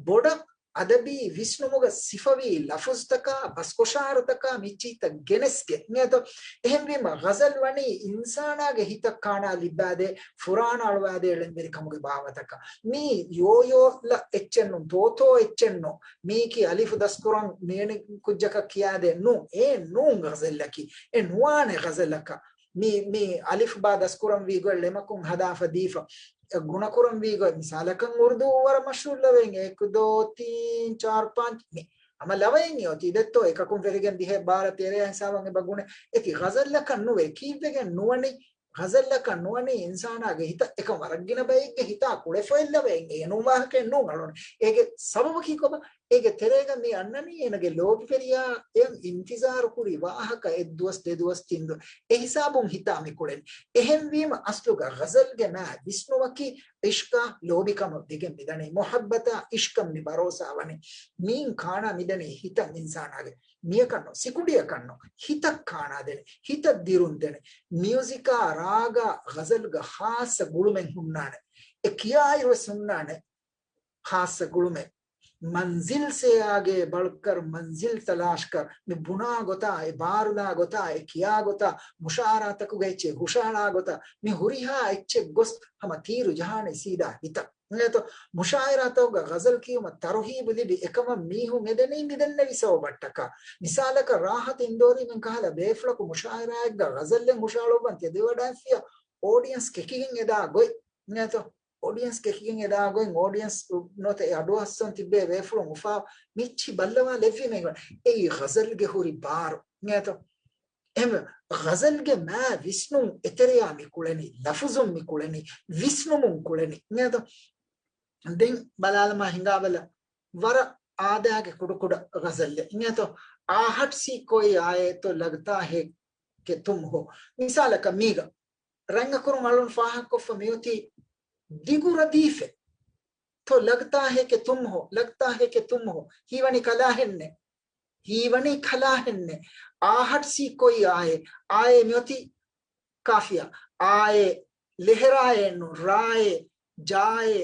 ބޮޑަށް އަދަބީ ވިސްނުމުގަ ސިފަވީ ލަފުޒުތަކާ، ބަސްކޮށާރުތަކާ މިއްޗިތައް ގެނެސްގެ ނޭތޯ. އެހެންވީމަ ޣަޒަލް ވަނީ އިންސާނާގެ ހިތަށް ކާނާ ލިއްބާދޭ، ފުރާނަ އަޅުވާދޭ ޅެންވެރިކަމުގެ ބާވަތަކަށް. މީ ޔޯޔޯލަ އެއްޗެއްނު، ތޯތޯ އެއްޗެއްނު. މީކީ އަލިފު ދަސްކުރަން މިވެނި ކުއްޖަކަށް ކިޔާދޭ ނޫ. އޭ ނޫން ޣަޒަލަކީ. އެ ނުވާނެ ޣަޒަލަކަށް. މި، މި އަލިފް ބާ ދަސްކުރަންވީ ގޮތް ޅެމަކުން ހަދާފަ ދީފަ. އެ ގުނަކުރަންވީ ގޮތް މިސާލަކަށް އުރުދޫ ވަރަށް މަޝްހޫރު ލަވައިން އެކް ދޯ ތީން ޗާރް ޕާންޗް މި. ހަމަ ލަވައިން އޮތީ ދެއްތޯ އެކަކުން ފެށިގެން ދިހަ ބާރަ ތެރޭ ހިސާބަށް އެބަ ގުނެ. އެކި ޣަޒަލަކަށް ނުވޭ. ކީއްވެގެން ނުވަނީ؟ ޣަޒަލަކަށް ނުވަނީ އިންސާނާގެ ހިތަށް އެކަން ވަރަށް ގިނަ ބައެއްގެ ހިތާ ކުޅެފައި ލަވައިން އެ ނޫން ވާހަކައެއް ނޫން އަޅުން. އޭގެ ސަބަބަކީ ކޮބާ؟ އޭގެ ތެރޭގަ މި އަންނަނީ އޭނަގެ ލޯބިވެރިޔާ އެ އިންތިޒާރު ކުރި ވާހަކަ އެއްދުވަސް ދެދުވަސް ތިންދު އެ ހިސާބުން ހިތާ މި ކުޅެނީ. އެހެންވީމަ އަސްލުގަ ޣަޒަލްގެ މާ ވިސްނުމަކީ އިޝްޤާ ލޯބިކަމަށް ވެގެން މިދަނީ، މުޙައްބަތާ އިޝްޤަށް މި ބަރޯސާ ވަނީ. މީން ކާނާ މިދަނީ ހިތަށް އިންސާނާގެ. މިޔަކަށްނު، ސިކުނޑިއަކަށްނު، ހިތަށް ކާނާ ދެނެ، ހިތަށް ދިރުން ދެނެ. މިޔުޒިކާ ރާގާ ޣަޒަލްގަ ޚާއްޞަ ގުޅުމެއް ހުންނާނެ. އެ ކިޔާއިރުވެސް ހުންނާނެ ޚާއްޞަ ގުޅުމެއް. މަންޒިލް ސޭއާގޭ ބަޅްކަރ، މަންޒިލް ތަލާޝްކަރ، މި ބުނާ ގޮތާ، އެ ބާރުލާ ގޮތާ، އެ ކިޔާ ގޮތާ، މުޝާއަރާތަކުގެ އެއްޗެއް ހުށަހަޅާ ގޮތާ، މި ހުރިހާ އެއްޗެއް ގޮސް ހަމަ ތީރު ޖަހާނެ ސީދާ ހިތަށް. ނޭތޯ؟ މުޝާއަރާތަކުގަ ޣަޒަލް ކިޔުމަށް ތަރުހީބު ލިބި އެކަމަށް މީހުން އެދެނީ މިދެންނެވި ސަބަބަށްޓަކާ. މިސާލަކަށް ރާހަތު އިންދޯރީމެން ކަހަލަ ބޭފުޅަކު މުޝާއަރާއެއްގަ ޣަޒަލެއް ހުށަހަޅުއްވަން ތެދުވެވަޑައިފިޔާ އޯޑިއަންސް ކެކިގެން އެދާ ގޮތް. ނޭތޯ؟ އޮޑިއަންސް ކެކިގެން އެދާ ގޮތް އޮޑިއަންސް ނުވަތަ އެ އަޑުއައްސަން ތިއްބޭ ބޭފުޅުން އުފާ މިއްޗި ބައްލަވާލެއްވީމޭ. އެއީ ޣަޒަލްގެ ހުރި ބާރު. ނޭތޯ؟ އެހެންވެ، ޣަޒަލްގެ މާ ވިސްނުން އެތެރެޔާ މި ކުޅެނީ، ލަފުޒުން މި ކުޅެނީ، ވިސްނުމުން ކުޅެނީ. ނޭތޯ؟ ދެން ބަލާލަމާ ހިނގާބަލަ ވަރަށް އާދައިގެ ކުޑަކުޑަ ޣަޒަލެއް. ނޭތޯ؟ އާ ހަޓް ސީ ކޮއި އާއޭ ތޯ ލަގްތާ ހޭ ކެ ތުމް ހޯ. މިސާލަކަށް މީގަ ރަނގަކުރުން އަޅުން ފާހަގަކޮށްފަ މިއޮތީ ދިގު ރަދީފެއް. ތޯ ލަގްތާ ހޭ ކެ ތުމް ހޯ، ލަގްތާ ހޭ ކެ ތުމް ހޯ. ހީވަނީ ކަލާހެންނެއް. ހީވަނީ ކަލާހެންނެއް. އާ ހަޓް ސީ ކޮއި އާއޭ. އާއޭ މިއޮތީ ކާފިޔާ. އާއޭ ލެހެރާއޭނު، ރާއޭ، ޖާއޭ،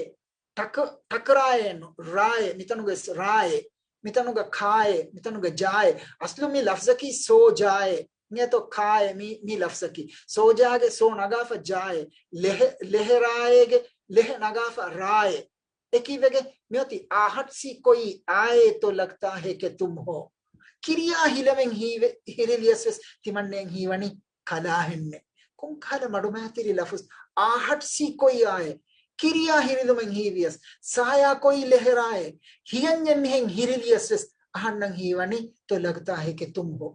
ޓަކަ-، ޓަކަރާއޭނު، ރާއޭ، މިތަނުގަ ރާއޭ، މިތަނުގަ ކާއޭ، މިތަނުގަ ޖާއޭ. އަސްލު މި ލަފްޒަކީ ސޯޖާއޭ. ނޭތޯ ކާއޭ މި، މި ލަފްޒަކީ. ސޯޖާގެ ސޯ ނަގާފަ ޖާއޭ. ލެހެ-، ލެހެރާއޭގެ ލެހެ ނަގާފަ ރާއޭ. އެކީވެގެ މިއޮތީ އާ ހަޓް ސީ ކޮއި އާއޭ ތޯ ލަގްތާ ހޭ ކެ ތުމް ހޯ. ކިރިޔާ ހިލަމެން ހީވެ-، ހިރިލިޔަސް ވެސް ތިމަންނެން ހީވަނީ ކަލާހެންނެއް. ކޮންކަހަލަ މަޑުމައިތިރި ލަފުޒް. އާ ހަޓް ސީ ކޮއި އާއޭ. ކިރިޔާ ހިރިލުމެން ހީވިޔަސް. ސާޔާ ކޮއި ލެހެރާއޭ. ހިޔަންޏެއް މިހެން ހިރިލިޔަސް ވެސް އަހަންނަށް ހީވަނީ ތޯ ލަގްތާ ހޭ ކެ ތުމް ހޯ.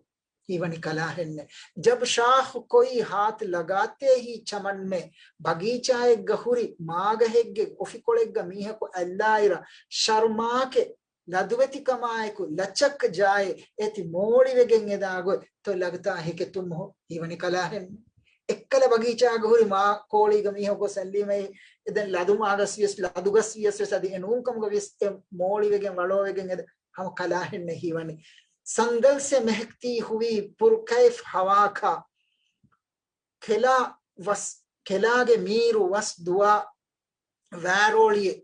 ހީވަނީ ކަލާހެންނެއް. ޖަބް ޝާޚު ކޮއި ހާތް ލަގާތޭ ހީ ޗަމަންމެ. ބަގީޗާއެއްގަ ހުރި މާގަހެއްގެ އޮފިކޮޅެއްގަ މީހަކު އަތްލާއިރަށް ޝަރުމާކެ ލަދުވެތިކަމާއެކު ލަޗަކް ޖާއެ އޭތި މޯޅިވެގެން އެދާ ގޮތް ތޯ ލަގްތާ ހޭ ކެ ތުމް ހޯ. ހީވަނީ ކަލާހެން. އެއްކަލަ ބަގީޗާގަ ހުރި މާ ކޯޅީގަ މީހަކު ސައްލީމައި އެދެން ލަދު މާގަސް ވިޔަސް، ލަދުގަސް ވިޔަސް ވެސް އަދި އެ ނޫންކަމުގަ ވިޔަސް އެ މޯޅިވެގެން ވަޅޯވެގެން އެދެ ހަމަ ކަލާހެންނެއް ހީވަނީ. ސަންގަލްސެ މެހެކްތީ ހުވީ ޕުރުކައިފް ހަވާކާ. ކެލާ ވަސް، ކެލާގެ މީރު ވަސް ދުވާ ވާރޯޅިއެއް.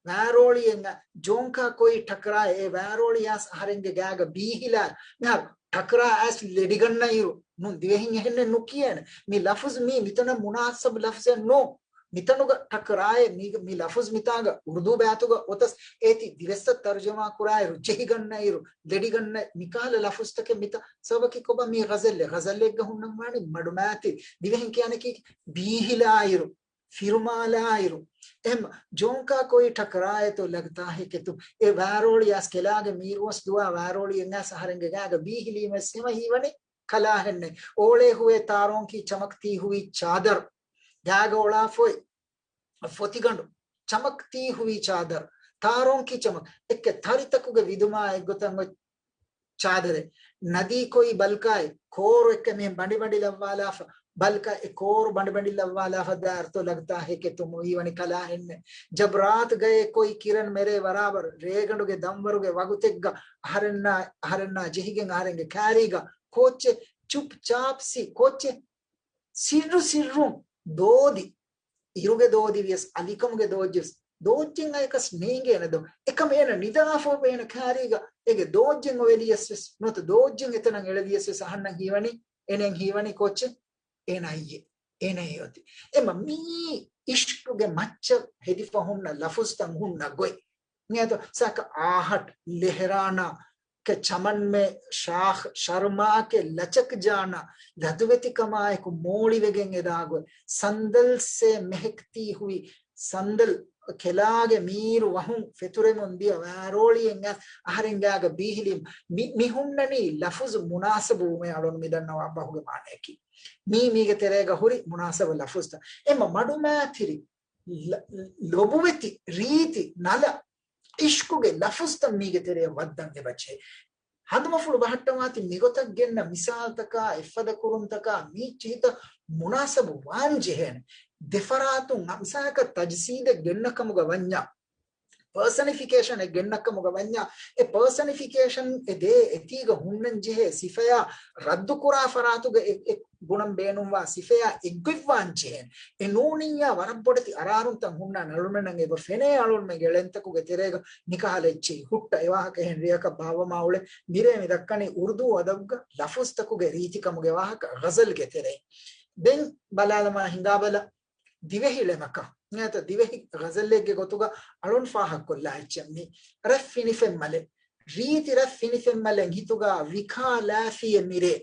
ވާރޯޅިއެއް ޖޯންކާ ކޮއި ޓަކްރާ އެ ވާރޯޅި އައިސް އަހަރެންގެ ގާގަ ބީހިލާ. މިހާރު ޓަކްރާ އައިސް ލެޑިގަންނަ އިރު ނޫން ދިވެހިން އެހެންނެއް ނުކިޔޭނެ. މި ލަފުޒު މީ މިތަނަށް މުނާސަބު ލަފުޒެއް ނޫން. މިތަނުގަ ޓަކްރާއެއް މީގަ، މި ލަފުޒް މިތާގަ އުރުދޫ ބައިތުގަ އޮތަސް އޭތި ދިވެއްސަށް ތަރުޖަމާ ކުރާއިރު، ޖެހިގަންނައިރު، ލެޑިގަންނަ މިކަހަލަ ލަފުޒްތަކެއް މިތާ ސަބަބަކީ ކޮބާ؟ މީ ޣަޒަލެއް. ޣަޒަލެއްގަ ހުންނަން ވާނީ މަޑުމައިތި. ދިވެހިން ކިޔާނެކީ ބީހިލާއިރު، ފިރުމާލާއިރު. އެހެން ޖޯންކާ ކޮއި ޓަކްރާއެތޯ ލަގްތާ ހެކެތު. އެ ވާރޯޅި އަސް ކެލާގެ މީރުވަސް ދުވާ ވާރޯޅި އެނގާސް އަހަރެންގެ ގާގަ ބީހިލީމެސް ހެމަ ހީވަނީ ކަލާހެންނެ. އޯޅޭ ހުވޭ ތާރޯންކީ ޗަމަކްތީ ހުވީ ޗާދަރު. ގާގަ އޮޅާފޮއި ފޮތިގަނޑު. ޗަމަކްތީ ހުވީ ޗާދަރު. ތާރޯންކީ ޗަމަކް. އެއްކެ ތަރިތަކުގެ ވިދުމާ އެއްގޮތަށް އޮތް ޗާދަރެއް. ނަދީ ކޮއި ބަލްކާއި ކޯރު އެއްކެ މިހެން ބަނޑި ބަނޑި ލައްވާލާފަ. ބަލްކާ އެ ކޯރު ބަނޑި ބަނޑި ލައްވާލާފަ ދާއިރުތޯ ލަގްތާ ހެކެތު މުއީވަނި ކަލާހެންނެ. ޖަބްރާތު ގައޭ ކޮއި ކިރަން މެރޭ ވަރާބަރު. ރޭގަނޑުގެ ދަންވަރުގެ ވަގުތެއްގަ އަހަރެންނާ، އަހަރެންނާ ޖެހިގެން އަހަރެންގެ ކާރީގަ ކޯއްޗެއް ޗުޕް ޗާޕް ސި ކޯއްޗެއް ސިއްރު ސިއްރުން ދޯދި. އިރުގެ ދޯދި ވިޔަސް، އަލިކަމުގެ ދޯއްޖެވެސް، ދޯއްޖެން އަޔަކަސް ނޭނގޭނެ ދޯ. އެކަމް އޭނަ ނިދާފަ އޭނަ ކާރީގަ އޭގެ ދޯއްޖެން އޮވެލިޔަސް ވެސް ނުވަތަ ދޯއްޖެން އެތަނަށް އެޅެލިޔަސް ވެސް އަހަންނަށް ހީވަނީ، އޭނައަށް ހީވަނީ ކޯއްޗެއް؟ އޭނަ އައްޔެ. އޭނަ އެއޮތީ. އެމަ މީ އިޝްޤުގެ މައްޗަށް ހެދިފަ ހުންނަ ލަފުޒްތައް ހުންނަ ގޮތް. ނޭތޯ ސާކަ އާހަޓް ލެހްރާނާ ކެ ޗަމަންމެ ޝާޚް ޝަރުމާކެ ލަޗަކް ޖާނާ ލަދުވެތިކަމާއެކު މޯޅިވެގެން އެދާގޮތް ސަންދަލްސޭ މެހެކްތީ ހުވި ސަންދަލް ކެލާގެ މީރު ވަހުން ފެތުރެމުން ދިޔަ ވާރޯޅިއެއް އަ-، އަހަރެންގާގަ ބީހިލީމް މި-، މި ހުންނަނީ ލަފުޒު މުނާސަބުވުމޭ އަޅުން މިދަންނަވާ ބަހުގެ މާނަޔަކީ. މީ މީގެ ތެރޭގަ ހުރި މުނާސަބަ ލަފުޒްތައް. އެމަ މަޑުމައިތިރި ލަ-، ލޮބުވެތި ރީތި ނަލަ އިޝްޤުގެ ލަފުޒްތައް މީގެ ތެރެއަށް ވައްދަން އެބަޖެހޭ. ހަނދުމަފުޅު ބަހައްޓަވާތި މިގޮތަށް ގެންނަ މިސާލްތަކާ، އެއްފަދަ ކުރުންތަކާ މީ އެއްޗެހިތައް މުނާސަބު ވާން ޖެހޭނެ. ދެފަރާތުން އަ-، މިސާލަކަށް ތަޖްސީދެއް ގެންނަ ކަމުގަ ވަންޏާ، ޕާސަނިފިކޭޝަން އެއް ގެންނަ ކަމުގަ ވަންޏާ، އެ ޕާސަނިފިކޭޝަން އެ ދޭ އެތީގަ ހުންނަން ޖެހޭ ސިފަޔާ ރައްދުކުރާ ފަރާތުގަ އެ، އެ ގުނަން ބޭނުންވާ ސިފަޔާ އެއްގޮތްވާން ޖެހޭނެ. އެ ނޫނިއްޔާ ވަރަށް ބޮޑެތި އަރާރުންތައް ހުންނާނެ. އަޅުމެންނަށް އެބަ ފެނޭ އަޅުންމެންގެ ޅެންތަކުގެ ތެރޭގަ މިކަހަލަ އެއްޗެހި ހުއްޓަ އެ ވާހަކަ އެހެން ރެއަކަށް ބާއްވަމާ އުޅެ. މިރޭ މި ދައްކަނީ އުރުދޫ އަދަބުގަ ލަފުޒްތަކުގެ ރީތިކަމުގެ ވާހަކަ ޣަޒަލްގެ ތެރެއިން. ދެން ބަލާލަމާ ހިނގާބަލަ. ދިވެހި ޅެމަކަށް. ނޭތަ ދިވެހި ޣަޒަލެއްގެ ގޮތުގަ އަޅުން ފާހަގަކޮށްލާ އެއްޗެއް މީ. ރަތް ފިނިފެންމަލެއް. ރީތި ރަތް ފިނިފެންމަލެއް ހިތުގަ ވިކާލާފިޔެ މިރޭ.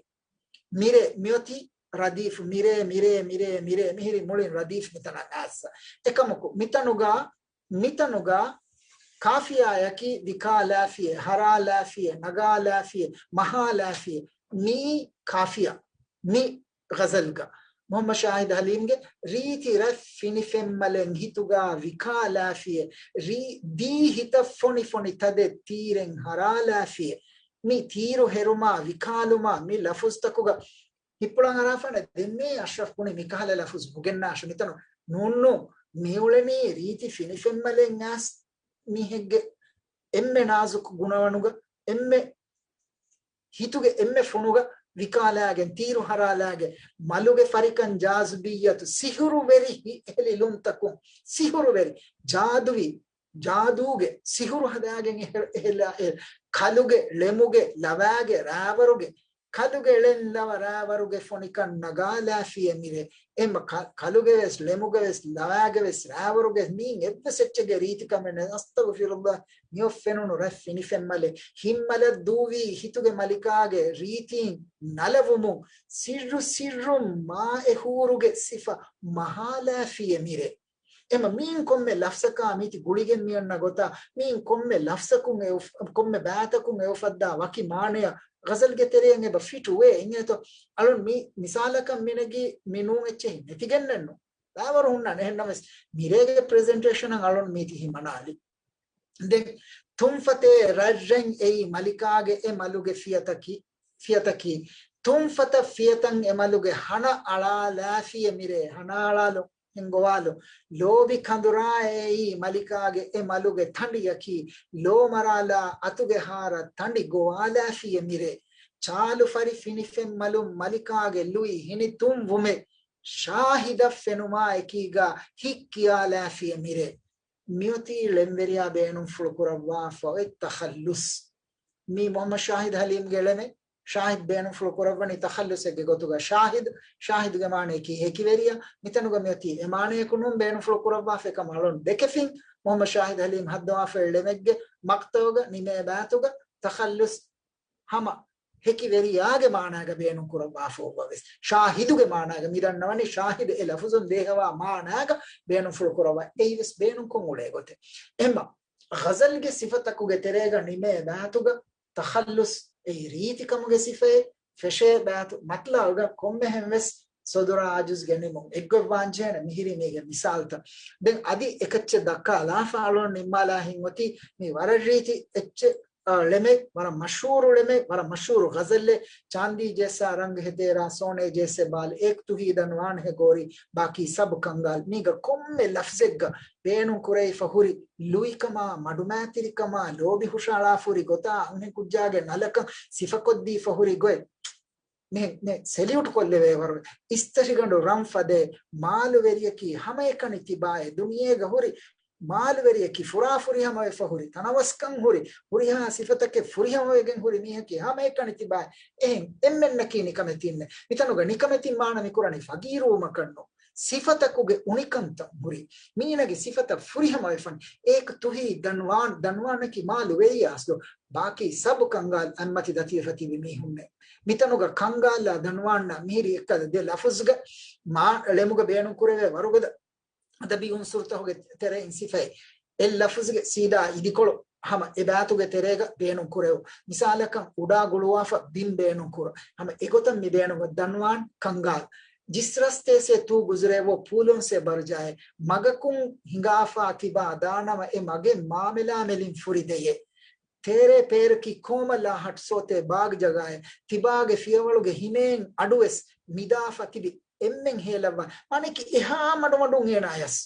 މިރޭ މިއޮތީ ރަދީފު. މިރޭ، މިރޭ، މިރޭ، މިރޭ. މިހިރީ މުޅިން ރަދީފް މިތަނަށް އައިސް. އެކަމަކު، މިތަނުގަ، މިތަނުގަ ކާފިޔާޔަކީ ވިކާލާފިޔެ، ހަރާލާފިޔެ، ނަގާލާފިޔެ، މަހާލާފިޔެ. މީ ކާފިޔާ. މި ޣަޒަލްގަ މުޙައްމަދު ޝާހިދު ޙަލީމްގެ ރީތި ރަތް ފިނިފެންމަލެއް ހިތުގަ ވިކާލާފިޔެ، ރީ-، ދީ ހިތަށް ފޮނި ފޮނި ތަދެއް ތީރެއް ހަރާލާފިޔެ. މި ތީރު ހެރުމާ ވިކާލުމާ މި ލަފުޒްތަކުގަ ހިތްޕުޅަށް އަރާފާނެ. ދެންމެ އަޝްރަފް ބުނި މިކަހަލަ ލަފުޒް ނުގެންނާށޭ. މިތަނު ނޫން ނޫން. މިއުޅެނީ ރީތި ފިނިފެންމަލެއް އައިސް މީހެއްގެ އެންމެ ނާޒުކު ގުނަވަނުގަ އެންމެ ހިތުގެ އެންމެ ފޮނުގަ ވިކާލާގެން، ތީރު ހަރާލާގެން، މަލުގެ ފަރިކަން ޖާޒުބިއްޔަތު، ސިހުރުވެރި ހި-، ހެލިލުންތަކުން، ސިހުރުވެރި، ޖާދުވީ، ޖާދޫގެ ސިހުރު ހަދާގެން އެހެ-، އެހެލާ އެ ކަލުގެ، ޅެމުގެ، ލަވާގެ، ރާވަރުގެ، ކަލުގެ ޅެން ލަވަ ރާވަރުގެ ފޮނިކަން ނަގާލާފިޔެ މިރޭ. އެމަ ކަ-، ކަލުގެވެސް، ޅެމުގެވެސް، ލަވާގެވެސް، ރާވަރުގެ މީން އެއްވެސް އެއްޗެއްގެ ރީތިކަމެއް ނެތް. އަސްތަޣުފިރުﷲ. މިއޮށް ފެނުނު ރަތް ފިނިފެންމަލެއް. ހިތްމަލަށް ދޫވީ ހިތުގެ މަލިކާގެ ރީތީން ނަލަވުމުން ސިއްރު ސިއްރުން މާ އެ ހޫރުގެ ސިފަ މަހާލާފިޔެ މިރޭ. އެމަ މީން ކޮންމެ ލަފްޒަކާ މީތި ގުޅިގެން މިއޮންނަ ގޮތާ، މީން ކޮންމެ ލަފްޒަކުން އެ އުފް-، ކޮންމެ ބައިތަކުން އެ އުފައްދާ ވަކި މާނަޔަށް ޣަޒަލްގެ ތެރެއިން އެބަ ފިޓުވޭ. އިނގޭތޯ؟ އަޅުން މި މިސާލަކަށް މިނެގީ މި ނޫން އެއްޗެހި ނެތިގެންނެއްނު. ބައިވަރު ހުންނާނެ. އެހެންނަމަވެސް މިރޭގެ ޕްރެޒެންޓޭޝަނަށް އަޅުން މީތި ހިމަނާލި. ދެން ތުންފަތޭ ރަށްރެން އެއީ މަލިކާގެ އެ މަލުގެ ފިޔަތަކީ، ފިޔަތަކީ. ތުންފަތަށް ފިޔަތަށް އެ މަލުގެ ހަނަ އަޅާލާފިޔެ މިރޭ. ހަނަ އަޅާލު، ހިނގުވާލު. ލޯބި ކަނދުރާ އެއީ މަލިކާގެ އެ މަލުގެ ތަނޑިޔަކީ. ލޯ މަރާލާ އަތުގެ ހާރަށް ތަނޑި ގޮވާލާފިޔެ މިރޭ. ޗާލު ފަރި ފިނިފެން މަލުން މަލިކާގެ ލުއި ހިނިތުންވުމެއް ޝާހިދަށް ފެނުމާ އެކީގާ ހިތް ކިޔާލާފިޔެ މިރޭ. މިއޮތީ ޅެންވެރިޔާ ބޭނުންފުޅު ކުރައްވާފަ އޮތް ތަޚައްލުޞް. މީ މުޙައްމަދު ޝާހިދު ޙަލީމްގެ ޅެމެއް. ޝާހިދު ބޭނުންފުޅު ކުރައްވަނީ ތަޚައްލުސެއްގެ ގޮތުގަ. ޝާހިދު، ޝާހިދުގެ މާނަޔަކީ ހެކިވެރިޔާ. މިތަނުގަ މިއޮތީ އެ މާނަޔަކު ނޫން ބޭނުންފުޅު ކުރައްވާފައި ކަމަށް އަޅުން ދެކެފިން. މުޙައްމަދު ޝާހިދު ޙަލީމް ހައްދަވާފައި ޅެމެއްގެ މަޤްޠަޢުގަ ނިމޭ ބައިތުގަ ތަޚައްލުސް ހަމަ ހެކިވެރިޔާގެ މާނާގަ ބޭނުން ކުރައްވާފަ އޮއްވަވެސް. ޝާހިދުގެ މާނާގަ މި ދަންނަވަނީ ޝާހިދު އެ ލަފުޒުން ދޭހަވާ މާނާގަ ބޭނުންފުޅު ކުރައްވާ. އެއީވެސް ބޭނުންކޮށް އުޅޭ ގޮތެއް. އެހެންމަ ޣަޒަލްގެ ސިފަތަކުގެ ތެރޭގަ ނިމޭ ބައިތުގަ ތަޚައްލުސް އެއީ ރީތިކަމުގެ ސިފައެއް. ފެށޭ ބައިތު މަތްލަޢުގަ ކޮންމެހެން ވެސް ސޮދުރާ އާޖިޒުގެ ނިމުން އެއްގޮތް ވާންޖެހޭނެ. މިހިރީ މީގެ މިސާލުތައް. ދެން އަދި އެކައްޗެއް ދައްކާލާފަ އަޅުން ނިންމާލާ ހިތް އޮތީ މީ ވަރަށް ރީތި އެއްޗެއް، އާ، ޅެމެއް، ވަރަށް މަޝްހޫރު ޅެމެއް، ވަރަށް މަޝްހޫރު ޣަޒަލެއް، ޗާންދީ ޖޭސާ ރަންގް ހެ ތޭރާ ސޯނޭ ޖޭސޭ ބާލް، އޭކް ތުހީ ދަންވާން ހެ ގޯރީ ބާކީ ސަބް ކަންގާލް. މީގަ ކޮންމެ ލަފްޒެއްގަ ބޭނުން ކުރެވިފަ ހުރި ލުއިކަމާ، މަޑުމައިތިރިކަމާ، ލޯބި ހުށައަޅާފަ ހުރި ގޮތާ، އަންހެން ކުއްޖާގެ ނަލަކަން ސިފަކޮށްދީފަ ހުރި ގޮތް. މި، މި ސެލިއުޓް ކޮށްލެވޭ ވަރު. އިސްތަށިގަނޑު ރަން ފަދޭ، މާލުވެރިޔަކީ ހަމައެކަނި ތިބާއޭ، ދުނިޔޭގަ ހުރި މާލުވެރިޔަކީ ފުރާފުރިހަމަވެފަ ހުރި، ތަނަވަސްކަން ހުރި، ހުރިހާ ސިފަތަކެއް ފުރިހަމަވެގެން ހުރި މީހަކީ ހަމައެކަނި ތިބާއޭ. އެހެން އެންމެންނަކީ ނިކަމެތީންނޭ. މިތަނުގަ ނިކަމެތިން މާނަ މިކުރަނީ ފަގީރުވުމަކަށްނު. ސިފަތަކުގެ އުނިކަންތައް ހުރި. މީނަގެ ސިފަތައް ފުރިހަމަވެފަން. އޭކް ތުހީ ދަންވާން، ދަންވާނަކީ މާލުވެރިޔާ އަސްލު. ބާކީ ސަބު ކަންގާލް އަތްމަތި ދަތިވެފަ ތިބި މީހުންނޭ. މިތަނުގަ ކަންގާލާ ދަންވާންނާ މިހިރީ އެއްކަލަ ދެ ލަފުޒުގެ މާ ޅެމުގަ ބޭނުން ކުރެވޭ ވަރުގަދަ އަދަބީ އުންސުރުތަހުގެ ތެރެއިން ސިފައެއް. އެއް ލަފުޒުގެ ސީދާ އިދިކޮޅު ހަމަ އެ ބައިތުގެ ތެރޭގަ ބޭނުން ކުރެވު. މިސާލަކަށް އުޑާ ގުޅުވާފަ ބިން ބޭނުން ކުރު. ހަމަ އެގޮތަށް މި ބޭނުން ދަންވާން ކަންގާލް. ޖިސް ރަސްތޭ ސޭ ތޫ ގުޒުރޭ ވޯ ޕޫލޯން ސޭ ބަރުޖާއޭ. މަގަކުން ހިނގާފާ ތިބާ ދާނަމަ އެ މަގެއް މާމެލާމެލިން ފުރި ދެޔޭ. ތޭރޭ ޕޭރަކީ ކޯމަލާ ހަޓް ސޯތޭ ބާގް ޖަގާއޭ. ތިބާގެ ފިޔަވަޅުގެ ހިމޭން އަޑުވެސް މިދާފަ ތިބި އެންމެން ހޭލައްވާ. މާނައަކީ އެހާ މަޑުމަޑުން އޭނާޔަސް.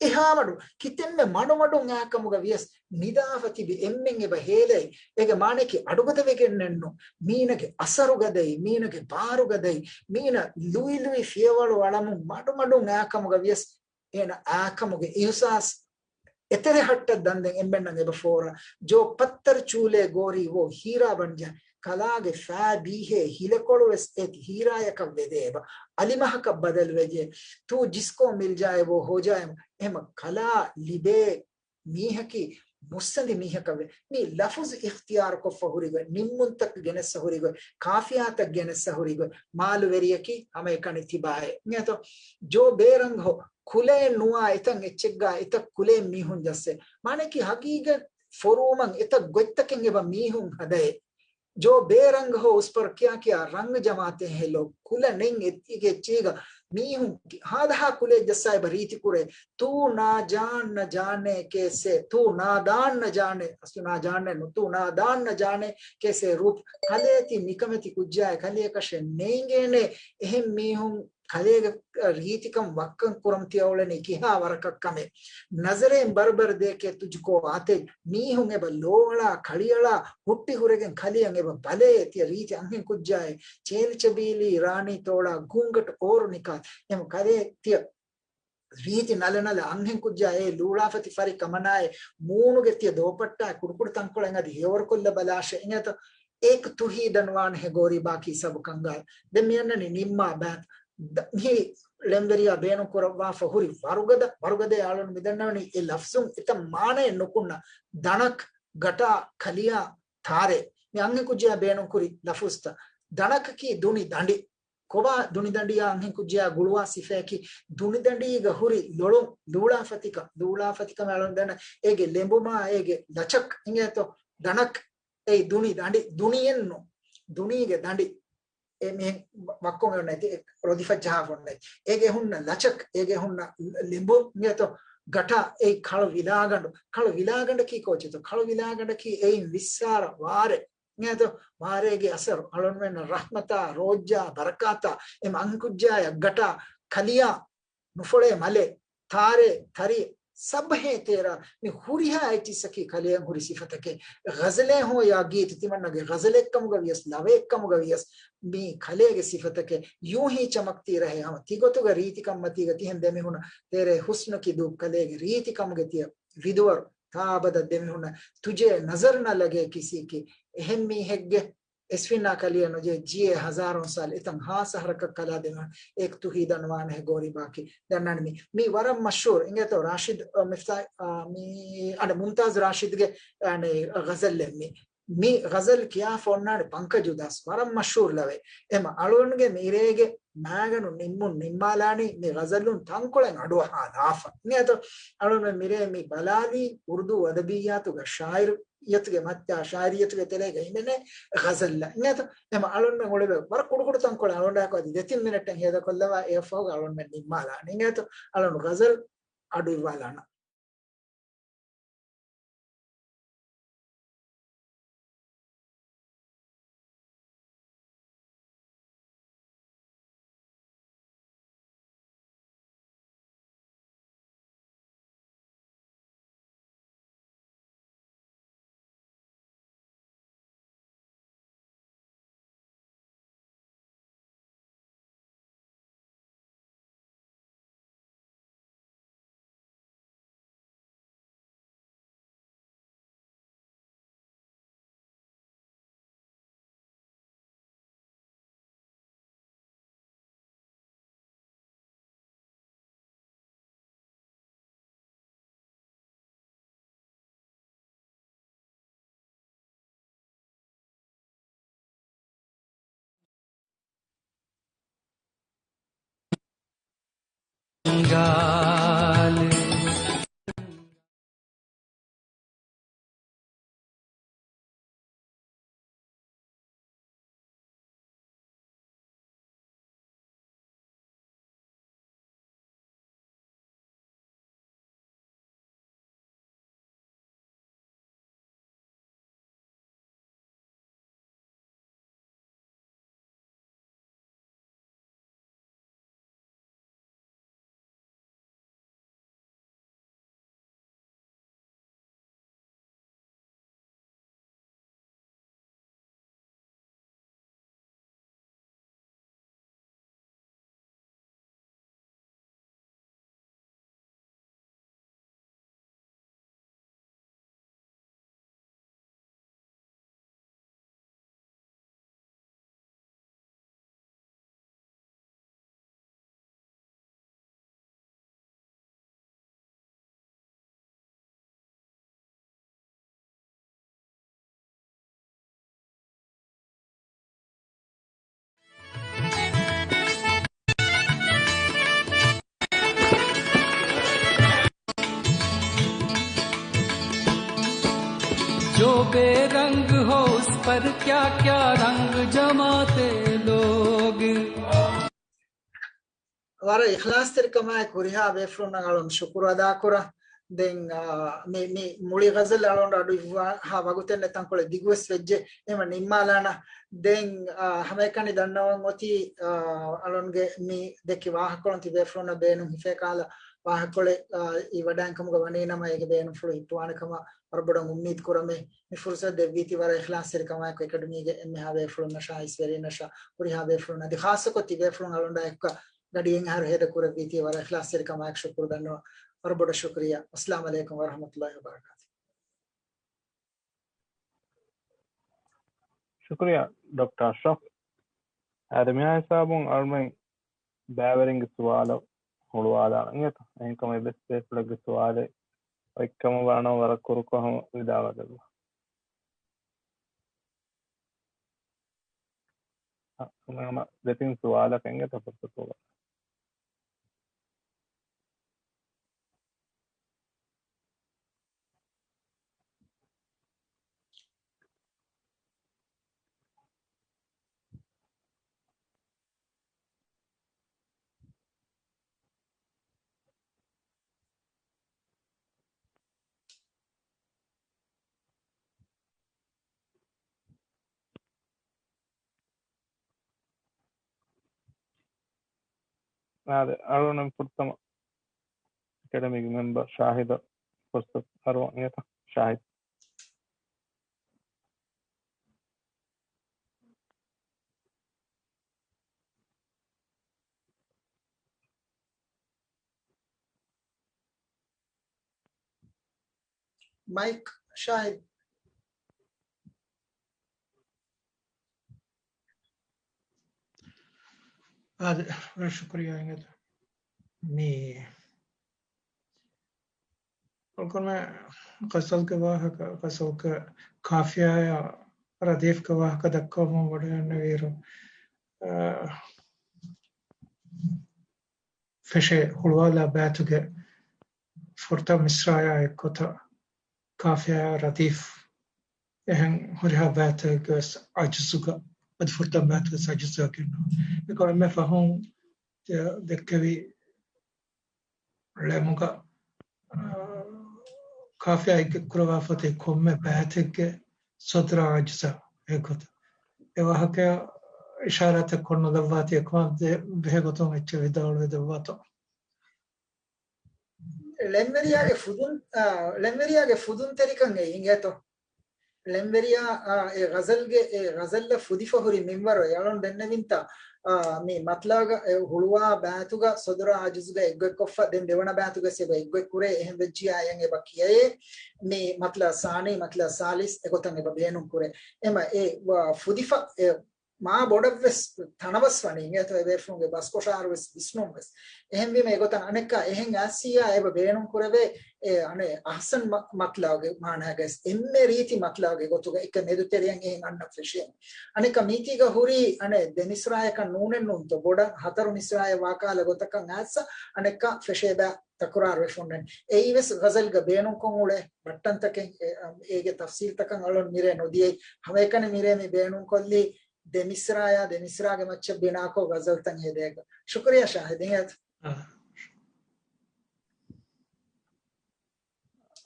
އެހާ މަޑު، ކިތެންމެ މަޑުމަޑުން އާކަމުގަ ވިޔަސް ނިދާފަ ތިބި އެންމެން އެބަ ހޭލައި. އޭގެ މާނައަކީ އަޑުގަދަވެގެންނެއްނު. މީނަގެ އަސަރުގަދައި، މީނަގެ ބާރުގަދައި، މީނަ ލުއިލުއި ފިޔަވަޅު އަޅަމުން މަޑުމަޑުން އާކަމުގަ ވިޔަސް އޭނަ އާކަމުގެ އިހުސާސް އެތެރެ ހައްޓަށް ދަންދެން އެންމެންނަށް އެބަ ފޯރާ. ޖޯ ޕައްތަރު ޗޫލޭ ގޯރީ ވޯ ހީރާ ބަންޖާ. ކަލާގެ ފައި ބީހޭ ހިލަކޮޅު ވެސް އޭތި ހީރާޔަކަށް ވެދޭ އެބަ. އަލިމަހަކަށް ބަދަލުވެޖެ. ތޫ ޖިސްކޯ މިލްޖާއެ ވޯ ހޯޖާއެ. އެހެމަ ކަލާ ލިބޭ މީހަކީ މުއްސަނދި މީހަކަށް ވޭ. މި ލަފުޒު އިޚްތިޔާރުކޮށްފަ ހުރިގޮތް، ނިންމުންތައް ގެނެއްސަ ހުރިގޮތް، ކާފިޔާތައް ގެނެއްސަ ހުރިގޮތް، މާލުވެރިޔަކީ ހަމައެކަނި ތިބާއޭ. އިނގޭތޯ؟ ޖޯ ބޭރަންގް ހޯ ކުލައެއް ނުވާ އެތަން އެއްޗެއްގާ އެތައް ކުލައެއް މީހުން ޖައްސޭ. މާނައަކީ ހަގީގަތް ފޮރުވުމަށް އެތައް ގޮތްތަކެއް އެބަ މީހުން ހަދައޭ. ޖޯ ބޭރަންގް ހޯ އުސްޕަރު ކިޔާ ކިޔާ ރަންގް ޖަމާތެއް ހެލޯ ކުލަ ނެތް އެއްޗީގަ މީހުން ހާދަހާ ކުލައެއް ޖައްސާ އެބަ ރީތި ކުރޭ. ތޫ ނާ ޖާން ނަ ޖާނޭ ކޭސޭ، ތޫ ނާ ދާން ނަ ޖާނޭ، އަސްލު ނާ ޖާން ނެއްނު، ތޫ ނާ ދާން ނަ ޖާނޭ ކޭސޭ ރޫޕް. ކަލޭ ތި ނިކަމެތި ކުއްޖާއެއް، ކަލެއަކަށެއް ނޭނގޭނޭ. އެހެން މީހުން ކަލޭގެ ރީތިކަން ވައްކަން ކުރަން ތިޔަ އުޅެނީ ކިހާ ވަރަކަށް ކަމެއް. ނަޒަރޭން ބަރުބަރު ދޭކޭ ތުޖުކޯ އާތެ. މީހުން އެބަ ލޯއަޅާ، ކަޅިއަޅާ، ހުއްޓި ހުރެގެން ކަލެއަށް އެބަ ބަލޭ ތިޔަ ރީތި އަންހެން ކުއްޖާއޭ. ޗޭލިޗަބީލީ ރާނީ ތޯޅާ ގޫނގަޓު އޯރު ނިކާތް. އެމަ ކަލޭ ތިޔަ ރީތި ނަލަނަލަ އަންހެން ކުއްޖާ އޭ ލޫޅާފަތި ފަރި ކަމަނާއެ މޫނުގެ ތިޔަ ދޯޕައްޓާ ކުޑުކުޑު ތަންކޮޅެއް އަދި ހެޔޮވަރުކޮށްލަ ބަލާށޭ. އިނގޭތޯ؟ އޭކް ތުހީ ދަންވާން ހެ ގޯރީ ބާކީ ސަބު ކަންގާލް. ދެން މިއަންނަނީ ނިންމާ ބާތް. ދ-، މި ޅެންވެރިޔާ ބޭނުން ކުރައްވާފަ ހުރި ވަރުގަދަ، ވަރުގަދައޭ އަޅުން މިދަންނަވަނީ އެ ލަފްޒުން އެތައް މާނައެއް ނުކުންނަ ދަނަކް، ގަޓާ، ކަލިޔާ، ތާރޭ. މި އަންހެން ކުއްޖާ ބޭނުން ކުރި ލަފުޒްތައް. ދަނަކަކީ ދުނި ދަނޑި. ކޮބާ ދުނިދަނޑިޔާ އަންހެން ކުއްޖާ ގުޅުވާ ސިފައަކީ ދުނިދަނޑީގަ ހުރި ލޮޅުން ލޫޅާފަތިކަ، ލޫޅާފަތިކަމެއް އަޅުން ދަންނަ އޭގެ ލެނބުމާ އޭގެ ލަޗަކް އިނގޭތޯ؟ ދަނަކް އެއީ ދުނި ދަނޑި، ދުނިއެއްނު، ދުނީގެ ދަނޑި. އެ މިހެން ވަ-، ވައްކޮން އެ އޮންނަ އެތި، އެ ރޮދިފައްޖަހާފަ އޮންނަ އެތި. އޭގެ ހުންނަ ލަޗަކް، އޭގެ ހުންނަ ލެ-، ލެނބު އިނގޭތޯ؟ ގަޓާ އެއީ ކަޅު ވިލާގަނޑު. ކަޅު ވިލާގަނޑަކީ ކޯޗެތޯ؟ ކަޅު ވިލާގަނޑަކީ އެއިން ވިއްސާރަ ވާރޭ. އިނގޭތޯ؟ ވާރޭގެ އަސަރު އަޅުންމެންނަށް ރަޙްމަތާ، ރޯއްޖާ، ބަރަކާތާ، އެ އަންހެން ކުއްޖާޔަށް ގަޓާ، ކަލިޔާ، ނުފޮޅޭ މަލެ، ތާރޭ، ތަރި، ސަބްހޭ ތޭރާ، މި ހުރިހާ އެއްޗިއްސަކީ ކަލެއަށް ހުރި ސިފަތަކެއް. ޣަޒަލޭ ހޯ ޔާ ގީތު ތިމަންނަގެ ޣަޒަލެއްކަމުގަ ވިޔަސް، ލަވައެއްކަމުގަ ވިޔަސް، މީ ކަލޭގެ ސިފަތަކެއް. ޔޫހީ ޗަމަކް ތީ ރަހޭ ހަމަ ތިގޮތުގަ ރީތިކަންމަތީގަ ތިހެން ދެމިހުނަ ތޭރޭ ހުސްނަކީ ދޫ ކަލޭގެ ރީތިކަމުގެ ތިޔަ ވިދުވަރު ތާ އަބަދަށް ދެމިހުނަ ތުޖޭ ނަޒަރު ނަ ލަގޭ ކިސީކީ. އެހެން މީހެއްގެ އެސްފިންނާ ކަލިޔަށް ނުޖެހޭ ޖީއޭ ހަޒާރުން ސާލު އެތަން ހާސް އަހަރަކަށް ކަލާދެއްވާނެ އެކް ތުހީދަން ވާނެ ހެ ގޯރި ބާކީ. ދަންނާނެ މީ، މީ ވަރަށް މަޝްހޫރު. އިނގޭތޯ ރާޝިދް، އަ، މިފްތާ، އަ، މީ، އަނެއް މުމްތާޒް ރާޝިދްގެ، އަނެއް ޣަޒަލެއް މީ. މި ޣަޒަލް ކިޔާފަ އޮންނާނެ ޕަންކަޖު ދާސް، ވަރަށް މަޝްހޫރު ލަވައެއް. އެމަ އަޅުގަނޑުގެ މިރޭގެ މާގަނޑު ނިންމުން ނިންމާލާނީ މި ޣަޒަލުން ތަންކޮޅެއް އަޑުއަހާލާފަ. އިނގޭތޯ އަޅުގަނޑު މިރޭ މި ބަލާލީ އުރުދޫ އަދަބިއްޔާތުގަ ޝާއިރިއްޔަތުގެ މައްޗާ، ޝާއިރިއްޔަތުގެ ތެރޭގަ ހިމެނޭ ޣަޒަލްއަށް. އިނގޭތޯ އެމަ އަޅުންމެން އުޅެވޭ ވަރަށް ކުޑަކުޑަ ތަންކޮޅެއް އަޅުގަނޑާއެކު އަދި ދެތިން މިނެޓެއް ހޭދަކޮށްލަވާ އެއަށްފަހުގަ އަޅުންމެން ނިންމާލާނެ. އިނގޭތޯ އަޅުން ޣަޒަލް އަޑު އިއްވާލާނަން. جو بے رنگ ہو اس پر کیا کیا رنگ جماتے لوگ. ވަރަށް އިޚްލާޞްތެރިކަމާއެކު ހުރިހާ ބޭފުޅުންނަށް އަޅުން ޝުކުރު އަދާކުރަން. ދެން، އާ، މި، މި މުޅި ޣަޒަލް އަޅުން އަޑު އިއްވާ ހާ ވަގުތެއް ނެތް ތަންކޮޅެއް ދިގުވެސް ވެއްޖެ. އެހެންވެ ނިންމާލާނަ. ދެން، އާ، ހަމައެކަނި ދަންނަވަން އޮތީ، އާ، އަޅުންގެ މި ދެއްކި ވާހަކަކޮޅުން ތިބޭފުޅުންނަށް ބޭނުން ހިފޭ ކަހަލަ ވާހަކަކޮޅެއް، އާ، އިވަޑައިން ކަމުގަ ވަނީ ނަމަ، އޭގެ ބޭނުންފުޅު ހިއްޕުވާނެ ކަމަށް ވަރަށް ބޮޑަށް އުއްމީދު ކުރަމޭ. މި ފުރުސަތު ދެއްވީތީ ވަރަށް އިޚްލާޞްތެރިކަމާއެކު އެކަޑަމީގެ އެންމެހާ ބޭފުޅުންނަށާ، އިސްވެރިންނަށާ، ހުރިހާ ބޭފުޅުންނަށް އަދި ޚާއްޞަކޮށް ތިބޭފުޅުން އަޅުގަނޑާ އެކުގަ ގަޑިއެއް އަހަރު ހޭދަ ކުރެއްވީތީ ވަރަށް އިޚްލާޞްތެރިކަމާއެކު ޝުކުރު ދަންނަވަން. ވަރަށް ބޮޑަށް ޝުކުރިއްޔާ. އައްސަލާމު ޢަލައިކުމް ވަރަޙްމަތުﷲި ވަބަރަކާތުހު. ޝުކުރިއްޔާ ޑޮކްޓަރ އަޝްރަފް. އާދެ، މިހާ ހިސާބުން އަޅުމެން ބައިވެރިންގެ ސުވާލަށް ހުޅުވާލާނަން އިނގޭތަ؟ އެހެންކަމުން އެއްވެސް ބޭފުޅެއްގެ ސުވާލެއް އޮތްކަމަށް ވާނަމަ ވަރަށް ކުރުކޮށް ހަމަ ވިދާޅުވެލައްވާ. އަ، ހަމަ ދެތިން ސުވާލަކަށް އިނގޭތަ ފުރުސަތު އޮވާ. އާދެ، އަޅުގަނޑު ފުރަތަމަ އެކަޑަމީގެ މެމްބަރ ޝާހިދަށް ފުރުސަތު އަރުވަން އިނގޭތަ؟ ޝާހިދް. މައިކް ޝާހިދް. އާދެ، ވަރަށް ޝުކުރިއްޔާ އިނގޭތޯ. މި އަޅުގަނޑުމެން ޣަޒަލްގެ ވާހަކަ، ޣަޒަލްގެ ޤާފިޔާއާ ރަދީފްގެ ވާހަކަ ދައްކަވަމުން ވަޑައިގަންނަވިއިރު، އާ، ފެށޭ ހުޅުވާލާ ބައިތުގެ ފުރަތަމަ މިސްރާޔާ އެއްގޮތަށް ޤާފިޔާ ރަދީފް އެހެން ހުރިހާ ބައިތެއްގެ ވެސް އަޖުޒުގަ، އަދި ފުރަތަމަ ބައިތުގެ ވެސް އަޖުޒާ ގެންނަވާ. އެކަމަށް އެންމެ ފަހުން ދެ-، ދެއްކެވި ޅެމުގަ، އާ، ޤާފިޔާ އެއްގޮތް ކުރަވާފަ އޮތީ ކޮންމެ ބައިތެއްގެ ޞަދްރާ އަޖުޒާ އެއްގޮތަށް. އެ ވާހަކަޔަށް އިޝާރާތެއް ކޮށް ނުލައްވާތީ އެކަމަށް ދެ-، ބެހޭ ގޮތުން އެއްޗެއް ވިދާޅުވެ ދެއްވާތޯ. ޅެންވެރިޔާގެ ފުދުން، އާ، ޅެންވެރިޔާގެ ފުދުންތެރިކަން އެ އިނގޭތޯ. ޅެންވެރިޔާ، އާ، އެ ޣަޒަލްގެ، އެ ޣަޒަލްއަށް ފުދިފަ ހުރި މިންވަރު އެ އަޅުން ދެންނެވިންތާ، އާ، މި މަތްލަބުގަ އެ ހުޅުވާ ބައިތުގަ ޞަދްރާ އަޖުޒުގަ އެއްގޮތްކޮށްފަ ދެން ދެވަނަ ބައިތުގަސް އެބަ އެއްގޮތް ކުރޭ. އެހެން ވެއްޖިޔާ އެއަށް އެބަ ކިޔައޭ މި މަތްލަބު ސާނީ، މަތްލަބު ސާލިސް އެގޮތަށް އެބަ ބޭނުން ކުރޭ. އެމަ އެ ވަ-، ފުދިފަ އެ މާ ބޮޑަށްވެސް ތަނަވަސް ވަނީ އިނގޭތޯ އެބޭފުޅުންގެ ބަސްކޮށާރުވެސް ވިސްނުންވެސް. އެހެންވީމަ އެގޮތަށް އަނެއްކާ އެހެން އައްސިޔާ އެބަ ބޭނުން ކުރެވޭ އެ އަނެއް އަޙްސަން މަ-، މަތްލަބުގެ މާނާގައި އެންމެ ރީތި މަތްލަބުގެ ގޮތުގަ އެކަ މެދުތެރެއަށް އެހެން އަންނަ ފެށޭނެ. އަނެއްކާ މީތީގަ ހުރީ އަނެއް ދެ މިސްރާޔަކަށް ނޫނެއް ނޫންތޯ ބޮޑަށް ހަތަރު މިސްރާޔަށް ވާކަހަލަ ގޮތަކަށް އައްސަ އަނެއްކާ ފެށޭ ބައި ތަކުރާރުވެފަ އޮންނަނީ. އެއީވެސް ޣަޒަލްގަ ބޭނުންކޮށް އުޅޭ ބައްޓަންތަކެއް އެ-، އޭގެ ތަފްސީލްތަކަށް އަޅުން މިރޭ ނުދިޔައީ. ހަމައެކަނި މިރޭ މި ބޭނުންކޮށްލީ ދެ މިސްރާޔާ ދެ މިސްރާގެ މައްޗަށް ބިނާކޮށް ޣަޒަލްތައް ހެދޭކަށް. ޝުކުރިއްޔާ ޝާހިދް އިނގޭތަ؟ އާ.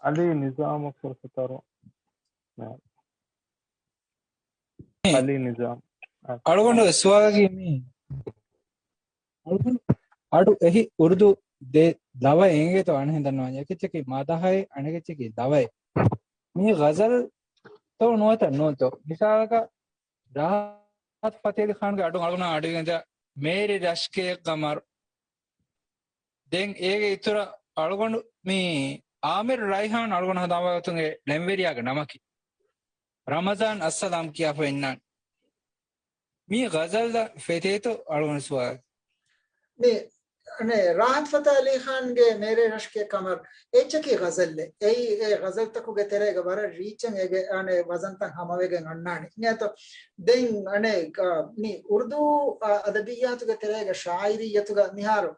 ޢަލީ ނިޒާމަށް ފުރުސަތު އަރު. އަލީ ނިޒާމް. އަޅުގަނޑު ސުވާލަކީ މީ. އަޅު އެހި އުރުދޫ ދެ ލަވައެއް އެނގޭތޯ އަނެއްހެން ދަންނަވަން. އެކެއްޗަކީ މަދަޙައެއް، އަނެކެއްޗަކީ ލަވައެއް. މީ ޣަޒަލްތޯ ނުވަތަ ނޫންތޯ؟ މިސާލަކަށް ރާޙަތު ފަތޭ އަލީ ޚާންގެ އަޑު އަޅުގަނޑު އަޑުގެންދާ މޭރި ރަޝްކޭ ޤަމަރު. ދެން އޭގެ އިތުރަށް އަޅުގަނޑު މީ އާމިރު ރައިޙާން އަޅުގަނޑު ހަނދާންވާ ގޮތުން އެ ޅެންވެރިޔާގެ ނަމަކީ. ރަމަޟާން އައްސަލާމް ކިޔާފަ އިންނާނެ. މީ ޣަޒަލްއަށް ފެތޭތޯ އަޅުގަނޑު ސުވާލެއް. މި، އަނެ، ރާޙަތު ފަތޭ އަލީ ޚާންގެ މޭރޭ ރަޝްކޭ ޤަމަރު އެއްޗަކީ ޣަޒަލެއް. އެއީ އެ ޣަޒަލްތަކުގެ ތެރޭގަ ވަރަށް ރީއްޗަށް އޭގެ، އަނެ، ވަޒަންތައް ހަމަވެގެން އަންނާނެ. އިނގޭތޯ؟ ދެން، އަނެ، އަ، މި އުރުދޫ، އަ، އަދަބިއްޔާތުގެ ތެރޭގަ ޝާއިރިއްޔަތުގަ މިހާރު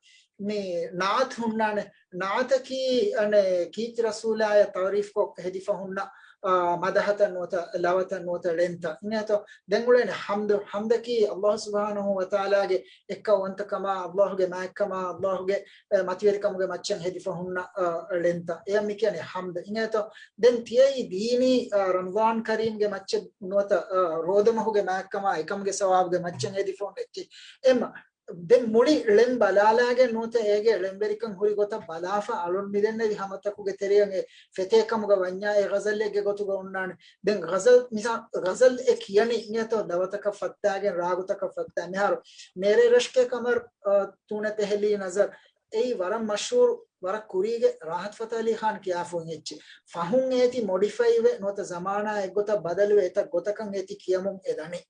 މި ނާތް ހުންނާނެ. ނާތަކީ، އަނެ، ކީރިތި ރަސޫލާޔަށް ތަޢުރީފްކޮށް ހެދިފަ ހުންނަ، އާ، މަދަޙަތައް ނުވަތަ ލަވަތައް ނުވަތަ ޅެންތައް. އިނގޭތޯ؟ ދެން އުޅޭނެ ޙަމްދު. ޙަމްދަކީ ﷲ ސުބްޙާނަހޫ ވަތަޢާލާގެ އެއްކައުވަންތަކަމާ، ﷲ ގެ މާތްކަމާ، ﷲ ގެ، އެ، މަތިވެރިކަމުގެ މައްޗަށް ހެދިފަ ހުންނަ، އާ، ޅެންތައް. އެޔަށް މި ކިޔަނީ ޙަމްދު. އިނގޭތޯ؟ ދެން ތިޔައީ ދީނީ، އާ، ރަމަޟާން ކަރީމްގެ މައްޗަށް ނުވަތަ، އާ، ރޯދަމަހުގެ މާތްކަމާ، އެކަމުގެ ސަވާބުގެ މައްޗަށް ހެދިފަ ހުންނަ އެއްޗެއް. އެމަ ދެން މުޅި ޅެން ބަލާލާގެން ނުވަތަ އޭގެ ޅެންވެރިކަން ހުރި ގޮތަށް ބަލާފަ އަޅުން މިދެންނެވި ހަމަތަކުގެ ތެރެއަށް އެ ފެތޭ ކަމުގަ ވަންޏާ އެ ޣަޒަލެއްގެ ގޮތުގަ އޮންނާނެ. ދެން ޣަޒަލް މިސާ-، ޣަޒަލް އެ ކިޔަނީ އިނގޭތޯ ލަވަތަކަށް ފައްތާގެން ރާގުތަކަށް ފައްތާ. މިހާރު މޭރޭ ރަޝްކޭ ޤަމަރު، އާ، ތޫނެ ޕެހެލީ ނަޒަރު. އެއީ ވަރަށް މަޝްހޫރު، ވަރަށް ކުރީގެ ރާޙަތު ފަތޭ އަލީ ޚާން ކިޔާފަ އޮތް އެއްޗެއް. ފަހުން އޭތި މޮޑިފައިވެ ނުވަތަ ޒަމާނާ އެއްގޮތަށް ބަދަލުވެ އެތައް ގޮތަކަށް އޭތި ކިޔަމުން އެ ދަނީ.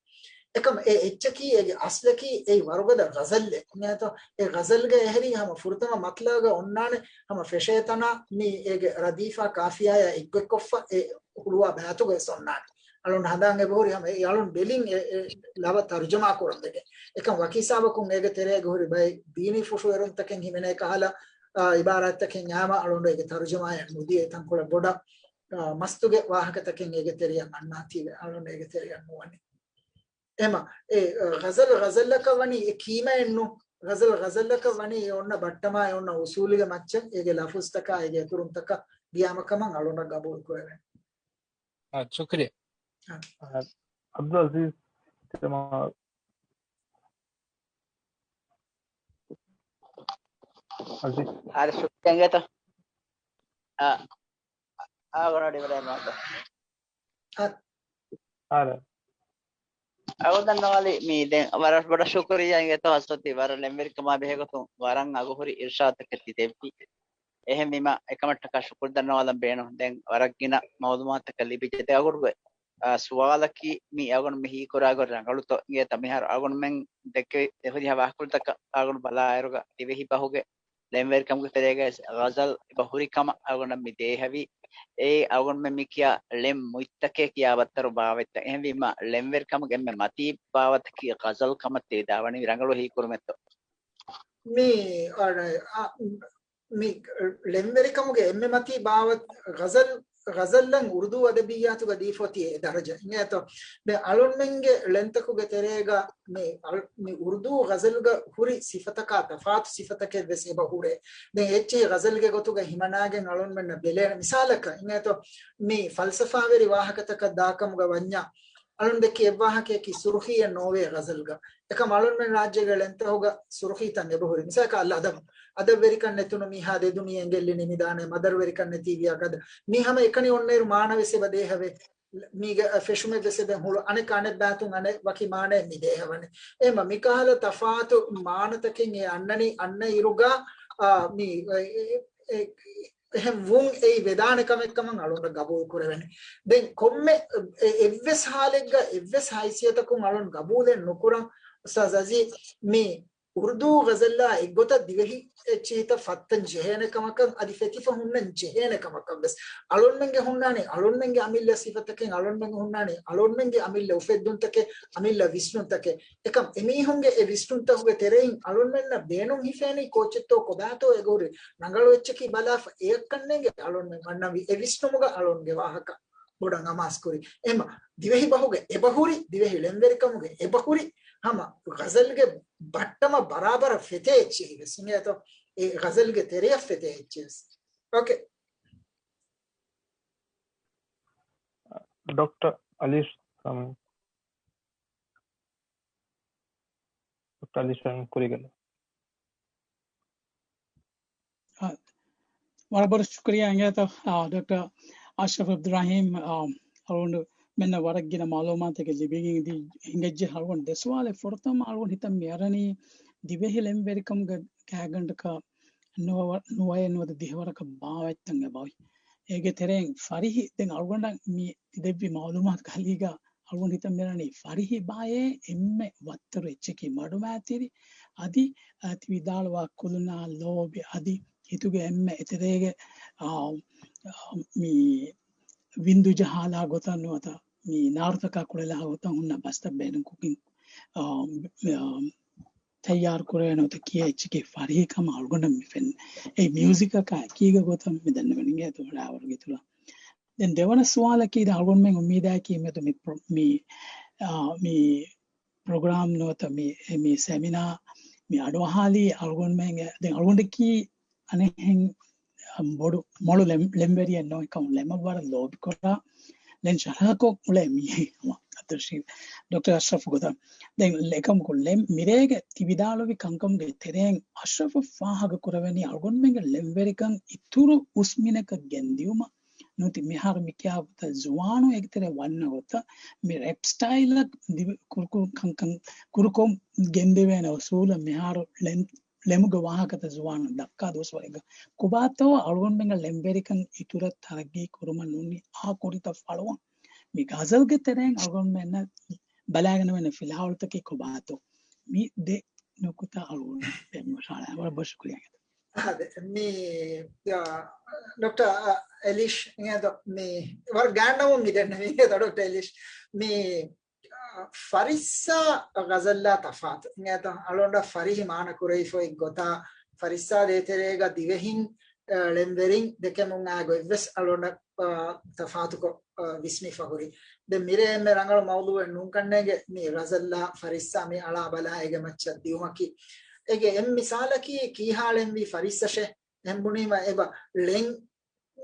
އެކަމަ އެ އެއްޗަކީ އޭގެ އަސްލަކީ އެއީ ވަރުގަދަ ޣަޒަލެއް. އިނގޭތޯ؟ އެ ޣަޒަލްގަ އެހެރީ ހަމަ ފުރަތަމަ މަތްލަބުގަ އޮންނާނެ ހަމަ ފެށޭ ތަނާ މި އޭގެ ރަދީފާ ޤާފިޔާޔާ އެއްގޮތްކޮށްފަ އެ ހުޅުވާ ބައިތުގައި ވެސް އޮންނާނެ. އަޅުން ހަނދާން އެބަހުރި ހަމަ އެ އަޅުން ބެލިން އެ، އެ ލަވަ ތަރުޖަމާ ކުރަން ވެގެން. އެކަން ވަކި ހިސާބަކުން އޭގެ ތެރޭގަ ހުރި ބައެއް ދީނީ ފުށުއެރުންތަކެއް ހިމެނޭ ކަހަލަ، އާ، އިބާރާތްތަކެއް އައިމަ އަޅުން އޭގެ ތަރުޖަމާއެއް ނުދިޔަ ތަންކޮޅެއް ބޮޑަށް، އާ، މަސްތުގެ ވާހަކަތަކެއް އޭގެ ތެރެއަށް އަންނާތީވެ އަޅުން އޭގެ ތެރެއަށް ނުވަނީ. އެމަ، އެ، އަ، ޣަޒަލް ޣަޒަލަކަށް ވަނީ އެ ކީމައެއްނު. ޣަޒަލް ޣަޒަލަކަށް ވަނީ އެ އޮންނަ ބައްޓަމާ އެ އޮންނަ އުސޫލުގެ މައްޗަށް އޭގެ ލަފުޒްތަކާ އޭގެ އެކުރުންތަކަށް ދިޔާމަ ކަމަށް އަޅުންނަށް ގަބޫލު ކުރެވެން. އާ، ޝުކުރިއްޔާ. އާ. އަ، އަބްދުލް އަޒީޒް ތެމާ-، އަޒީޒް. އާ، ޝުކުރިއްޔާ އިނގޭތަ؟ އާ. އާ، ގޮނޑި އިބްރާހިމް އާދަ. އަ-، އާދަ. އަޅުގަނޑު ދަންނަވާލި މީ ދެން ވަރަށް ބޮޑަށް ޝުކުރިއްޔާ އިނގޭތޯ ހަސްރަތީ ވަރަށް ޅެންވެރިކަމާ ބެހޭގޮތުން ވަރަށް އަގުހުރި އިރްޝާދުތަކެއް ތި ދެއްވީ. އެހެންވީމަ އެކަމަށްޓަކާ ޝުކުރު ދަންނަވާލަން ބޭނުން. ދެން ވަރަށް ގިނަ މައުލޫމާތުތަކެއް ލިބިއްޖެ ދެ އަގުރުގައި. ސުވާލަކީ މި އަޅުގަނޑު މި ހީކުރާ ގޮތް ރަނގަޅުތޯ އިނގޭތަ؟ މިހާރު އަޅުގަނޑުމެން ދެއްކެވި އެ ހުރިހާ ވާހަކަފުޅުތަކަށް އަޅުގަނޑު ބަލާއިރުގަ ދިވެހި ބަހުގެ ޅެންވެރިކަމުގެ ތެރޭގައި ޣަޒަލް އެބަ ހުރި ކަމަށް އަޅުގަނޑަށް މި ދޭހަވީ. އެއީ އަޅުގަނޑުމެން މި ކިޔާ ޅެން މުއްތަކޭ ކިޔާ ވައްތަރު ބާވަތްތައް. އެހެންވީމަ ޅެންވެރިކަމުގެ އެންމެ މަތީ ބާވަތަކީ ޣަޒަލް ކަމަށް ތިވިދާވަނީ ރަނގަޅު ހީކުރުމެއްތޯ؟ މި، އަ، އަ، މި ޅެންވެރިކަމުގެ އެންމެ މަތީ ބާވަތް ޣަޒަލް، ޣަޒަލްއަށް އުރުދޫ އަދަބިއްޔާތުގަ ދީފަ އޮތީ އެ ދަރަޖަ. އިނގޭތޯ؟ ދެން އަޅުންމެންގެ ޅެންތަކުގެ ތެރޭގަ މި އަޅު-، މި އުރުދޫ ޣަޒަލްގަ ހުރި ސިފަތަކާ ތަފާތު ސިފަތަކެއް ވެސް އެބަ ހުރޭ. ދެން އެއްޗެހި ޣަޒަލްގެ ގޮތުގަ ހިމަނާގެން އަޅުންމެންނަށް ބެލޭނެ. މިސާލަކަށް އިނގޭތޯ؟ މި ފަލްސަފާވެރި ވާހަކަތަކަށް ދާކަމުގަ ވަންޏާ، އަޅުން ދެއްކި އެއްވާހަކަޔަކީ ސުރުޚީއެއް ނޯވޭ ޣަޒަލްގަ. އެކަމް އަޅުންމެން ރާއްޖޭގެ ޅެންތަކުގަ ސުރުޚީތައް އެބަހުރި. މިސާލަކަށް އަލްއަދަބު. އަދަބްވެރިކަން ނެތުނު މީހާ ދެދުނި އެނގެއްލި ނިމިދާނެ، މަދަރުވެރިކަން ނެތީވިޔާ ގަދަ. މީ ހަމަ އެކަނި އޮންނައިރު މާނަ ވެސް އެބަ ދޭހަވޭ. މީގެ ފެށުމެއް ވެސް އެބަ ހުޅު. އަނެއް އަނެއް ބާތުން އަނެއް ވަކި މާނައެއް މި ދޭހަވަނީ. އެހެންމަ މިކަހަލަ ތަފާތު މާނަތަކެއް އެ އަންނަނީ އަންނަ އިރުގަ، އާ، މި، އެ، އެ، އެ، އެހެން ވުން އެއީ ވެދާނެ ކަމެއް ކަމަށް އަޅުން ގަބޫލު ކުރެވެނީ. ދެން ކޮންމެ އެ، އެއްވެސް ހާލެއްގަ އެއްވެސް ހައިސިއްޔަތަކުން އަޅުން ގަބޫލެއް ނުކުރަން، އުސްތާޒް އަޒީޒް، މި އުރުދޫ ޣަޒަލްއާ އެއްގޮތަށް ދިވެހި އެއްޗިހިތައް ފައްތަން ޖެހޭނެ ކަމަކަށް އަދި ފެތިފަ ހުންނަން ޖެހޭނެ ކަމަކަށް ވެސް އަޅުންމެންގެ ހުންނާނީ، އަޅުންމެންގެ އަމިއްލަ ސިފަތަކެއް، އަޅުންމެންގެ ހުންނާނީ، އަޅުންމެންގެ އަމިއްލަ އުފެއްދުންތަކެއް، އަމިއްލަ ވިސްނުންތަކެއް. އެކަމް އެމީހުންގެ އެ ވިސްނުންތަކުގެ ތެރެއިން އަޅުންމެންނަށް ބޭނުން ހިފޭނީ ކޯޗެއްތޯ ކޮބާތޯ އެގޮތް ރަނގަޅު އެއްޗަކީ ބަލާފަ އެއަށް ކަންނޭނގެ އަޅުންމެން ވަންނަންވީ އެ ވިސްނުމުގަ އަޅުންގެ ވާހަކަ ބޮޑަށް އަމާޒުކުރި. އެހެންމަ ދިވެހި ބަހުގެ އެބަހުރި، ދިވެހި ޅެންވެރިކަމުގެ އެބަހުރި ހަމަ ޣަޒަލްގެ ބައްޓަމަށް ބަރާބަރަށް ފެތޭ އެއްޗެހި ވެސް އިނގޭތޯ؟ އެ ޣަޒަލްގެ ތެރެއަށް ފެތޭ އެއްޗެހި ވެސް. އޯކޭ. ޑޮކްޓަރ އަލީޝް ކަމެންޓް. ޑޮކްޓަރ އަލީޝް ކުރީގަ. އާ، ވަރަށް ބޮޑަށް ޝުކުރިއްޔާ އިނގޭތޯ، އާ، ޑޮކްޓަރ އަޝްރަފް އަބްދުއްރަހީމް، އާ، އަޅުގަނޑުމެންނަށް ވަރަށް ގިނަ މައުލޫމާތުތަކެއް ލިބިގެން އެދި ހިނގައްޖެ. އަޅުގަނޑު ދެ ސުވާލެއް. ފުރަތަމަ އަޅުގަނޑު ހިތަށް މިއަރަނީ ދިވެހި ޅެންވެރިކަމުގެ ގާތްގަނޑަކަށް ނުވަ-، ނުވައެއް ނުވަތަ ދިހަވަރަކަށް ބާވަތްތައް އެބައޮތް. އޭގެ ތެރެއިން ފަރިހި، ދެން އަޅުގަނޑަށް މި ދެއްވި މައުލޫމާތު ކަލީގަ އަޅުގަނޑު ހިތަށް މިއަރަނީ ފަރިހި ބާއޭ އެންމެ ވައްތަރު އެއްޗަކީ މަޑުމައިތިރި، އަދި، އަ، ތި ވިދާޅުވާ ކުލުނާ ލޯބި އަދި ހިތުގެ އެންމެ އެތެރޭގެ، އާ، އާ، މި ވިންދު ޖަހާލާ ގޮތަށް ނުވަތަ މި ނާރުތަކާ ކުޅެލާ ގޮތަށް ހުންނަ ބަސްތައް ބޭނުންކޮށްގެން، އާ، އާ، ތައްޔާރު ކުރެވޭ ނުވަތަ ކިޔޭ އެއްޗަކީ ފަރިހި ކަމަށް އަޅުގަނޑަށް މި ފެންނަ. އެ މިއުޒިކަކާ އެކީގަ ގޮތަށް މި ދަންނަވަނީ އިނގޭތޯ ރާވަރުގެ އިތުރަށް. ދެން ދެވަނަ ސުވާލަކީ ދެން އަޅުގަނޑުމެން އުއްމީދާއެކީ މިއަދު މި ޕްރޮ-، މި، އާ، މި ޕްރޮގްރާމް ނުވަތަ މި، މި ސެމިނާ މި އަޑުއަހާލީ އަޅުގަނޑުމެން ދެން އަޅުގަނޑަކީ އަނެއްހެން ބޮޑު މޮޅު ޅެން-، ޅެންވެރިއެއް ނޫން. އެކަމު ޅެމަށް ވަރަށް ލޯބިކުރާ، ޅެން ޝަރަހަކޮށް އުޅޭ މީހެއް ހަމަ އަބްދުއްރަޝީދު، ޑޮކްޓަރ އަޝްރަފް ގޮތަށް. ދެން އެކަމަކު ޅެން މިރޭގެ ތި ވިދާޅުވި ކަންކަމުގެ ތެރެއިން އަޝްރަފަށް ފާހަގަ ކުރެވެނީ އަޅުގަނޑުމެންގެ ޅެންވެރިކަން އިތުރު ހުސް މިނަކަށް ގެންދިއުމަށް. ނުވަތަ މިހާރު މި ކިޔާ ގޮތަށް ޒުވާނުން އޭގެ ތެރޭ ވަންނަ ގޮތަށް މި ރެޕް ސްޓައިލަށް ދިވެ-، ކުރުކުރު ކަންކަން ކުރުކޮށް ގެންދެވޭނެ އުސޫލަށް މިހާރު ޅެން-، ޅެމުގެ ވާހަކަތައް ޒުވާނުން ދައްކާ ދުވަސްވަރެއްގަ ކޮބާތޯ އަޅުގަނޑުމެންގެ ޅެންވެރިކަން އިތުރަށް ތަރައްގީ ކުރުމަށް ނޫނީ އާ ކުރިތައް ފަޅުވަން. މި ޣަޒަލްގެ ތެރެއިން އަޅުގަނޑުމެންނަށް ބަލާގަނެވޭނެ ފިލާވަޅުތަކީ ކޮބާތޯ؟ މި ދެ ނުކުތާ އަޅުގަނޑު ފެން މަޝާޅާ. ވަރަށް ބޮޑަށް ޝުކުރިއްޔާ. އާދެ، މި، އާ، ޑޮކްޓަރ، އާ، އެލިޝް، އިނގޭތޯ، މި ވަރަށް ގާތް ނަމުން މި ދެންނެވީ، އިނގޭތޯ، ޑޮކްޓަރ އެލިޝް، މި، އާ، ފަރިއްސާ ޣަޒަލްއާ ތަފާތު، އިނގޭތޯ، އަޅުގަނޑަށް ފަރިހި މާނަ ކުރެވިފައި ގޮތާ، ފަރިއްސާ ދޭތެރޭގަ ދިވެހިން، އާ، ޅެންވެރިން ދެކެމުން އާ ގޮތްވެސް އަޅުގަނޑަށް އާ، ތަފާތުކޮށް، އާ، ވިސްނިފަ ހުރި. ދެން މިރޭ އެންމެ ރަނގަޅު މައުޟޫއެއް ނޫންކަންނޭނގެ މި ޣަޒަލްއާ ފަރިއްސާ މި އަޅާ ބަލާ އޭގެ މައްޗަށް ދިއުމަކީ. އޭގެ އެއް މިސާލަކީ ކީހާ ޅެންވީ ފަރިއްސަށޭ. އެހެން ބުނީމަ އެބަ ޅެން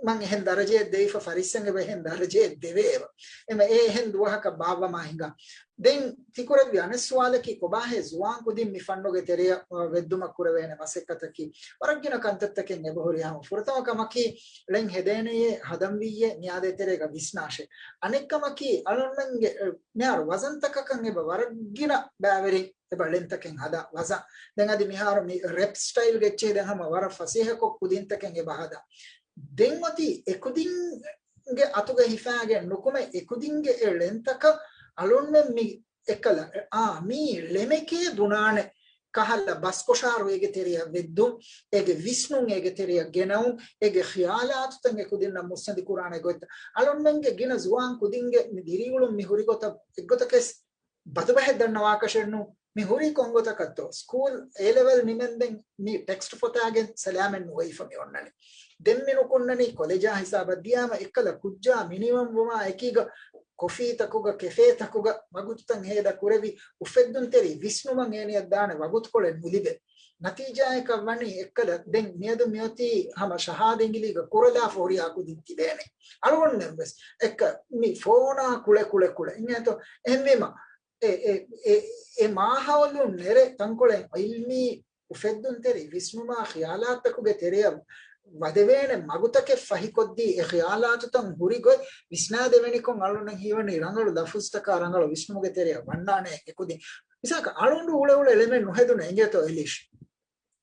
މަން އެހެން ދަރަޖައެއް ދެވިފަ ފަރިއްސަން އެބަ އެހެން ދަރަޖައެއް ދެވޭ އެބަ. އެމަ އެ އެހެން ދުވަހަކަށް ބާއްވަމާ ހިނގާ. ދެން ތިކުރެއްވި އަނެއް ސުވާލަކީ ކޮބާހޭ ޒުވާން ކުދިން މި ފަންނުގެ ތެރެއަށް، އާ، ވެއްދުމަށް ކުރެވޭނެ މަސައްކަތަކީ؟ ވަރަށް ގިނަ ކަންތައްތަކެއް އެބަހުރި ހަމަ. ފުރަތަމަ ކަމަކީ ޅެން ހެދޭނެޔޭ، ހަދަންވީއޭ، މިއާދޭ ތެރޭގަ ވިސްނާށޭ. އަނެއްކަމަކީ، އަޅުންމެންގެ، އެ، މިހާރު ވަޒަންތަކަކަށް އެބަ ވަރަށް ގިނަ ބައިވެރިން އެބަ ޅެންތަކެއް ހަދާ ވަޒަން. ދެން އަދި މިހާރު މި ރެޕް ސްޓައިލްގެ އެއްޗެހި ދެން ހަމަ ވަރަށް ފަސޭހަކޮށް ކުދިންތަކެއް އެބަ ހަދާ. ދެން އޮތީ އެކުދިން ގެ އަތުގަ ހިފާގެން ނުކުމެ އެކުދިންގެ އެ ޅެންތަކަށް އަޅުންމެން މި އެކަލަ، އާ، މީ ޅެމެކޭ ބުނާނެ ކަހަލަ ބަސްކޮށާރު އޭގެ ތެރެއަށް ވެއްދުން، އޭގެ ވިސްނުން އޭގެ ތެރެއަށް ގެނައުން، އޭގެ ޚިޔާލާތުތައް އެކުދިންނަށް މުއްސަނދި ކުރާނެ ގޮތްތައް. އަޅުންމެންގެ ގިނަ ޒުވާން ކުދިންގެ މި ދިރިއުޅުން މި ހުރި ގޮތަށް އެއްގޮތަކަސް ބަދުބަހެއް ދަންނަވާކަށެއްނު. މި ހުރީ ކޮންގޮތަކަށްތޯ؟ ސްކޫލް އޭ ލެވެލް ނިމެންދެން މި ޓެކްސްޓް ފޮތާގެން ސަލާމެއް ނުވެވިފަ މި އޮންނަނީ. ދެން މި ނުކުންނަނީ ކޮލެޖާ ހިސާބަށް ދިޔާމަ އެއްކަލަ ކުއްޖާ މިނިވަން ވުމާ އެކީގަ ކޮފީތަކުގަ ކެފޭތަކުގަ ވަގުތުތައް ހޭދަ ކުރެވި އުފެއްދުންތެރި ވިސްނުމަށް އޭނިއަށް ދާނެ ވަގުތުކޮޅެއް ނުލިބޭ. ނަތީޖާއަކަށް ވަނީ އެއްކަލަ ދެން މިއަދު މިއޮތީ ހަމަ ޝަހާދަ އިނގިލީގަ ކުރަލާފަ ހުރިހާ ކުދިން ތިބޭނެ. އަޅުގަނޑުމެން ވެސް އެއްކަ މި ފޯނާ ކުޅެ ކުޅެ ކުޅެ އިނގޭތޯ. އެހެންވީމަ އެ، އެ، އެ، އެ މާހައުލުން ނެރެ ތަންކޮޅެއް ޢިލްމީ އުފެއްދުންތެރި ވިސްނުމާ ޚިޔާލާތްތަކުގެ ތެރެއަށް ވަދެވޭނެ މަގުތަކެއް ފަހިކޮށްދީ، އެ ޚިޔާލާތުތައް ހުރި ގޮތް ވިސްނާދެވެނިކޮށް އަޅުން ހީވަނީ ރަނގަޅު ލަފުޒުތަކާ ރަނގަޅު ވިސްނުމުގެ ތެރެއަށް ވަންނާނެ އެކުދިން. މިސާލަކަށް އަޅުން އުޅެ އުޅެ ޅެމެއް ނުހެދުނެ އިނގޭތޯ އެލީޝް.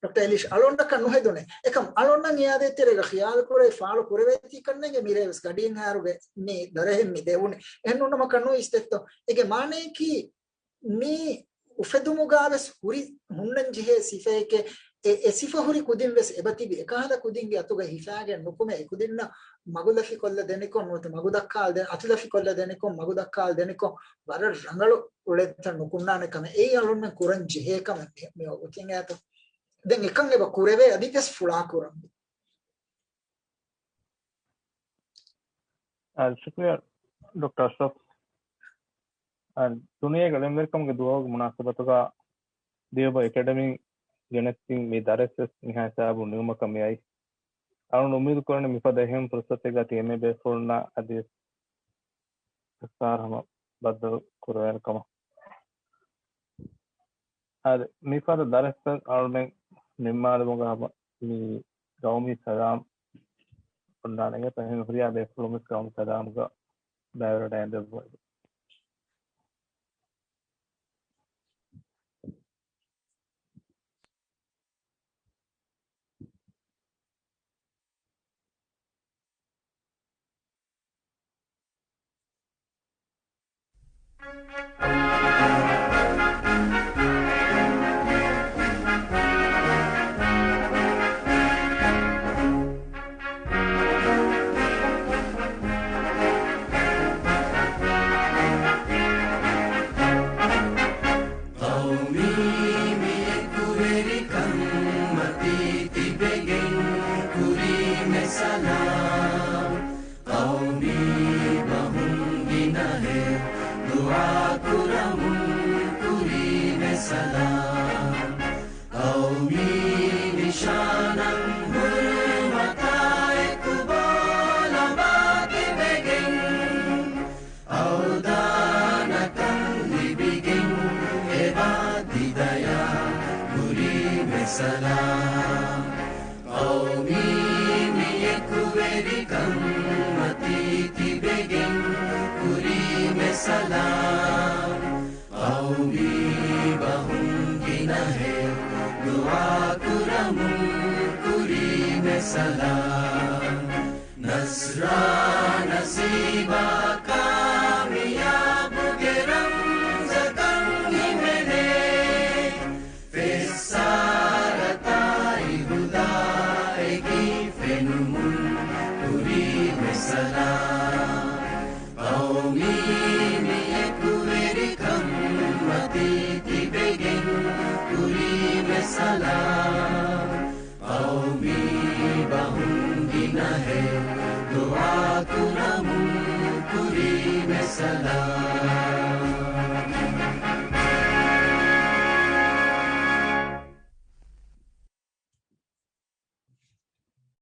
ޑޮކްޓަރ އެލީޝް އަޅުންނަކަށް ނުހެދުނެ. އެކަމް އަޅުންނަށް އިއާދައެއް ތެރޭގަ ޚިޔާލު ކުރެވި ފާޅު ކުރެވޭތީ ކަންނޭނގެ މިރޭވެސް ގަޑިއެއްހާއިރުގެ މި ދަރަހެއް މި ދެވުނީ. އެހެން ނޫންނަމަ ކަން ނޫން އިސްތެއްތޯ. އޭގެ މާނަޔަކީ މީ އުފެދުމުގާވެސް ހުރި ހުންނަން ޖެހޭ ސިފައެކޭ. އެ، އެ ސިފަ ހުރި ކުދިން ވެސް އެބަ ތިބި އެކަހަލަ ކުދިންގެ އަތުގަ ހިފާގެން ނުކުމެ އެކުދިންނަށް މަގުލަފި ކޮށްލަ ދެނިކޮށް ނުވަތަ މަގު ދައްކާލަ ދެ، އަތުލަފި ކޮށްލަ ދެނިކޮށް މަގު ދައްކާލަ ދެނިކޮށް ވަރަށް ރަނގަޅު އުޅެންތައް ނުކުންނާނެ ކަމެއް އެއީ އަޅުންމެން ކުރަން ޖެހޭ ކަމެއް މި، މި އޮތީ އިނގޭތޯ. ދެން އެކަން އެބަ ކުރެވޭ އަދި ވެސް ފުޅާ ކުރަން. އާ، ޝުކުރިއްޔާ ޑޮކްޓަރ އަޝްރަފް. އާ، ދުނިޔޭގެ ޅެންވެރިކަމުގެ ދުވަހުގެ މުނާސަބަތުގަ ދިވެހި އެކަޑަމީން ގެނެސްދިން މި ދަރަސް ވެސް މިހާ ހިސާބުން ނިމުމަކަށް މިއައީ. އަޅުން އުއްމީދު ކުރަނީ މިފަދަ އެހެން ފުރުސަތެއްގަ ތި އެންމެ ބޭފުޅުންނާ އަދިވެސް އެސްއާރް ހަމަ ބައްދަލު ކުރެވޭނެ ކަމަށް. އާދެ، މިފަދަ ދަރަސްތައް އަޅުމެން ނިންމާލުމުގަ ހަމަ މި ގައުމީ ސަލާމް އޮންނާނެ އިނގޭތޯ. އެހެން ހުރިހާ ބޭފުޅުން ވެސް ގައުމީ ސަލާމްގަ ބައިވެރިވެ އެނދެއްވުން. ޤައުމީ މި އެކުވެރިކަން މަތީ ތިބެގެން ކުރީމެ ސަލާމް. ޤައުމީ ބަހުން ގިނަހެއް ދުޢާ ކުރަމުން ކުރީމެ ސަލާމް. ޤައުމީ ނިޝާނަށް ހުރުމަތާ އެކު ބޯލަމާ ތިބެގެން އަވަދާނަކަން ލިބިގެން އެބާ ތިދަޔާ ކުރީމެ ސަލާމް. ޤައުމީ މި އެކުވެރިކަން މަތީ ތިބެގެން ކުރީމެ ސަލާމް. ޤައުމީ ބަހުން ގިނަހެއް ދުޢާ ކުރަމުން ކުރީމެ ސަލާމް. ނަޞްރާ ނަސީބާ ކާމިޔާބުގެ ރަމްޒަކަށް ހިމެނޭ. ފެއްސާރަތާއި ހުދާއެކީ ފެނުމުން ކުރީމެ ސަލާމް. ޤައުމީ މި އެކުވެރިކަން މަތީ ތިބެގެން ކުރީމެ ސަލާމް. ޤައުމީ ބަހުން ގިނަހެއް ދުޢާ ކުރަމުން ކުރީމެ ސަލާމް.